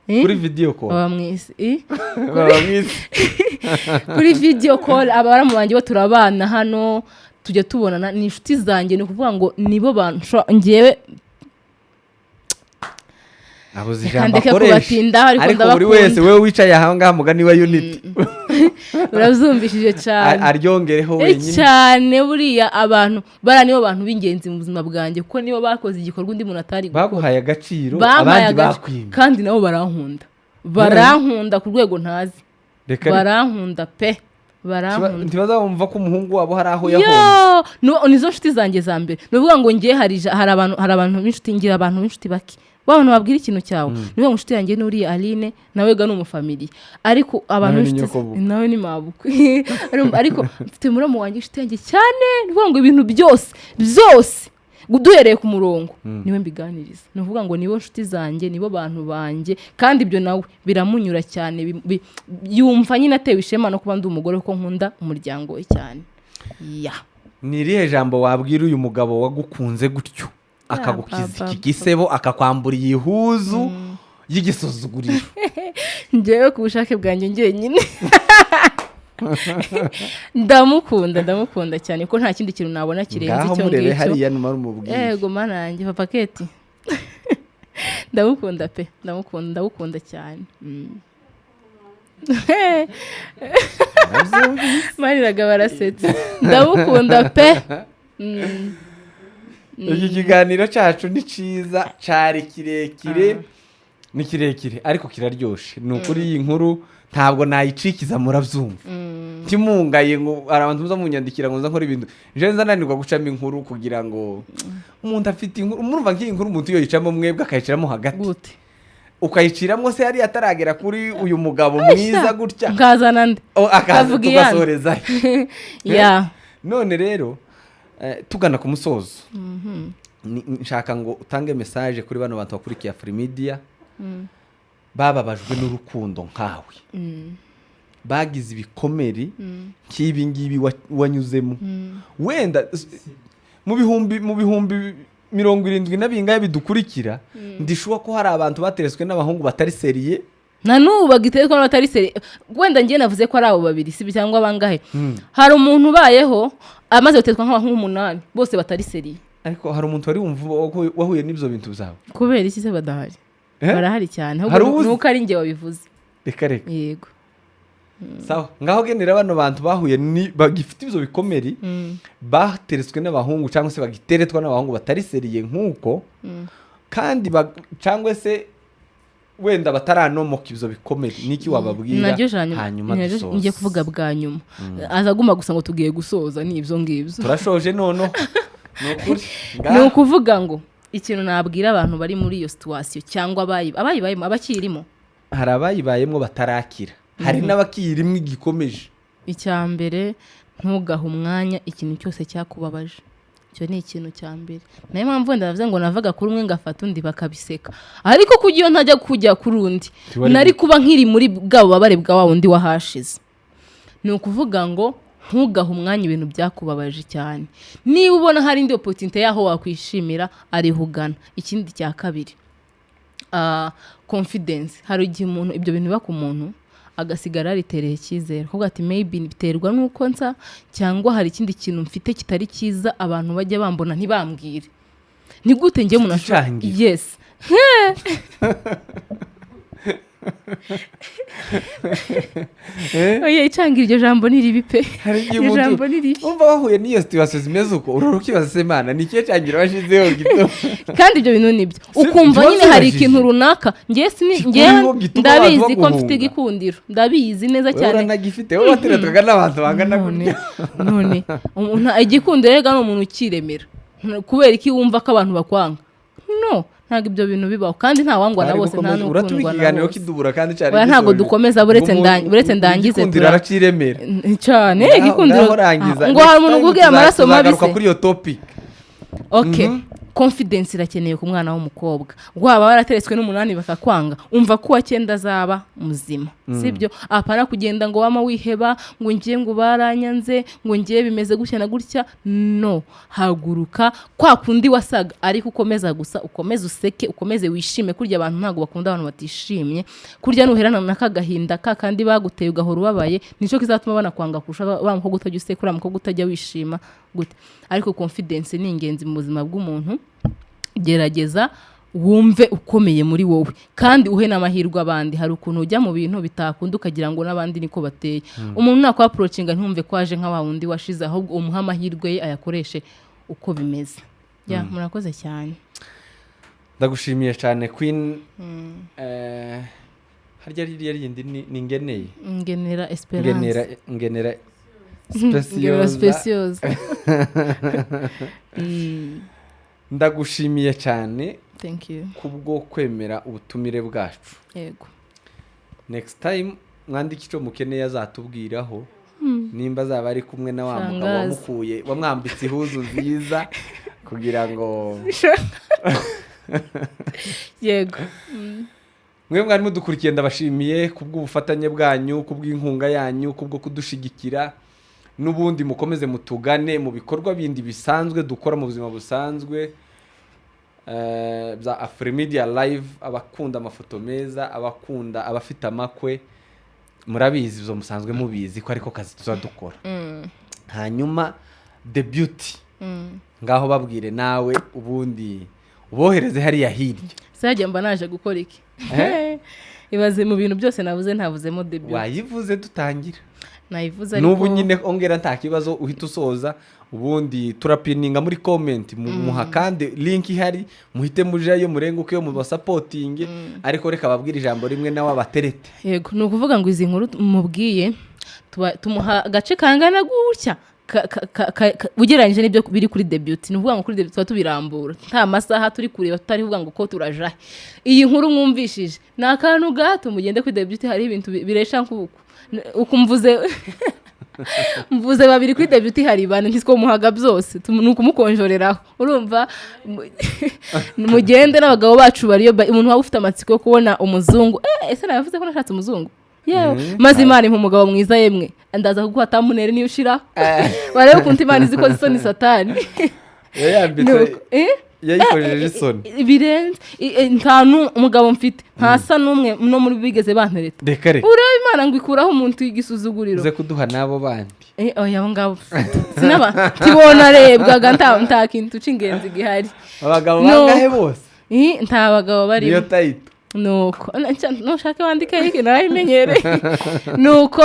Kuri video call? Baba mu isi. Baba mu isi. Kuri video call. Abaramu banjye bo turabana hano, tujya tubonana, ni inshuti zanjye. Ni ukuvuga ngo nibo bantu ngewe Abuze Reka ijambo ndeke akoresha. kubatindaho, ariko Ariko buri ndabakunda. wese, wowe wicaye aha ngaha, mugani wa Unity, Urabyumvishije cyane. Aryongereho wenyine. Cyane. Buriya abantu bariya nibo bantu b'ingenzi mu buzima bwanjye, kuko nibo bakoze igikorwa undi muntu atari gukora. Baguhaye agaciro Bampaye abandi agaciro. bakwimye. Kandi nabo barankunda, barankunda ku rwego ntazi. Reka Barankunda pe, barankunda. Ntibazabumva ko umuhungu wabo hari aho yahombye. Yo, nizo nshuti zanjye za mbere. Ni ukuvuga ngo ngiye hari abantu b'inshuti, ngira abantu b'inshuti bake, wa bantu babwira ikintu cyawe. Ni ukuvuga ngo inshuti yanjye n'uriya Aline, nawe ga ni umufamiliye, ariko abantu Nawe ni b'inshuti nyokobukwe. Nawe ni mabukwe. Urumva, ariko mfite muramu wanjye, inshuti yanjye cyane. Ni ukuvuga ngo ibintu byose byose, duhereye ku murongo, niwe mbiganiriza. Ni ukuvuga ngo nibo nshuti zanjye, nibo bantu banjye, kandi ibyo nawe biramunyura cyane. Yumva nyine atewe ishema no kuba ndi umugore, kuko nkunda umuryango we cyane, ya. Ni irihe jambo wabwira uyu mugabo wagukunze gutyo, akagukiza ba, iki gisebo, akakwambura iyi huzu y'igisuzuguriro? Njyewe ku bushake bwanjye njyenyine ndamukunda, ndamukunda cyane, kuko nta kindi kintu nabona kirenze Ngaho icyo murebe ngicyo. hariya, numara umubwire. Yego, mana yanjye, papa Keti, ndamukunda pe, ndamukunda, ndamukunda cyane. Urabyumvise? Mariraga barasetse, ndamukunda pe. Iki kiganiro cyacu ni cyiza, cyari kirekire, ni kirekire ariko kiraryoshe. Ni ukuri, iyi nkuru ntabwo nayicikiza, murabyumva. Ntimungaye ngo hari abantu muza munyandikira ngo nza nkora ibintu, nje nza nanirwa gucamo inkuru kugira ngo umuntu afite inkuru. Murumva nk'iyi nkuru umuntu iyo yicamo mwebwe akayiciramo hagati? Gute? Ukayiciramo se yari ataragera kuri uyu mugabo mwiza gutya? Nkazana nde? Oh, akaza. Kavuga iyande. Tugasorezayo. Ya. None rero tugana ku musozo, nshaka ngo utange message kuri bano bantu bakurikiye Afurimedia, bababajwe n'urukundo nkawe, bagize ibikomere nk'ibi ngibi wanyuzemo. Wenda mu bihumbi 70 na bingahe bidukurikira, ndishuwa ko hari abantu bateretswe n'abahungu batari sérieux. Na n'ubu bagiterwa n'abatari sérieux. Wenda njye navuze ko ari abo babiri, si cyangwa bangahe? Hari umuntu ubayeho amaze guterwa nk'abahungu umunani bose batari sérieux. Ariko hari umuntu wari wumva wahuye n'ibyo bintu byawe? Kubera iki se badahari? Eh? Barahari cyane. Hari Ahubwo uwuzi? nuko ari njye wabivuze. Reka reka. Yego. Sawa, ngaho genera bano bantu bahuye ni bagifite ibyo bikomeri, bateretswe n'abahungu cyangwa se bagiteretwa n'abahungu batari sérieux nk'uko, kandi cyangwa se wenda bataranomoka ibyo bikomeri, niki wababwira? Naryo jambo Hanyuma naryo dusoze. ngiye kuvuga bwa nyuma, aza aguma gusa ngo tugiye gusoza, ni ibyo ngibyo. Turashoje noneho, ni ukuri. Ni Ngaho. ukuvuga ngo ikintu nabwira abantu bari muri iyo situation cyangwa abayibayemo, abakirimo. Hari abayibayemo batarakira, hari n'abakiyirimo igikomeje. Icya mbere, ntugahe umwanya ikintu cyose cyakubabaje. Icyo ni ikintu cya mbere. Nayo mpamvu wenda navuze ngo navaga kuri umwe ngafata undi bakabiseka, ariko kugira iyo ntajya kujya kuri undi, nari kuba nkiri muri bwa bubabare bwa wa wundi wahashize. Ni ukuvuga ngo ntugahe umwanya ibintu byakubabaje cyane. Niba ubona hari indi opportunity y'aho wakwishimira, ariho ugana. Ikindi cya kabiri, confidence. Hari igihe umuntu ibyo bintu biba ku muntu, agasigara yaritereye icyizere, kuvuga ati maybe biterwa n'uko nsa, cyangwa hari ikindi kintu mfite kitari cyiza, abantu bajya bambona ntibambwire. Ni gute njye umuntu ashobora Icangiro. Yes. Oya, icanga, iryo jambo ni ribi pe. Hari igihe Iryo umuntu jambo ni ribi. Umva, wahuye n'iyo situation zimeze uko, urora ukibaza se: Mana, ni ikihe cangiro washizeho gito? Kandi ibyo bintu nibyo. Ukumva ntiba nyine hari byibajije. ikintu runaka ngewe sini Kikuriho ngewe gituma ndabizi abantu ko mfite baguhunga. igikundiro, ndabizi neza Wowe cyane. uranagifite, wowe wateretwaga n'abantu bangana None gutya. None igikundiro rega ni umuntu ukiremera. Kubera iki wumva ko abantu bakwanga? No, ntabwo ibyo bintu bibaho, kandi nta wangwa na Twari bose, nta gukomeza- uratuma n'ukundwa na ikiganiro bose. kidubura kandi cyari Oya, ntabwo gisoje. dukomeza, buretse Ngo buretse ndangize. Igikundiro araciremera. Cyane. Igikundiro. Ngaho rangiza. Ngo hari umuntu Next time ubwira amaraso mabi tuzagaruka se? kuri iyo topic. Okay, confidence irakenewe ku mwana w'umukobwa. Waba warateretswe n'umunani bakakwanga, umva ko uwa cyenda azaba muzima, sibyo? Apana kugenda ngo wama wiheba, ngo ngiye, ngo baranyanze, ngo ngiye bimeze gutya na gutya. No haguruka kwa kundi wasaga, ariko ukomeza gusa, ukomeze useke, ukomeze wishime. Kurya abantu ntabwo bakunda abantu batishimye. Kurya nuherana na kagahinda ka kandi baguteye, ugahora ubabaye, nicyo kizatuma banakwanga kurusha wa mukobwa utajya useka, uriya mukobwa utajya wishima gute. Ariko confidence ni ingenzi mu buzima bw'umuntu. Gerageza wumve ukomeye muri wowe, kandi uhe n'amahirwe abandi. Hari ukuntu ujya mu bintu bitakunda, ukagira ngo n'abandi niko bateye. Umuntu nakwapproachinga, ntumve ko aje nka wa wundi washize, ahubwo umuhe amahirwe ye, ayakoreshe uko bimeze. Ya, murakoze cyane. Ndagushimiye cyane, Queen. Harya ririya rindi ni ngeneye? Ngenera Esperance. Ngenera, ngenera. Ngenera. Specioza. Specioza. Ndagushimiye cyane Thank you. kubwo kwemera ubutumire bwacu. Yego. Next time mwandike icyo mukeneye azatubwiraho, nimba azaba ari kumwe na wa mugabo Shangazi. wamukuye, wamwambitse ihuzu nziza kugira ngo Yego. Mwe mwari mudukurikiye, ndabashimiye kubw'ubufatanye bwanyu, kubw'inkunga yanyu, kubwo kudushigikira. N'ubundi mukomeze mutugane mu bikorwa bindi bisanzwe dukora mu buzima busanzwe, bya Afrimedia Live. Abakunda amafoto meza, abakunda, abafite amakwe, murabizi, ibyo musanzwe mubizi ko ariko kazi tuza dukora. Hanyuma The Beauty, ngaho babwire nawe, ubundi ubohereze hariya hirya. Sajya mba naje gukora iki? Eh? Ibaze mu bintu byose navuze ntavuzemo The Beauty. Wayivuze dutangira. Nayivuze, ariko N'ubu nyine ongera, nta kibazo, uhita usoza, ubundi turapininga muri comment, muha kandi link ihari, muhite mujayo, murenguke mu basupportinge. Ariko reka babwire ijambo rimwe nawe abaterete. Yego, ni ukuvuga ngo izi nkuru mubwiye, tumuha agace kangana gutya ugereranyije n'ibyo biri kuri The Beauty. Ni ukuvuga ngo kuri The Beauty tuba tubirambura, nta masaha turi kureba, tutari kuvuga ngo ko turajahe. Iyi nkuru mwumvishije ni akantu gato. Mugende kuri The Beauty, hari ibintu biresha nk'uku. Uku mvuze babiri, kuri The Beauty hari bane, ntitwomuhaga byose. Ni ukumukonjoreraho. Urumva, mugende n'abagabo bacu bariyo. Umuntu waba ufite amatsiko yo kubona umuzungu, ese navuze ko nashatse umuzungu? Yewe, maze Imana impa umugabo mwiza. Yemwe, ndaza kuguha thumbnail niyo ushiraho, barebe ukuntu Imana izi ko isoni satani. Yayambitse. Nuko, eh? Yayikojeje isoni. Birenze. Nta umugabo mfite ntasa n'umwe no muri bigeze bantereta. Reka reka. Urebe Imana ngo ikuraho umuntu igisuzuguriro. Uze kuduha n'abo bandi. Oya, abo ngabo sinaba tibona rebwaga, nta kintu c'ingenzi gihari. Abagabo No. bangahe bose? Nta bagabo barimo. Niyo title. Nuko nushake wandike iki, narabimenyereye. Nuko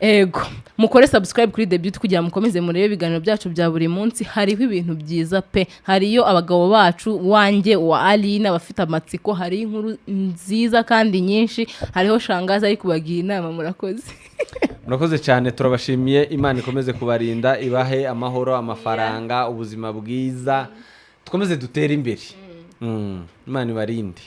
ego, mukore subscribe kuri The Beauty kugira mukomeze murebe ibiganiro byacu bya buri munsi. Hariho ibintu byiza pe. Hariyo abagabo bacu, wanjye, wa Aline, abafite amatsiko, hariho inkuru nziza kandi nyinshi, hariho shangazi ari kubagira inama. Murakoze. Murakoze cyane, turabashimiye. Imana ikomeze kubarinda, ibahe amahoro, amafaranga, ubuzima bwiza, dukomeze dutere imbere. Imana ibarinde.